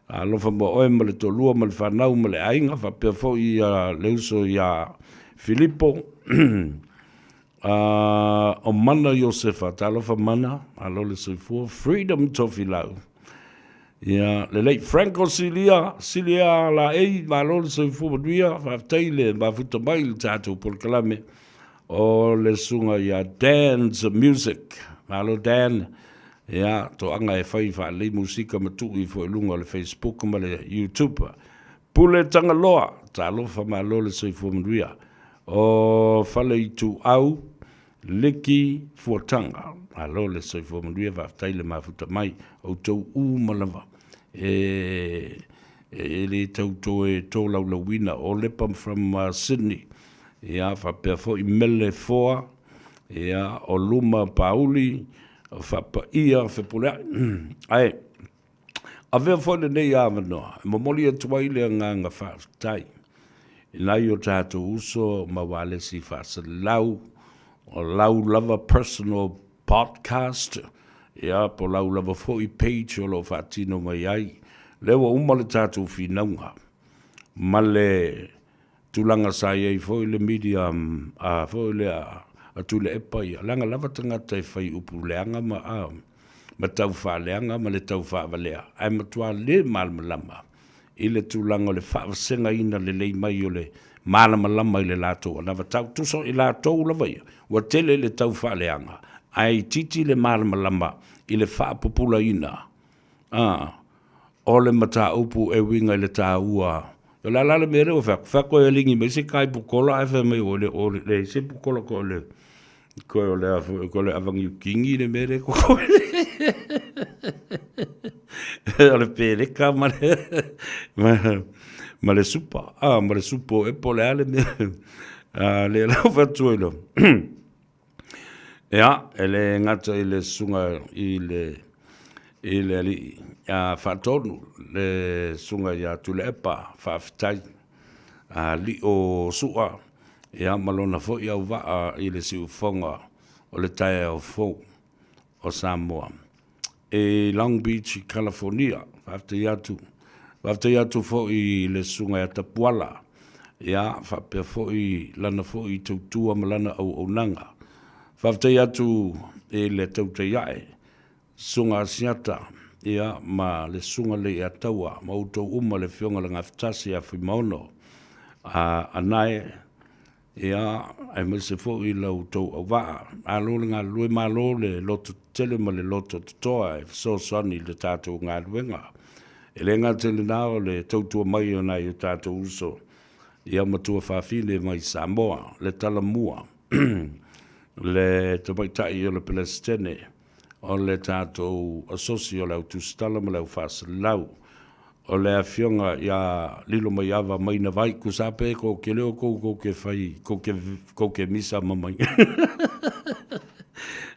Alofa mo oe ma le toalua ma le fanau ma le aiga, faapea foi le uso ia Filipo. A o Mana Iosefa, talofa Mana, alo le soifua, Freedom Tofilau. Ia, lelei, Franco Silia, Silia Laei, malo le soifua manuia, faafetai le mafuta mai i le tatou polokalame o le susuga ia Dan's Music. Malo Dan, ia, toaga e fai faalelei musika ma tuu ifo i luga o le Facebook ma le YouTube. Pule Tagaloa, talofa malo le soifua manuia. O Faleituau Liki Fuataga, malo le soifua manuia faafetai le mafuta mai, outou uma lava e e le tau toe tolaulauina o Lepa from Sydney, ia faapea foi Mele Foa, ia o Luma Pauli, o Faapaia Fepuleai. Ae Avea foi lenei avanoa e momoli atu ai le agaga faafetai i nai o tatou uso ma ualesi faasalalau o lau lava personal podcast, ia, po o lau lava foi page o lo o faatino mai ai. Lea ua uma le tatou finauga ma le tulaga sa i ai foi le media a foi lea a Tuilaepa ia, leaga lava tagata e fai upu leaga ma a ma tau faaleaga ma le tau faavalea, ae matua le malamalama i le tulaga o le faavasegaina lelei mai o le malamalama i le latou anavatau. Tusa o i latou lava ia, ua tele le tau faaleaga, Ae itiiti le malamalama i le faapupulaina a o le mataupu e uiga i le taua. O le a la le mea lea ua fai atu? Fai atu e aligi mai se tai pukola ae fai mai ua le o leai se pukola koe o le koe o le a foi koe o le ava niutini le mea lea e totoe. O le peleka ma le ma le supa, a ma le supo ea po o le a le mea. A lea la ua fai atu ai loa. Ia, e le gata i le susuga i le i le alii a Faatonu, le susuga ia Tuilaepa, faafetai alii o Sua, ia ma lona foi auvaa i le siufofoga o le taeao fou o Samoa i Long Beach i Kalafonia. Faafetai atu. Faafetai atu foi i le Susuga ia Tapuala, ia, faapea foi lana foi tautua ma lana auaunaga. Faafetai atu i le tautai ae, Susuga Asiata, ia, ma le Susuga Leiataua, ma outou uma le Afioga i le Gafatasi ia Fuimaono, a Anae, Ia, aemaise foi la outou auvaa. Malo le galulue, malo le loto tetele ma le loto totoa e fesoasoani i le tatou galuega. E le gata i lena o le tautua mai o nai o tatou uso ia matua fafine mai Samoa, le Talamua, le Tamaitai o le Pelesitene, o le tatou Asosi o le Au Tusitala ma le Au Faasalalau, o le Afioga ia Lilomaiava Maina Vai, tusa pe kou ke leo kou kou ke fai kou ke kou ke misa ma mai.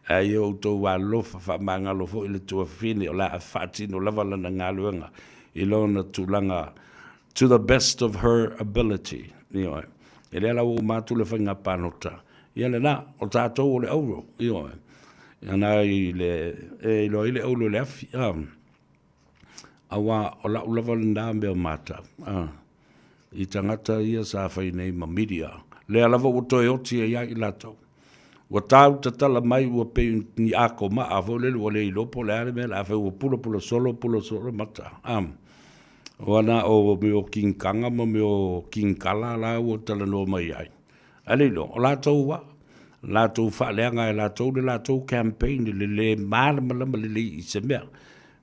Ai o outou alofa faamagalo foi le tuafafine o le a faatino lava lana galuega i lona tulaga to the best of her ability. Ioe. E lea la ua uma atu le faiga palota. Ia lena, o tatou o le auro. Ioe. Ana i le, e iloa ai le auro i le afi. Ah. Aua o lau lava lena mea matau, a, i tagata ia sa fai nei ma media, lea lava ua toe oti ai ia i latou. Ua tau tatala mai ua pei ni ako maa foi lele ua le iloa po o le a le mea o le a fai, ua pulapula solo, pula solo mata. A, ua na o mea o kinkaga ma mea o kinkala la ua talanoa mai ai. Ae le iloa, o latou lava, latou faaleaga e latou le latou campaign i le le malamalama lelei i se mea.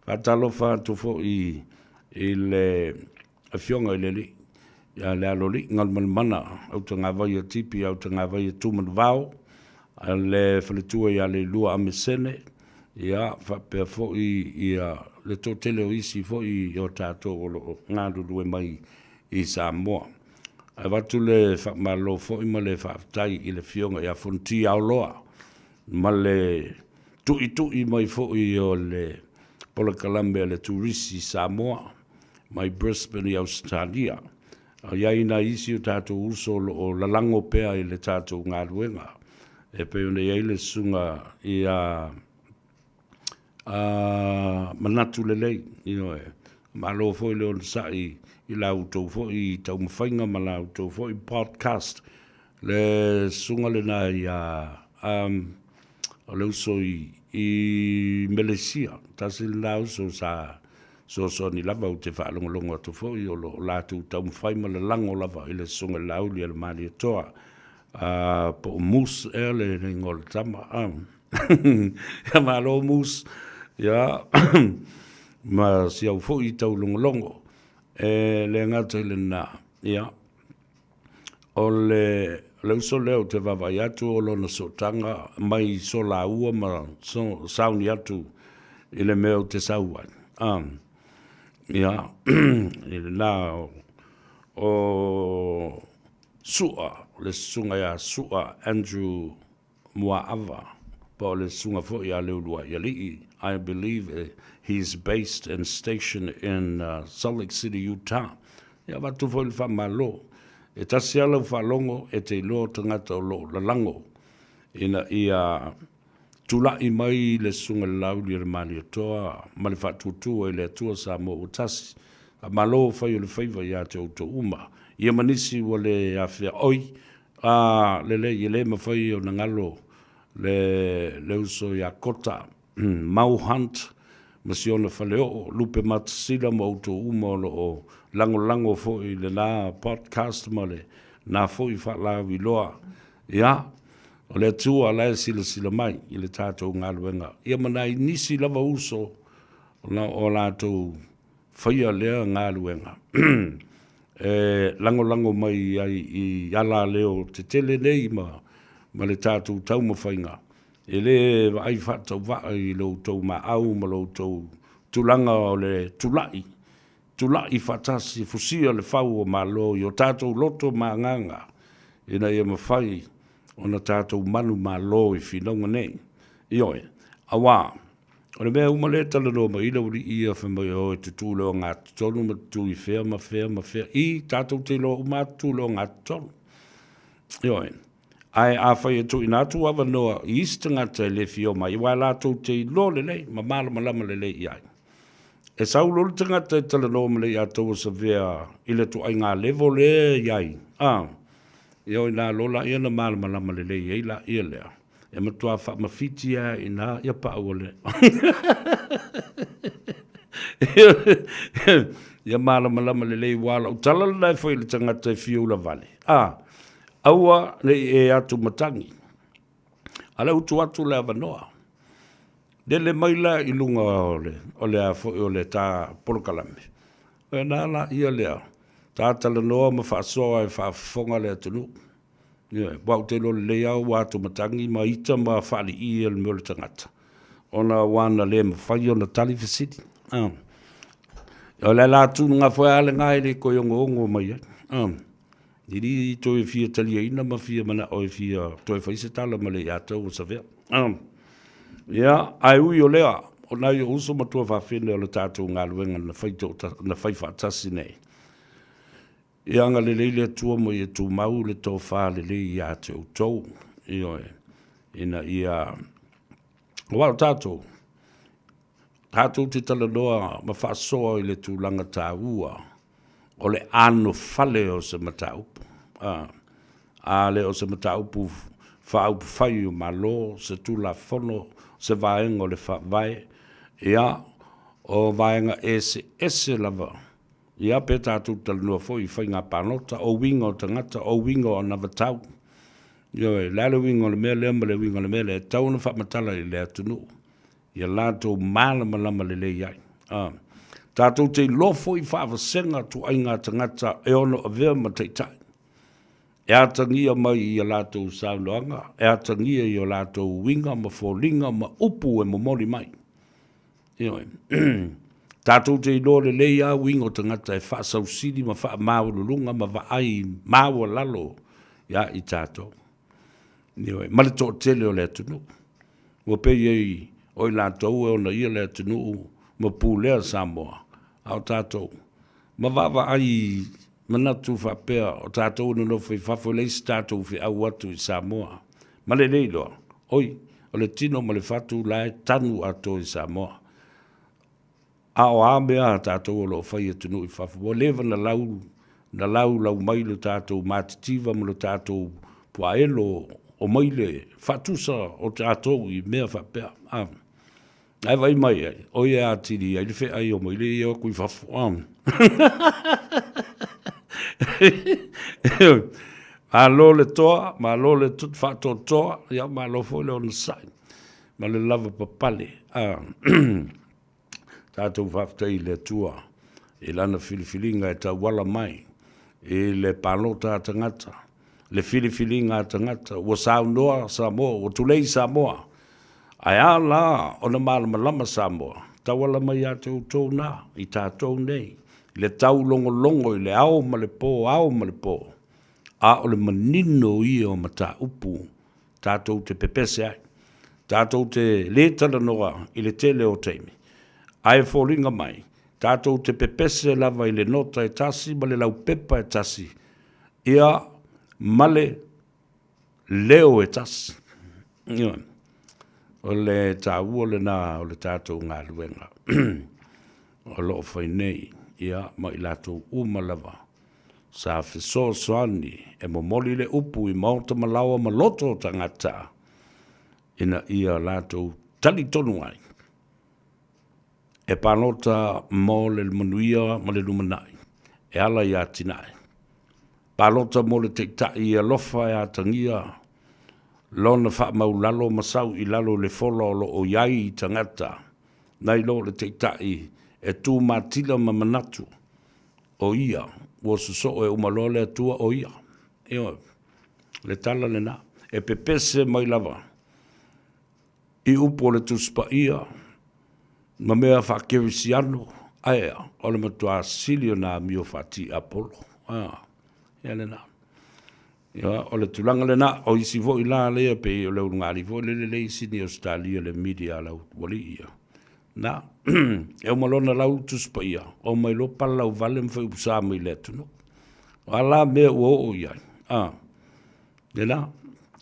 Faatalofa atu foi i le Afioga i le Alii ia Lealolii Galumalemana Autagavaia Tipi Autagavaia Tumanuvao, le faletua ia Leilua Amesene, ia faapea foi ia le toatele o isi foi o tatou o lo o galulue mai i Samoa. Ae avatu le faamalo foi ma le faafetai i le Afioga ia Fonoti Aoloa ma le tuitui mai foi o le polokalame a le Turisi Samoa mai Brisbane i Ausetalia. O i ai nai isi o tatou uso o lo o lalago pea i le tatou galuega e pei ona i ai le susuga ia manatu lelei, ioe. Malo foi le onosai i la outou foi taumafaiga ma la outou foi podcast. Le susuga lena ia o le uso i, i Melesia, tasi lena uso sa fesoasoani lava ou te faalogologo atu foi o lo o latou taumafai ma lalago lava i le susuga i le Laauli a le Malietoa, po o Moose ea le igoa o le tama. Ia malo Moose, ia ma si au foi taulogologo. E le gata i lena, ia, o le, le uso lea ou te vaavaai atu o lona sootaga mai solaua ma so, sauni atu i le mea ou te sau ai. Ah, ia, i lena o, o Sua, le susuga ia Sua Andrew Muaava, po o le susuga foi ia Leuluaialii, I believe he is based and stationed in Salt Lake City, Utah. Ia avatu foi le faamalo. E tasi lava lau faalogo e te iloa o tagata o lo o lalago ina ia tulai mai le susuga i le Laauli a le Malietoa ma le faatuatua i le Atua Samoa ua tasi. Faamalo fai o le faiva ia te outou uma. Ia ma nisi ua le afea oi A lelei, e le mafai ona galo le, le uso ia Kota, Mau Hunt ma si ona faleoo, Lupe Matasila ma outou uma o lo o lagolago foi i lena podcast ma lena foi faalauiloa. Ia, O le Atua la e silasila mai i le tatou galuega, ia ma nai nisi lava uso ona o latou faia lea galuega e lagolago mai ai i alaleo tetele nei ma le tatou taumafaiga. E le vaai faatauvaa i lo outou maau ma lo outou tulaga o le tulai, tulai faatasi, fusia le fau o Malo i o tatou loto ma agaga ina ia mafai ona tatou manumalo i finauga nei. Ioe, auā, o le mea uma lea e talanoa mai ai le aualii ia fai mai, o, e tutū i le ogatotonu ma tutū i fea ma fea ma fea. I, tatou te iloa uma lava tutū i le ogatotonu. Ioe. Ae afai e tuuina atu avanoa i isi tagata e le fia omai, aua latou te iloa lelei ma malamalama lelei i ai. E sau loa le tagata e talanoa ma le ia Taua Savea i le ituaiga level lea e i ai, a, ia o ina loa laia na malamalama lelei ai laia lea. E matua faamafiti lava i ina ia pau o le ia malamalama lelei aua o lau tala lena e fai i le tagata e fia ulavale, a, aua ne i e atu matagi, a o lea ua tuu atu le avanoa. Lele mai la i luga o le, o le a foi o le ta polokalame, ona laia lea, ta talanoa ma faasoa e faafofoga le atunuu. Ioe, aua ou te iloa lelei lava ua atumatagi ma ita ma faalii le mea o le tagata, ona ua na le mafai ona tali fesili. O le ala atu foi lava lena e le toe ogoogo mai ai. E le toe fia taliaina ma fia manao e fia toe fai se tala ma le ia Taua Savea. Ia, ae ui o lea, o nai ou uso ma tuafafine o le tatou galuega na fai, na fai faatasi nei, Ia agalelei le Atua ma ia tumau le tofa lelei ia te outou, ioe, ina ia, aua o tatou, tatou te talanoa ma faasoa i le tulaga taua o le anofale o se mataupu, a, a le o se mataupu faaupufai o Malo, se Tulafono, se vaega o le Faavae, ia, o vaega eseese lava Ia, pe tatou talanoa foi i faiga palota, o uiga o tagata, o uiga o anavatau. Ioe, o le a le uiga o le mea lea ma le uiga o le mea lea, e tatau ona faamatala i le atunuu, ia latou malamalama lelei ai. A. Tatou te iloa foi faavasega ituaiga tagata e ono avea ma taitai, e atagia mai i a latou saunoaga, e atagia i o latou uiga ma foliga ma upu e momoli mai. Ioe. Tatou te iloa lelei lava uiga o tagata e faasausili ma faamaualuluga ma vaai maualalo ia i tatou. Ioe. Ma le toatele o le atunuu. Ua pei ai o i latou e onaia le atunuu ma pulea Samoa, a o tatou, ma vaavaai manatu faapea o tatou e nonofo i fafo e leai se tatou feau atu i Samoa ma le le iloa, oi, o le tino ma le fatu la e tanu atoa i Samoa. A o a mea a tatou o lo o fai i atunuu i fafo, ua leva na lau, na laulau mai lo tatou matitiva ma lo tatou puaelo o mai le faatusa o tatou i mea faapea. A. Ae vaai mai ai, o ia atili ai le feai o mai le ia atu i fafo. Malo le toa, malo le faatoatoa, ia malo foi le onosai ma le lava papale. Tatou faafetai i le Atua i lana filifiliga e tauala mai i le palota a tagata, le filifiliga a tagata, ua saunoa Samoa, ua tulei Samoa. Ae a la ona malamalama Samoa, tauala mai ia te outou na, i tatou nei, i le taulogologo i le ao ma le po, ao ma le po, a o le manino ia o mataupu tatou te pepese ai. Tatou te lē talanoa i le tele o taimi, ae foliga mai, tatou te pepese lava i le nota e tasi ma le laupepa e tasi, ia, ma le leo e tasi. Ioe. O le taua lena o le tatou galuega o lo o fai nei, ia, ma i latou uma lava sa fesoasoani e momoli le upu i maota ma laoa ma loto o tagata ina ia latou talitonu ai e palota mo le manuia ma le lumanai e ala i atinae. Palota mo le taitai e alofa e atagia. lona faamaulalo ma sau i lalo i le fola o lo o i ai i tagata, nai lo le Taitai e tu matila ma manatu o ia ua sosoo e uma loa le Atua o ia. Ioe, le tala lena, e pepese mai lava i upu o le Tusi Paia ma mea faakerisiano, ae a, o le matua sili ona amio faatiapolo. A, ia lena. Ia, o le tulaga lena, o isi foi la lea pei o le ulugalii foi lele le isi ni Ausetalia le media a lau ualii ia. Na, e uma loa ona lau le Tusi Paia, omai loa palalauvale ma faiupusa mai le atunuu. O a la mea ua oo i ai? A, lena,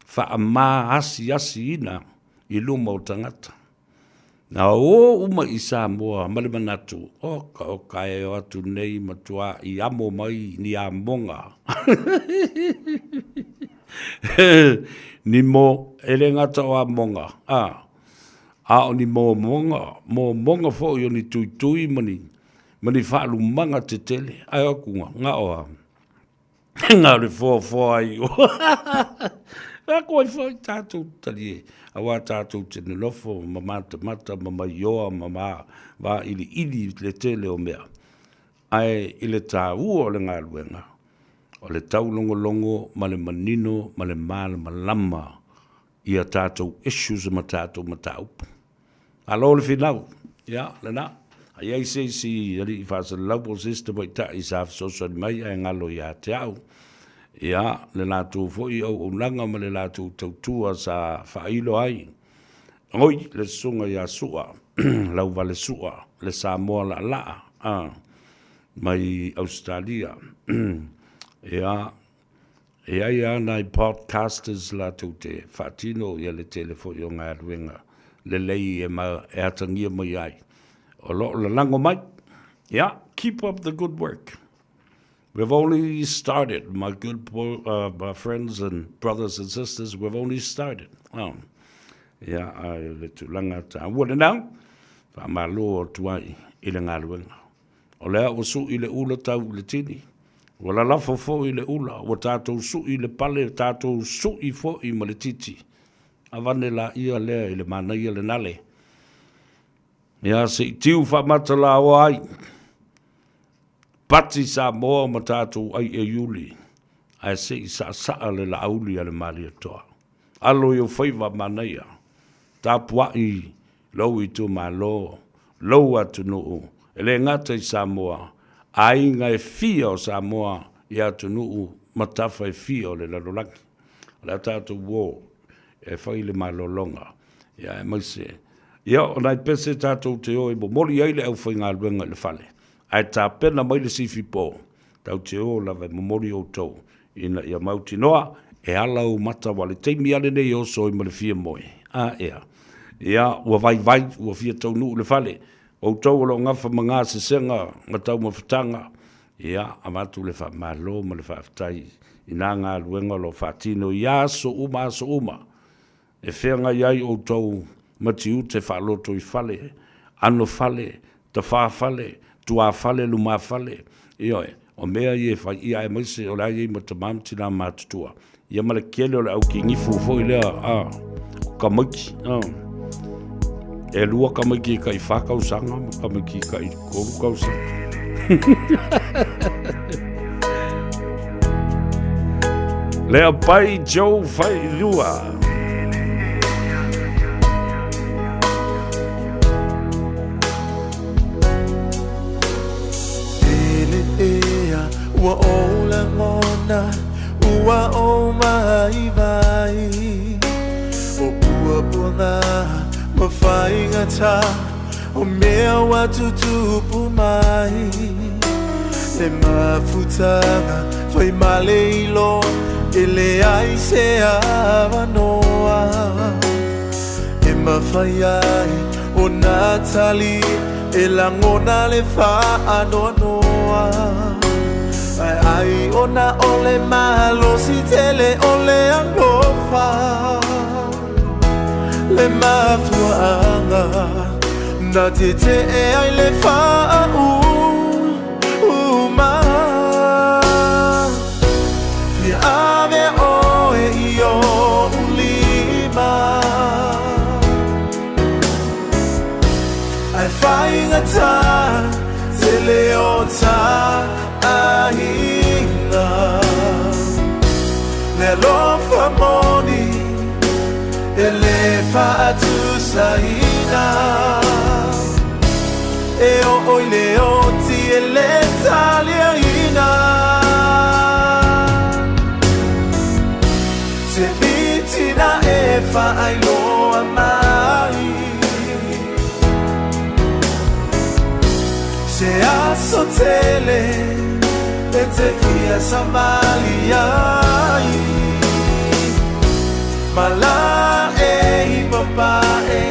faamaasiasiina i luma o tagata. Na o uma i Samoa ma le manatu, oka oka e o atu nei matua i amo mai ni amoga. ni mo, e le gata o amoga, a, a o ni momoga, momoga foi o ni tuitui ma ni, ma ni faalumaga tetele. Ae o akuga, ga o a. Na o le foafoa ai o. A koe foi tātou talie, auā tātou te nonofo ma matamata ma maioa ma ma vailiili le tele o mea. Ae i le tāua o le galuega, o le taulogologo ma le manino ma le malamalama i a tātou issues ma tātou mataupu. Malo le finau. Ia, lena. A i ai se isi alii faasalalau po o se isi tamaitai sa fesoasoani mai ae galo ia te au, ia, le latou foi auaunaga ma le latou tautua sa faailo ai. Oi, le susuga ia Sua, Lauvale Sua, le Samoa laalaa, a, mai Ausetalia. Ia, E i ai lava nai podcasters latou te faatino ia le tele foi o galuega lelei e ma e atagia mai ai o lo o lalago mai. Yeah, keep up the good work. We've only started, my good my friends and brothers and sisters, we've only started. Oh. Yeah, ai le tulaga taua lena, faamalo atu ai i le galuega. O lea ua suʻi le ula tau i le tini, ua lalafo foi le ula, ua tatou suʻi le pale, tatou suʻi foi ma le titi. Avane laia lea i le manaia le nale. Ia se i tiu faamatalaoa ai, pati Samoa ma tatou ai e iuli, ae se i saasaa le laauli a le Malietoa. Alo i ou faiva manaia, tapuai lou itumalo, lou atunuu, e le gata i Samoa, aiga e fia o Samoa i atunuu ma tafa e fia o le lalolagi. O le a tatou uo e fai le malologa, ia aemaise, ia o nai pese tatou te o e momoli ai le aufaigaluega i le fale, ae tapena mai le sifi po, Tatou te o lava e momoli outou ina ia mautinoa e ala ou mata aua le taimi lava lenei e oso ai ma le fia moe. A ea. Ia, ua vaivai, ua fia taunuu i le fale. Outou o lo o gafa ma gasesega ma taumafataga, ia, avatu le faamalo ma le faafetai i na galuega o lo o faatino i aso uma aso uma. E feagai ai outou ma tiute faalotoifale, anofale, tafafale, tuafale, lumafale, ioe, o mea ia e fai, ia aemaise o le a i ai ma tama ma tina matutua, ia ma le kele o le aukinifu foi lea, a, o tamaiti, a. E lua tamaiti e tai whā tausaga ma tamaiti e tai tolu tausaga. Lea pai Joe Failua. Ele ea ua ou lagona ua ou vaivai O puapuaga ma faigata O mea ua tutupu mai Le mafutaga fai ma le iloa E leai se avanoa E mafai ai ona tali E lagona le faanoanoa Ae ai ona o le malosi tele o le alofa Le mafuaaga na tetee ai le faauma Fia ave oe i ou lima. Ae faigata tele o taaiga Le alofa moni e le faatusaina E oo i le oti e le taliaina Se mitina e faailoa mai Se aso tele e te fia savali ai Malae i papae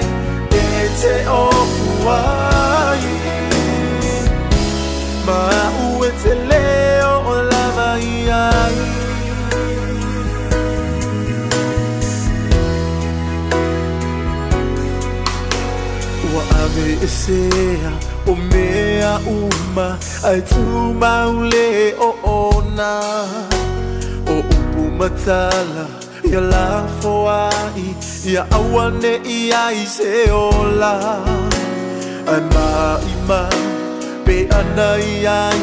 e te ofu ai Ma au e te leo o lava i ai Ua aveesea o mea uma Ae tumau le oona O upu ma tala ia lafoai Ia aua ne i ai se ola Ae maimau pe ana i ai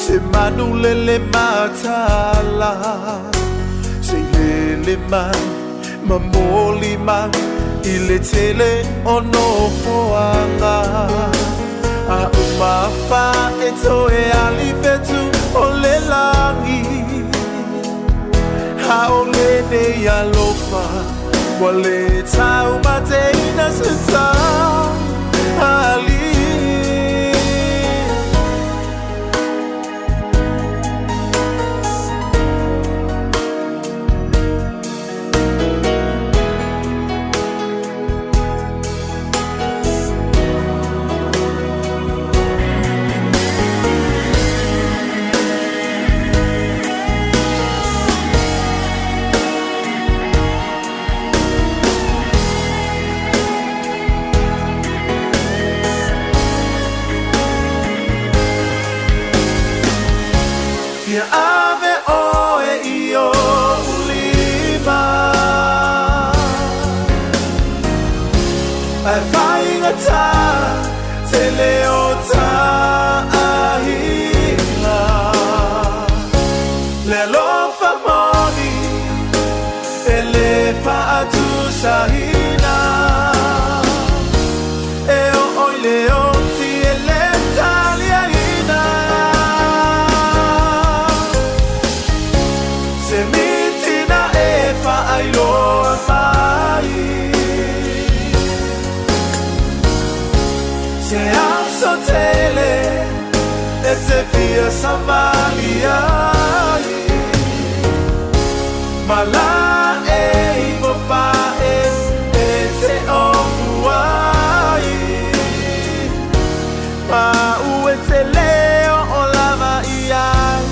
Se manu lele mataala Se i lele mai ma moli mai I le tele o nofoaga A uma fa e toe alifetu o le lagi Aole nei alofa Ua le taumateina se tali. Fia ave oe i oʻu lima Ae faigata tele o taaiga Le alofa moni e le faatusaina E oo i le oti e le taliaina Se mitina e faailoa mai Se aso tele e te fia savali ai Malae i papae e te ofu ai Ma au e te leo o lava i ai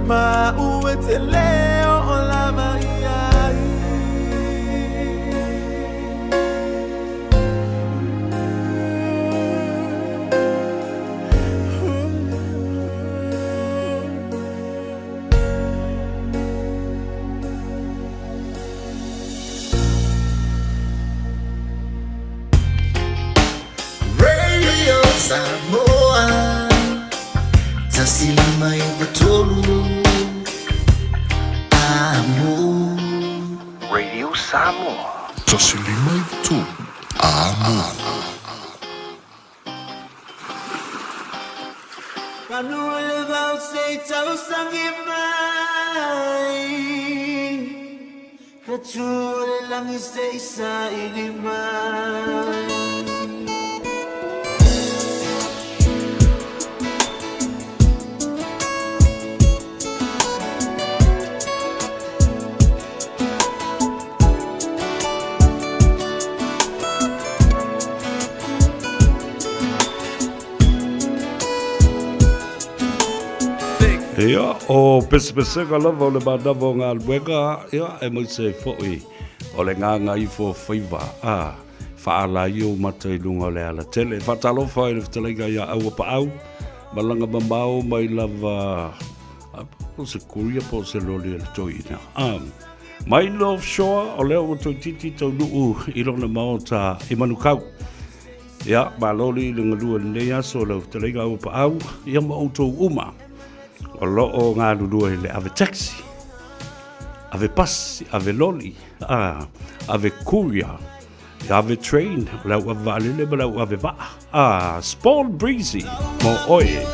Ma au e te leo o lava i ai Radio Samoa 105.3 Amo. Radio Samoa. 105.3 Amo. Panu o le vao se i tausangi mai Ka tū o le langi se i saili mai. Ia, o pesepesega lava o le manawa o galuega, ia, aemaise ai foʻi o le gagaifo faiva, a, faaala ai ou mata i luga o le alatele. Faatalofa i le fetalaiga iā Auapaau, malaga mamao mai lava, a, po o se koria po o se loli a le toeaina, a. Mai North Shore, o lea ua toeitiiti taunuu i lona maota i Manukau. Ia, malo li le galue i lenei aso lau fetalaiga Auapaau, ia ma outou uma o lo o galulue i le ave taxi, ave pasi, ave loli, a, ave courier, ave train, o le au ave vaalele ma le au ave vaa. A, Spawn Breezy, mo oe.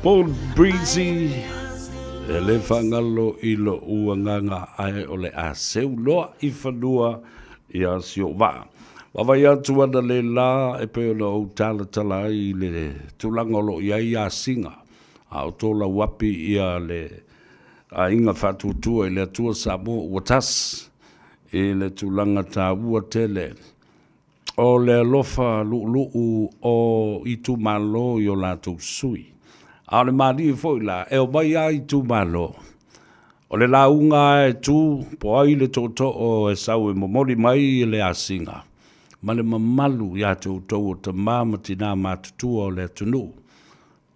Paul Breezy, e le whangalo i lo ua nganga ae o le a seu loa i whanua i a si o waa. Vaavaai atu ana le la e pei ona ou talatala ai i le tulaga o lo o i ai asiga, a o tolauapi ia le Aiga Faatuatua i le Atua Samoa ua tasi i le tulaga taua tele o le alofa luʻuluʻu o itumalo i o latou sui. A o le malie foi la, e omai lava itumalo, o le lauga lava e tu, po o ai le tootoo e sau e momoli mai le asiga ma le mamalu ia te outou o tama ma tina matutua o le atunuu.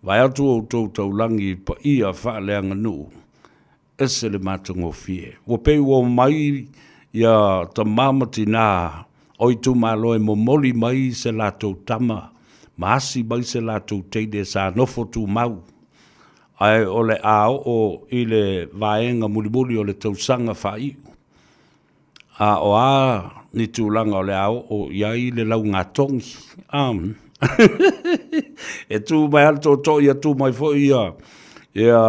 Vaeatu outou taulagi paia faaleaganuu, ese le matagofie. Ua pei ua omai ia tama ma tina o itumalo e momoli mai se latou tama ma asi mai se latou teine sa nofo tumau, ae o le a oo i le vaega mulimuli o le tausaga faaiu. A o a ni tulaga o le a oo i ai le laugatogi? E tū mai lava le tootoo ia tū mai foi ia ia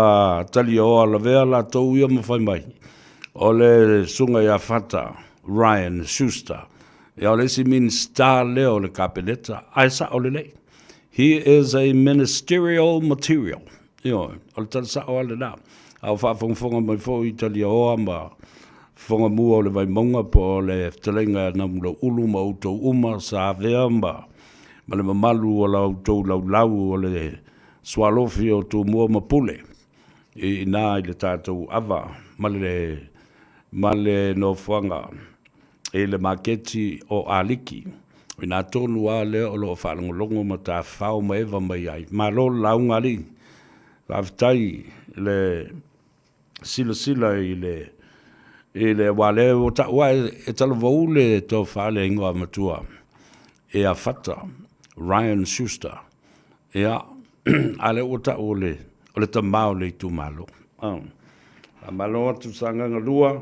Taliaoa Lavea latou ia ma fai mai. O le susuga ia Fata Ryan Schuster, ia o le isi Minisita lea o le Kapeneta, ae sao lelei. He is a ministerial material. Ioe, o le tala sao lava lena. A o faafogafoga mai foi Taliaoa ma Fofoga Mua o le Vaimauga po o le fetalaiga ia Namulauulu ma outou uma sa avea ma ma le mamalu o la outou laulau o le sualofi o Tumua ma Pule i ina i le tatou ava ma le ma le nofoaga i le maketi o Aliki. O ina tonu lava lea o lo o faalogologo ma tafafao maeva mai ai. Malo le lauga alii. Faafetai le silasila i le i le aua lea ua ta'u ae e talavou le tofa le igoa matua ia Fata Ryan Schuster ia a lea ua ta'u o le o le tamā o le itumalo. Faamalo atu Sagaga 2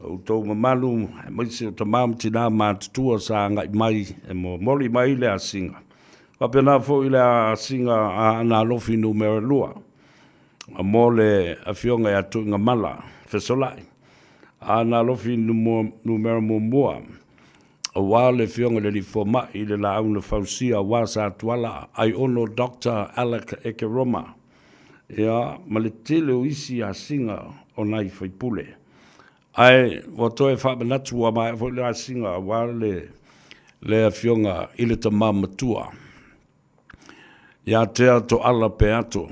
outou mamalu aemaise o tamā ma tinā matutua sa agai mai e momoli mai le asiga faapena foi le asiga a Aana Alofi numera 2 mo le Afioga ia Tuigamala Fesolai, Aana Alofi Numera Muamua, aua le Afioga i le Alii Fomai i le Laau na Fausia aua Sa Tuala Aiono Doctor Alec Ekeroma, ia, ma le tele o isi asiga o nai faipule. Ae ua toe faamanatu ua maea foi le asiga aua le le Afioga i le Tama Matua. Ia Tea Toala Peato,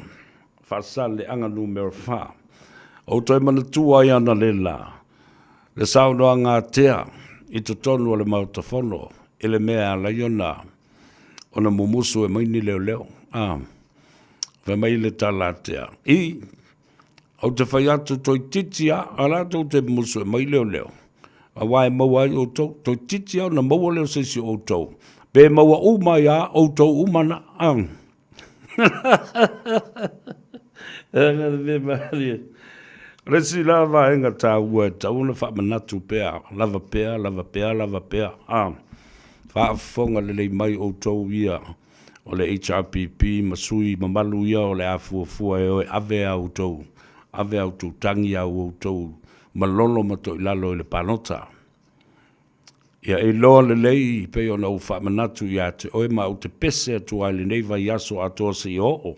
Faasaleleaga Numera 4. Ou toe manatua ai analeila le saunoaga a Tea i totonu o le Maota Fono i le mea e ala ai ona ona mumusu e mai ni leoleo. A, fai mai le tala a Tea, I, Ou te fai atu toeitiiti a, a la tou te musu e mai leoleo, aua e maua ai outou, toeitiiti a ona maua lea o se isi o outou, pe maua uma ai a outou uma na. A. O le isi la vaega taua e tatau ona faamanatu pea, lava pea, lava pea, lava pea, a. Faafofoga lelei mai outou ia o le HRPP ma sui mamalu ia o le a fuafua e o e ave a outou, ave a outou tagi a outou malolo ma toilalo i le palota. Ia e iloa lelei pei ona ou faamanatu ia te oe ma ou te pese atu ai lenei vaiaso atoa seia oo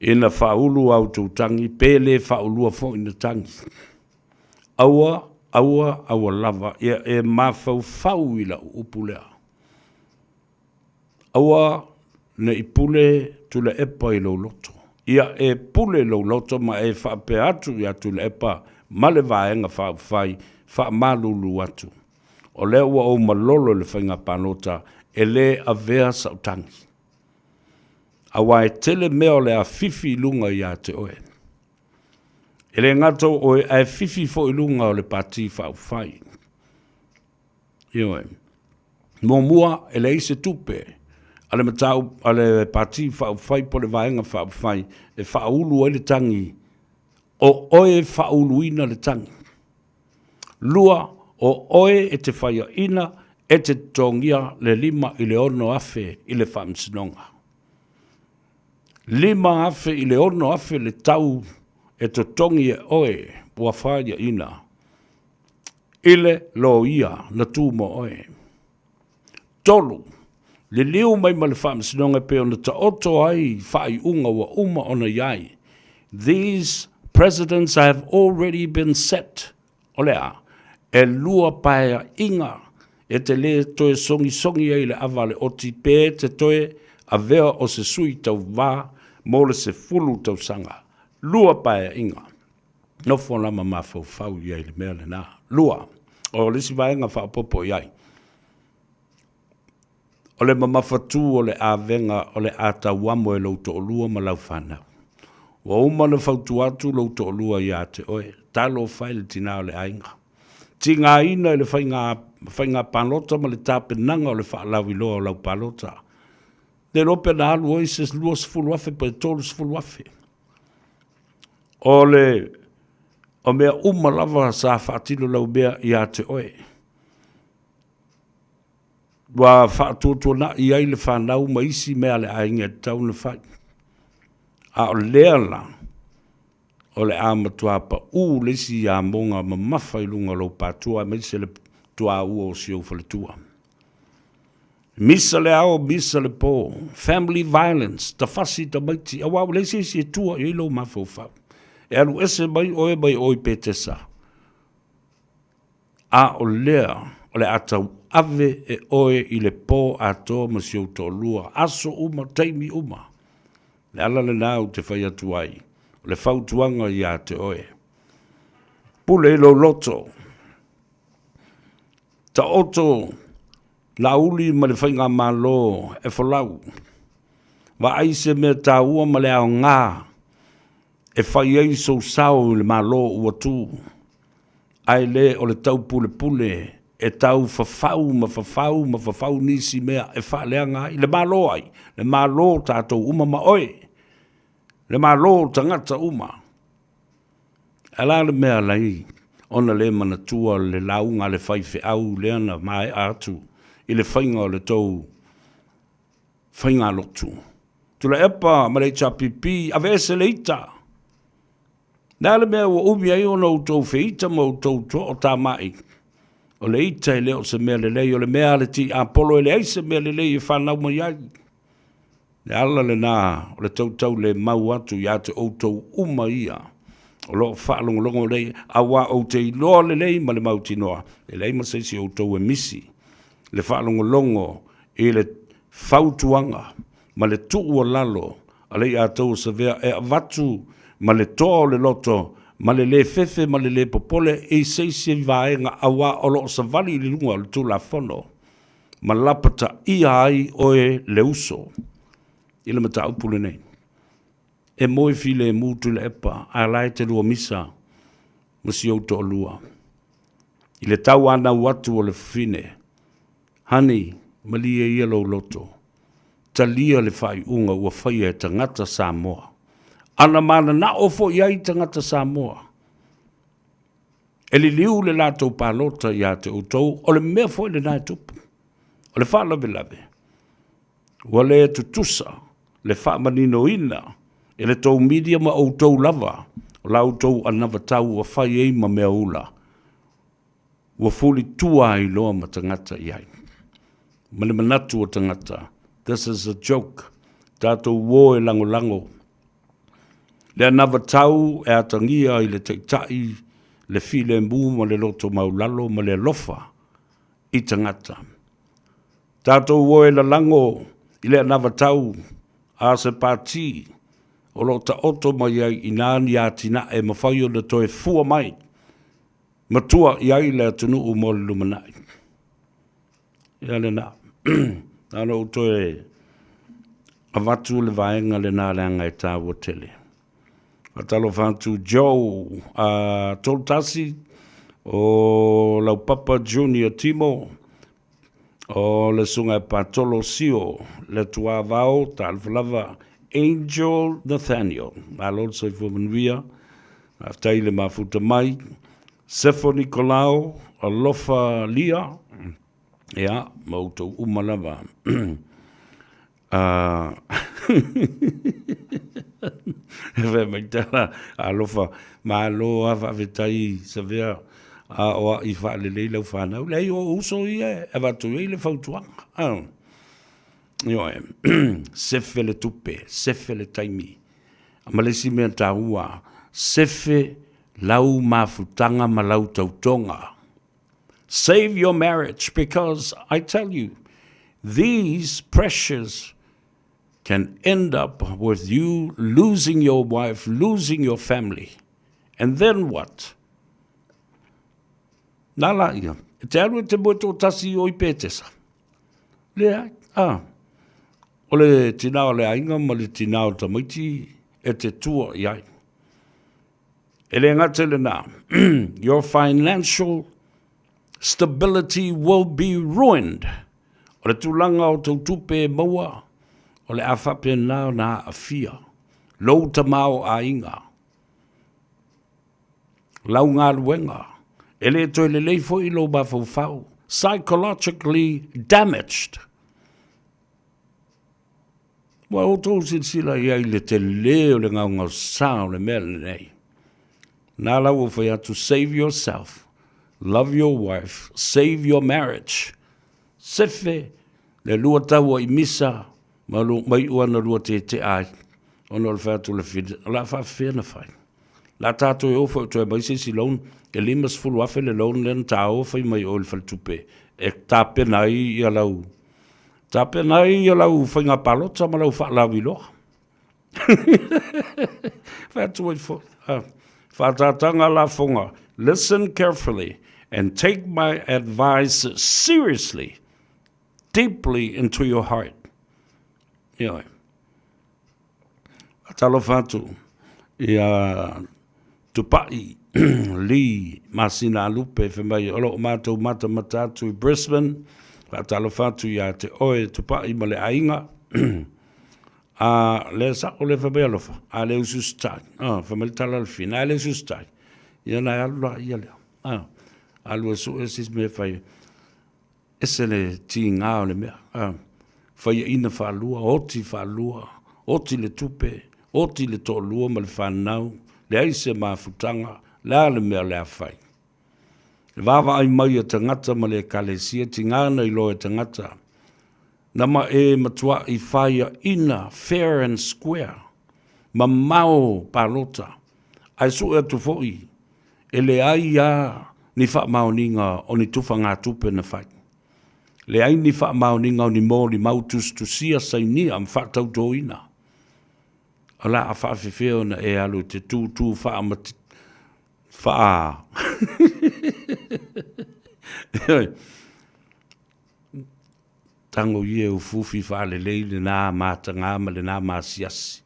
ina faaulu a outou tagi pe le faaulua foi na tagi. Aua, aua, aua lava ia e mafaufau i lau upu lea. Aua ne i pule Tuilaepa i lou loto. Ia e pule lou loto ma e faapea atu iā Tuilaepa ma le Vaega Faaupufai, faamalulu atu. O lea ua ou malolo i le faiga palota, e lē avea sau tagi. Aua e tele mea o le a fifi i luga iā te oe. E le gata o oe, ae fifi foi i luga o le Pati Faaupufai. Ioe. Muamua, e leai se tupe a le mataupu a le Pati Faaupufai po o le Vaega Faaupufai e faaulu ai le tagi, o oe e faauluina le tagi. Lua, o oe e te faiaina e te totogia le 5 i le 6,000 i le Faamasinoga. 5,000 i le 6,000 le tau e totogi e oe ua faiaina i le loia na tu mo oe. 3, Liliu mai ma le Faamasinoga e pei ona taoto ai faaiuga ua uma ona i ai. These precedents have already been set. O le a? E lua paeaiga e te lē toe sogisogi ai i le ava a le oti pe te toe avea o se sui tauva mo le 10 tausaga. Lua paeaiga. Nofo la ma mafaufau i ai i le mea lena. Lua, o le isi vaega faaopoopo i ai, o le mamafatū o le avega o le a tauamo e lou toalua ma lau fanau. Ua uma ona fautua atu lou toalua ia te oe, talofa e le tinā o le aiga. Tigaina i le faiga, faiga palota ma le tapenaga o le faalauiloa o lau palota. Le iloa pe na alu ai se 20,000 pe 30,000. O le o mea uma lava sa faatino lau mea ia te oe. Ua faatuatuana'i ai le fanau ma isi mea a le aiga e tatau ona fai. A o lea la, o le a matua pau le isi amoga mamafa i luga o lou patua aemaise le tuaua o si ou faletua. Misa le ao, misa le po, family violence, tafasi tamaiti, aua ua leai se isi e tua i ai lou mafaufau. E alu ese mai oe mai o i Petesa, a o lea o le a tauave e oe i le po atoa ma si ou toalua, aso uma, taimi uma. Le ala lena ou te fai atu ai, o le fautuaga ia te oe, pule i lou loto, taoto Laauli ma le Faigamalo e folau. Vaai se mea taua ma le aoga e fai ai sou sao i le Malo ua tu, ae le o le taupulepule e tau fafau ma fafau ma fafau nisi mea e faaleaga ai. Le Malo ai? Le Malo o tatou uma ma oe. Le Malo o tagata uma. Ae la le mea lai ona le manatua le lauga a le faifeau lea na maea atu i le faiga o le tou faigalotu. Tuilaepa ma le HRPP, aveese le ita. Le a le mea ua umi ai ona outou feita ma outou tootama'i? O le ita e le o se mea lelei, o le mea a le tiapolo e leai se mea lelei e fanau mai ai. Le ala lena o le tautaulemau atu ia te outou uma ia o lo o faalogologo nei, auā ou te iloa lelei ma le mautinoa, e leai ma se isi o outou e misi le faalogologo i le fautuaga ma le tuualalo a le Iatau o Savea e avatu ma le toa o le loto ma le lē fefe ma le lē popole i se isi vaega auā o lo o savali i luga o le Tulafono ma lapataia ai oe le uso i le mataupu lenei. E moe filemu Tuilaepa, a la e te lua misa ma si ou toalua. I le tauanau atu o le fafine, Honey, malie ia lou loto, talia le faaiuga ua faia e tagata Samoa. Ana mananao foi ai tagata Samoa, E liliu le latou palota ia te outou, o le mea foi lena e tupu. O le faalavelave, ua le tutusa le faamaninoina e le tou media ma outou lava o la outou anavatau ua fai ai ma mea ula, ua fulitua ai loa ma tagata i ai. Ma le manatu o tagata, this is a joke, tatou o e lagolago Le anavatau e atagia i le Taitai le filemu ma le loto maulalo ma le alofa i tagata. Tatou o e lalago i le anavatau a se pati o lo o taoto mai ai i ina ni atinae e mafai ona toe fua mai ma tua i ai le atunuu mo le lumanai. Ia lena. Na ona ou toe avatu le vaega lena leaga e taua tele. Faatalofa atu Joe Toltasi, o Laupapa Junior Timo, o le Susuga ia Patolo Sio, le Tuavao, talofa lava Angel Nathaniel. Malo le soifua manuia, faafetai le mafuta mai. Sefo Nikolao, alofa Lia, ia, ma outou uma lava. E fai mai tala, alofa, malo lava faafetai Savea, a o ai faalelei lau fanau. Leai, o uso ia e avatu i ai le fautuaga. Ioe, sefe le tupe, sefe le taimi. Ma le isi mea taua, sefe lau mafutaga ma lau tautoga. Save your marriage because I tell you, these pressures can end up with you losing your wife, losing your family. And then what? Nā la ia, e te alu e te moe tōtasi i o i Pētesa. Leai, a, o le tinā o le aiga ma le tinā o tamaiti e te tua i ai. E le gata i lena, your financial stability will be ruined. O le tulaga o tou tupe e maua, o le a faapena ona aafia lou tamaoaiga, lau galuega, e le toe lelei foi lou mafaufau. Psychologically damaged. Ua outou silasila i ai i le telē o le gaogaosa o le mea lenei. Nā la ua fai atu, save yourself, love your wife, save your marriage. Sefe le lua taua i misa ma ma iu ana lua tetea ai. Ona o le fai atu o le fili, o le a faafefea na fai. La tātou e o foi toe mai se isi loan, e 50,000 le loan lea na tāoa fai mai o i le faletupe e tapena ai ia lau tapena ai ia lau faiga palota ma lau faalauiloa. Fai atu ai foi. Ah, whātātanga lafonga. Listen carefully and take my advice seriously, deeply into your heart. Ioe. Talofa atu ia Tupai Lee Masina Alupe fai mai o loo matou matamata atu i Brisbane. Faatalofa atu ia te oe Tupai ma le aiga. A le sao le fai mai alofa, a le usiusitai. A fai mai le tala a le fina, a le usiusitai. Ia na e alu la ia lea. A alu e sue se isi mea e fai. Ese le tiga o le mea, a, faiaina faalua, oti faalua, oti le tupe, oti le toalua ma le fanau, leai se mafutaga, le a le mea o le a fai? Le vaavaai mai a tagata ma le Ekalesia, tiga na iloa e tagata, nama e matuaʻi faiaina fair and square, mamao palota, ae sue atu foi E leai a ni faamaoniga o ni tufagatupe na fai. Leai ni faamaoniga o ni molimau tusitusia, sainia ma faatautoina. O le a faafefea ona e alu e te tūtū faamati, faa... Tago ia e ufiufi faalelei lena matagā ma lena masiasi.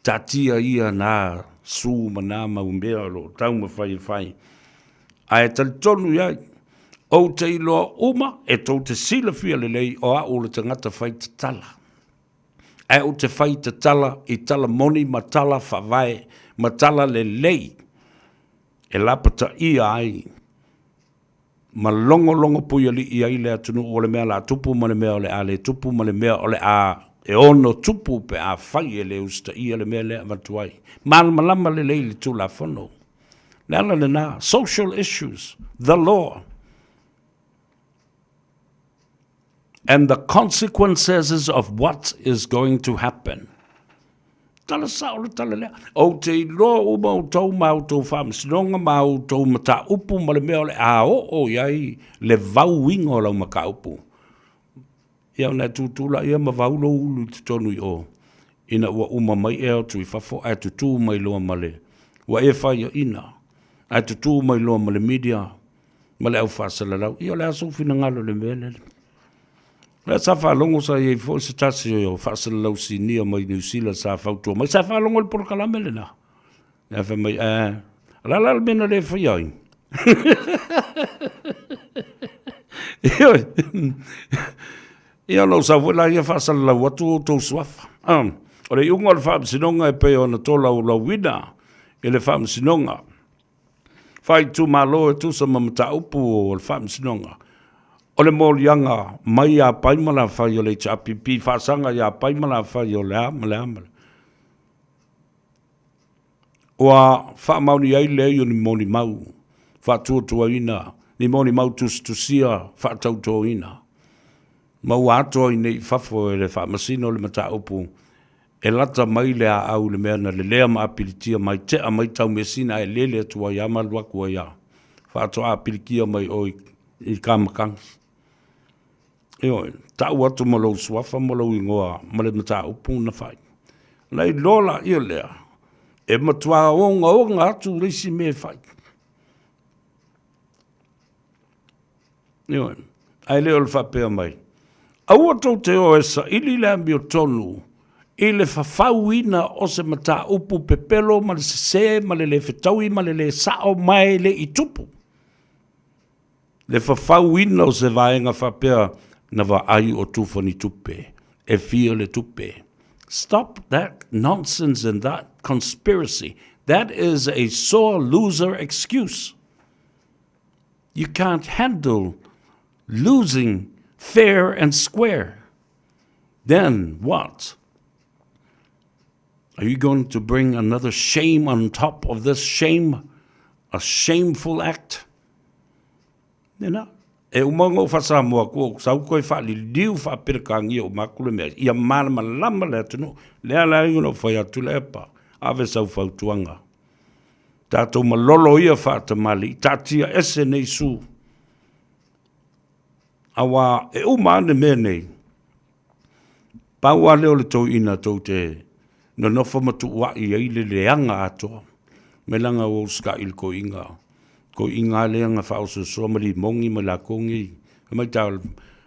Taatia ia na su ma na mau mea o lo o taumafai e fai. Ae talitonu i ai, ou te iloa uma e tou te silafia lelei o au o le tagata fai tatala. Ae ou te fai tatala i tala moni ma tala faavae ma tala lelei e lapataia ai ma logologo puialii ai le atunuu o le mea o le a tupu ma le mea o le a le tupu ma le mea o le a e ono tupu pe afai e le usitaia le mea lea e avatu ai. Malamalama lelei le Tulafono. Le ala lena, social issues, the law and the consequences of what is going to happen. Tala sao le tala lea. Ou te iloa uma outou ma outou faamasinoga ma outou mataupu ma le mea o le a oo i ai le vauiga o lau mataupu. Ia ona e tūtū laia ma vau lou ulu i totonu i o, ina ua uma mai e atu i fafo ae tutū mai loa ma le, ua e faiaina, ae tutū mai loa ma le media ma le au faasalalau. Ia o le a sou finagalo i le mea lea. Lea sa faalogo sa i ai foi se tasi o faasalalau sinia mai Niu Sila sa fautua mai, sa faalogo i le polokalame lena. Ae fai mai, eh, o le a la le mea na le faia ai? Ioe. Ia, ona ou sau foi lea faasalalau atu outou suafa. Ah, o le iuga o le faamasinoga e pei ona tolaulauina i le faamasinoga Faaitumalo e tusa ma mataupu o le Faamasinoga, o le moliaga mai ia Pai ma Lafai o le HRPP, faasaga ia Pai ma Lafai o le a ma le a ma le. Ua faamaoni ai le leai o ni molimau faatuatuaina, ni molimau tusitusia faatautoina, ma ua atoa ai nei i fafo e le Faamasino le mataupu E lata mai le aau i le mea na lelea ma apilitia mai, tea mai taumeasina ae lele atu ai a ma alu atu ai a. Faatoa apilikia mai oe i ka matagi. Ioe, tau atu ma lou suafa ma lou igoa ma le mataupu na fai. Ona iloa laia lea, e matua ogaoga atu le isi mea e fai. Ioe. Ae le o le faapea mai, aua tou te o e saili le amiotonu i le fafauina o se mataupu pepelo ma le sesē ma le le fetaui ma le le sao ma e le i tupu. Le fafauina o se vaega faapea na vaai o tufa ni tupe, e fia le tupe. Stop that nonsense and that conspiracy. That is a sore loser excuse. You can't handle losing fair and square. Then what? Are you going to bring another shame on top of this shame? A shameful act? Nena, e uma ona ou faa-Samoa atu, ou sau koe faaliliu faaperekania uma atu le mea, ia malamalama le atunuu. Lea la ai ona ou fai atu lea pa, ave sau fautuaga. Tatou malolo ia faatamalii, taatia ese nei su. Aua e uma ane mea nei, pau lava lea o le toeaina tou te nonofo ma tuuai ai le leaga atoa. Mai leaga ua usitai i le toeaina, toeaina lava lea na faaosoosoa ma limogi ma i latou nei. Fai mai ta,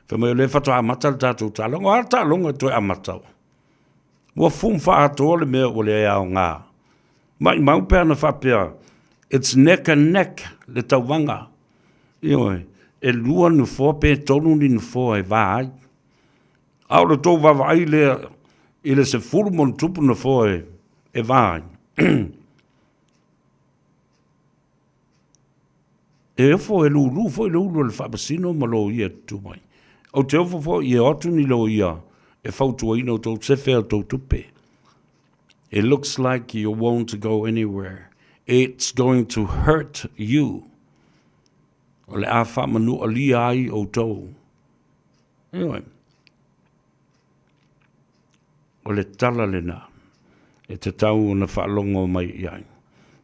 fai mai o lea faatoa amata le tatou taaloga. O a taaloga e toe amata? Ua fumu atoa le mea ua le aoga. Maimau pe ana faapea, it's neck and neck le tauvaga. Ioe, e lua nofoa pe tolu ni nofoa e va ai. A o le tou vaavaai lea i le 10+ nofoa e va ai. E ofo e lulu foi le ulu o le faamasino ma loia e tutū mai. Ou te ofo foi e o atu ni loia e fautuaina outou sefe a outou tupe. It looks like you won't go anywhere. It's going to hurt you. O le a faamanualia ai outou. Ioe. O le tala lena e tatau ona faalogo mai i ai.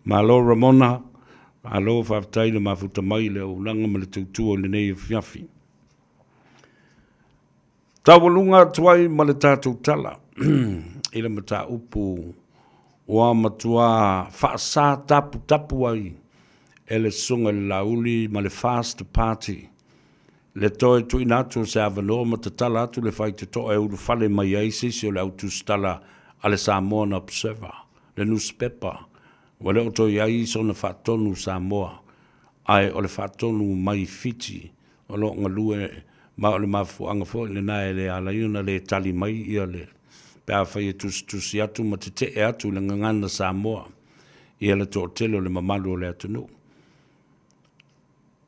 Malo Ramona, malo faafetai le mafuta mai i le auaunaga ma le tautua i lenei afiafi. Taualuga atu ai ma le tatou tala i le mataupu ua matua faasa taputapu ai e le Susuga i le Laauli ma le Fast Party le toe tuuina atu o se avanoa ma tatala atu le faitotoa e ulufale mai ai se isi o le au tusitala a le Samoan Observer, le nusipepa ua le o toe i ai sona faatonu Samoa, ae o le faatonu mai Fiti o lo o galue ma o le mafuaaga foi lena e le ala ai ona le tali mai ia le pe afai e tusitusi atu ma tetee atu i le gagana Samoa ia le toatele o le mamalu o le atunuu.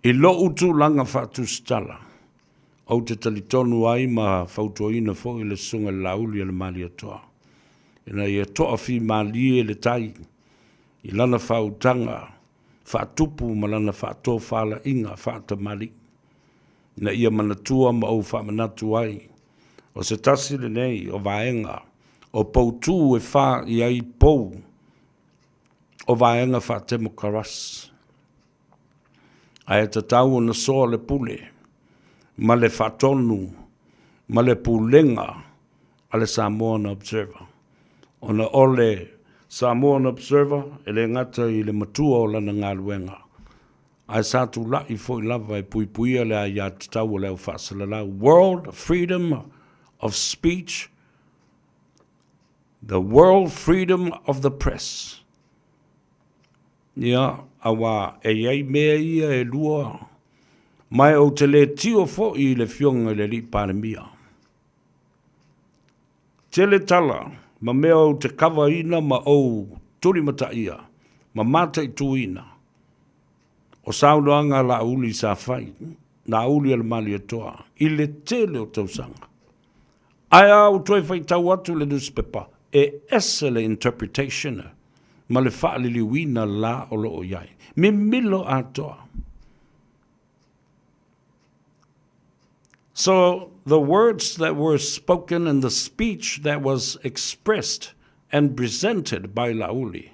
I lou tulaga faatusitala, ou te talitonu ai ma fautuaina foi le Susuga i le Laauli a le Malietoa, ina ia toafimalie le tai i lana faautaga faatupu ma lana faatofalaiga faatamalii, ina ia manatua ma ou faamanatu ai, o se tasi lenei o vaega o poutū e fā i ai pou o vaega faatemokarasi. Ae tatau ona soa le pule ma le faatonu ma le pulega a le Samoan Observer, ona o le Samoan Observer e le gata i le matua o lana galuega, ae sa tulai foi lava e puipuia le aiatatau a le au faasalalau, World Freedom of Speech, the World Freedom of the Press. Ia, auā, e i ai mea ia e lua, ma e ou te le tio foi i le Afioga i le Alii Palemia. Tele tala ma mea ou te kavaina ma ou tulimataia ma mataituina, o saunoaga a Laauli sa fai, Laauli a le Malietoa, i le tele o tausaga. Ae a ou toe faitau atu le nusipepa, e ese le interpretation ma le faaliliuina la o lo o i ai. Mimilo atoa. So the words that were spoken and the speech that was expressed and presented by Laauli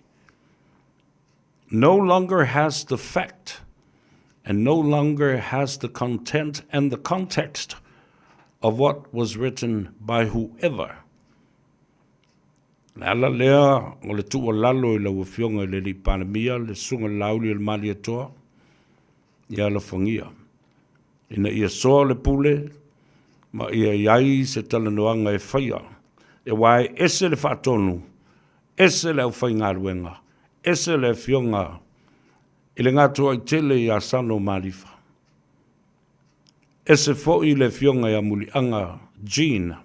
no longer has the fact and no longer has the content and the context of what was written by whoever. Le ala lea o le tuualalo i lau Afioga i le Alii Palemia, le Susuga i le Laauli o le Malietoa, ia alofagia, ina ia soa le pule ma ia i ai se talanoaga e faia, aua e ese le faatonu, ese le aufaigaluega, ese le Afioga i le Gatoaitele ia Sano Malifa, ese foi le Afioga ia Muliaga Jean,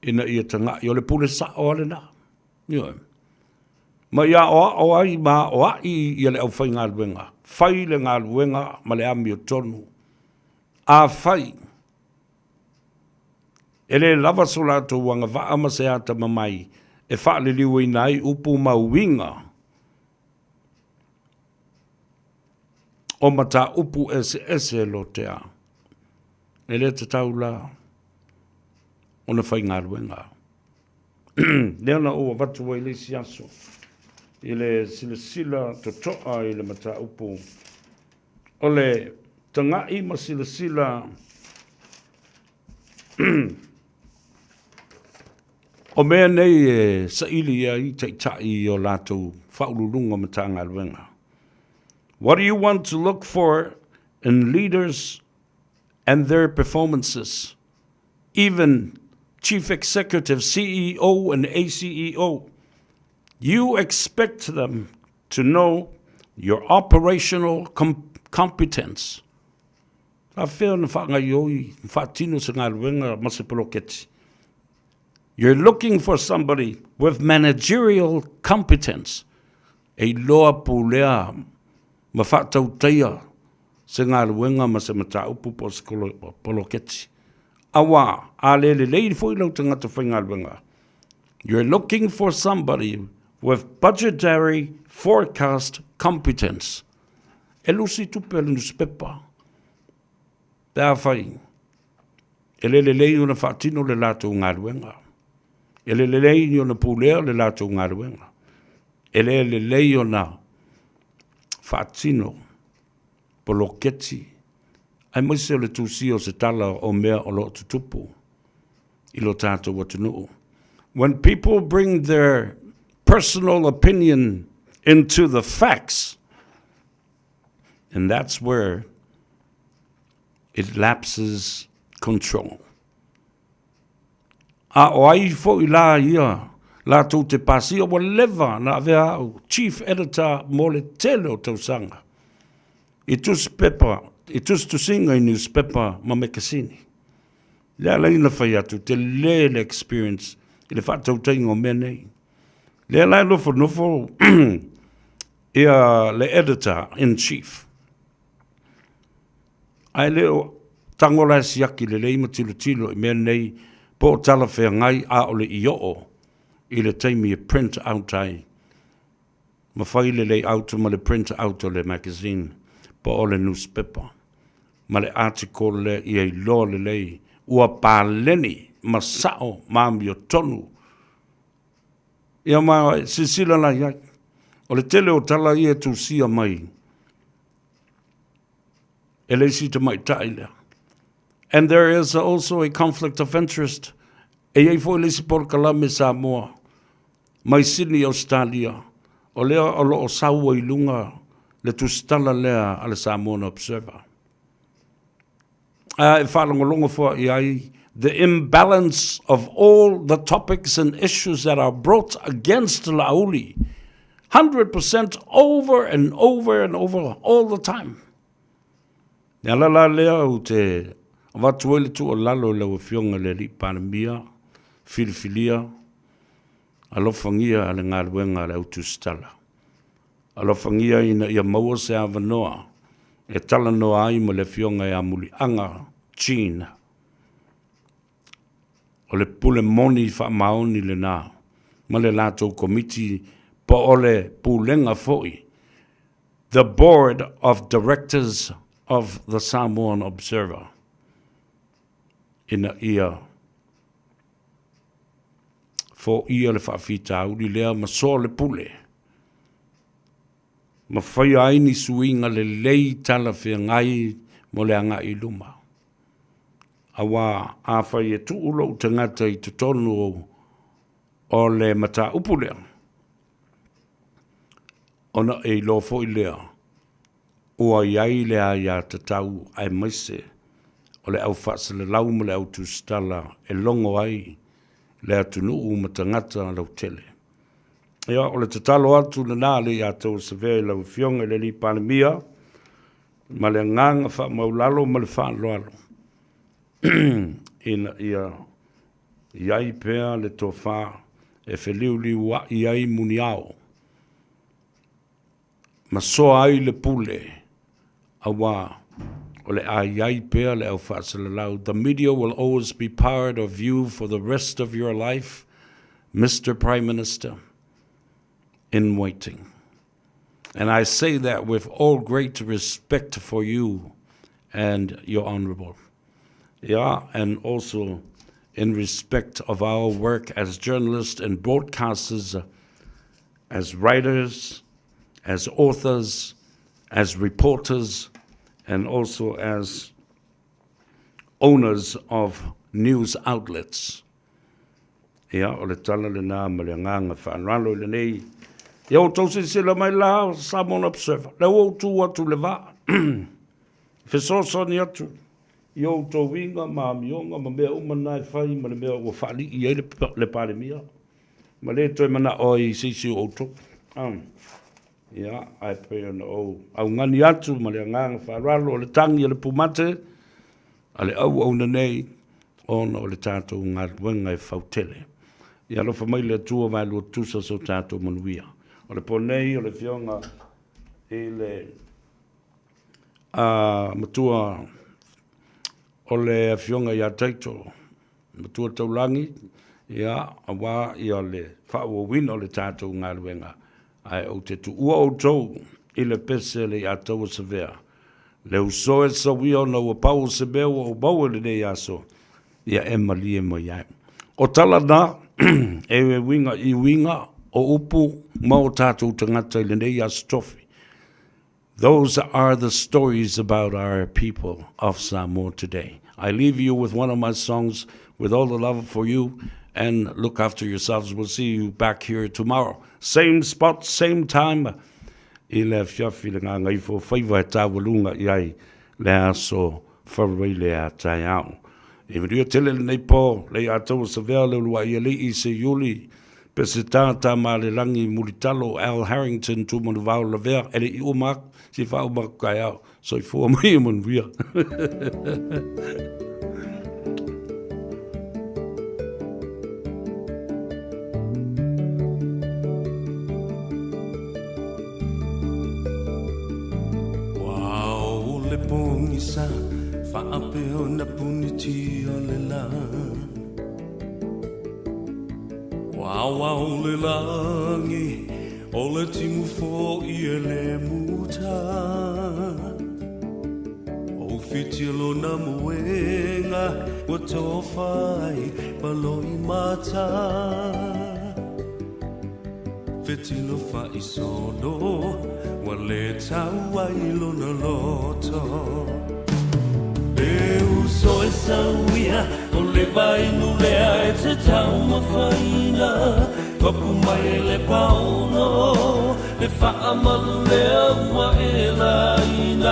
ina ia taga'i, o le pule sa'o lava lena. Ioe. Ma ia aoao ai ma aoa'i ia le aufaigaluega. fai le galuega ma le amiotonu. Afai e le lava so latou agavaa ma se atamamai e faaliliuina ai upu ma uiga o mataupu eseese e lotea, e le tatau la ona faigaluega. Lea na ou avatu ai le isi aso i le silasila totoa i le mataupu o le taga'i ma silasila o mea nei e saili ai taitai i o latou faauluuluga o Matagaluega. What do you want to look for in leaders and their performances? Even Chief Executive, CEO and ACEO, you expect them to know your operational com competence. Faafefea ona faagaoioi ma faatino se galuega ma se poloketi? You're looking for somebody with managerial competence e iloa pulea ma faatautaia se galuega ma se mataupu po o se poloketi. Auā, a le lelei foi lau tagata faigaluega, you're looking for somebody with budgetary forecast competence. E lusi tupe a le nusipepa pe afai e le lelei ona faatino le latou galuega, e le lelei ona pulea le latou galuega, e le lelei ona faatino poloketi aemaise o le tusia o se tala o mea o lo o tutupu i lo tatou atunuu. When people bring their personal opinion into the facts, and that's where it lapses control. A o ai foi la ia latou te pasia ua leva na avea au chief editor mo le tele o tausaga i tusipepa, i tusitusiga i newspaper ma mekasini. Le ala ai na fai atu, tele le experience i le faatautaiga o mea nei. Lea la e nofonofo ia le editor in chief. Ae le o tago la e siaki lelei ma tilotilo i mea nei po o talafeagai a o le i oo i le taimi e print out ai ma fai le layout ma le print out o le magazine po o le newspaper ma le article lea ia iloa lelei ua paleni ma sao ma amiotonu. Ia ma silasila la i ai. O le tele o tala ia e tusia mai e le isi tamaitai lea. And there is also a conflict of interest. E i ai foi le isi polokalame Samoa mai Sydney, Ausetalia, o lea o lo o sau ai i luga le tusitala lea a le Samoan Observer. A e faalogologo foi i ai the imbalance of all the topics and issues that are brought against Laauli 100% over and over and over all the time. Le ala la lea ou te avatu ai le tuualalo i lau Afioga i le Alii Palemia, filifilia, alofagia le galuega a le au tusitala. Alofagia ina ia maua se avanoa e talanoa ai ma le Afioga ia Muliaga Jean. O le pule moni faamaoni lena ma le latou komiti po o le pulega foi, the Board of Directors of the Samoan Observer, ina ia foia le faafitauli lea ma soa le pule ma faia ai ni suiga lelei talafeagai mo le agai i luma. Auā afai e tuu lou tagata i totonu o le mataupu lea, ona e iloa foi lea ua i ai le aiatatau aemaise o le au faasalalau ma le au tusitala e logo ai le atunuu ma tagata lautele. Ia, o le tatalo atu lena a le ia tou Savea i lau Afioga i le Alii Palemia, ma le agaga faamaulalo ma le faaaloalo ina ia i ai pea le tofa e feliuliua'i ai muniao. ma soa ai le pule, auā o le a i ai pea le au faasalalau. The media will always be part of you for the rest of your life, Mister Prime Minister in waiting. And I say that with all great respect for you and your honorable. Yeah, and also in respect of our work as journalists and broadcasters, as writers, as authors, as reporters, and also as owners of news outlets. Ia, o le tala lena ma le agaga faaaloalo i lenei. Ia outou silasila mai la, Samoan Observer, lea ua ou tu atu le vaa, fesoasoani atu i outou uiga ma amioga ma mea uma na e fai ma le mea ua faalii ai le Palemia, ma le toe manao ai i se isi o outou. Ia, ae pei ona ou augani atu ma le agaga faaaloalo o le tagi a le pumate a le auauna nei ona o le tatou galuega e fautele. Ia alofa mai le Atua vaelua tusa so tatou manuia. O le po nei o le Afioga i le matua o le Afioga ia Taito, Matua Taulagi, ia, aua ia le faaauauina o le tatou galuega, ae ou te tuua outou i le pese le Iataua Savea, le uso e sauia ona ua pau o se mea ua ou maua i lenei aso, ia e malie mai ai. O tala na, e uiga i uiga o upu ma o tatou tagata i lenei Aso Tofi. Those are the stories about our people of Samoa today. I leave you with one of my songs with all the love for you and look after yourselves. We'll see you back here tomorrow. Same spot, same time. I le afiafi le gagaifo faiva e taualuga i ai le aso faruaile a taeao. I manuia tele lenei po, le ia taua savea le uluai alii se Iuli, Peseta Tamalelagi Mulitalo Al Harrington Tumanuvao Lavea e le i uma aku, se faauma aku taeao. Soifua ma ia manuia. Ua o le pogisa faapea ona puniti o le la. Ua aoao le lagi o le timu foʻi e le muta. O whiti lona moenga ua tofa ai ma loimata. Fetilo faisolo ua le tau ai lona loto. E uso e sauia o le vainu lea e te taumafaina. Papu mai e le paono le faamalu lea ua e laina.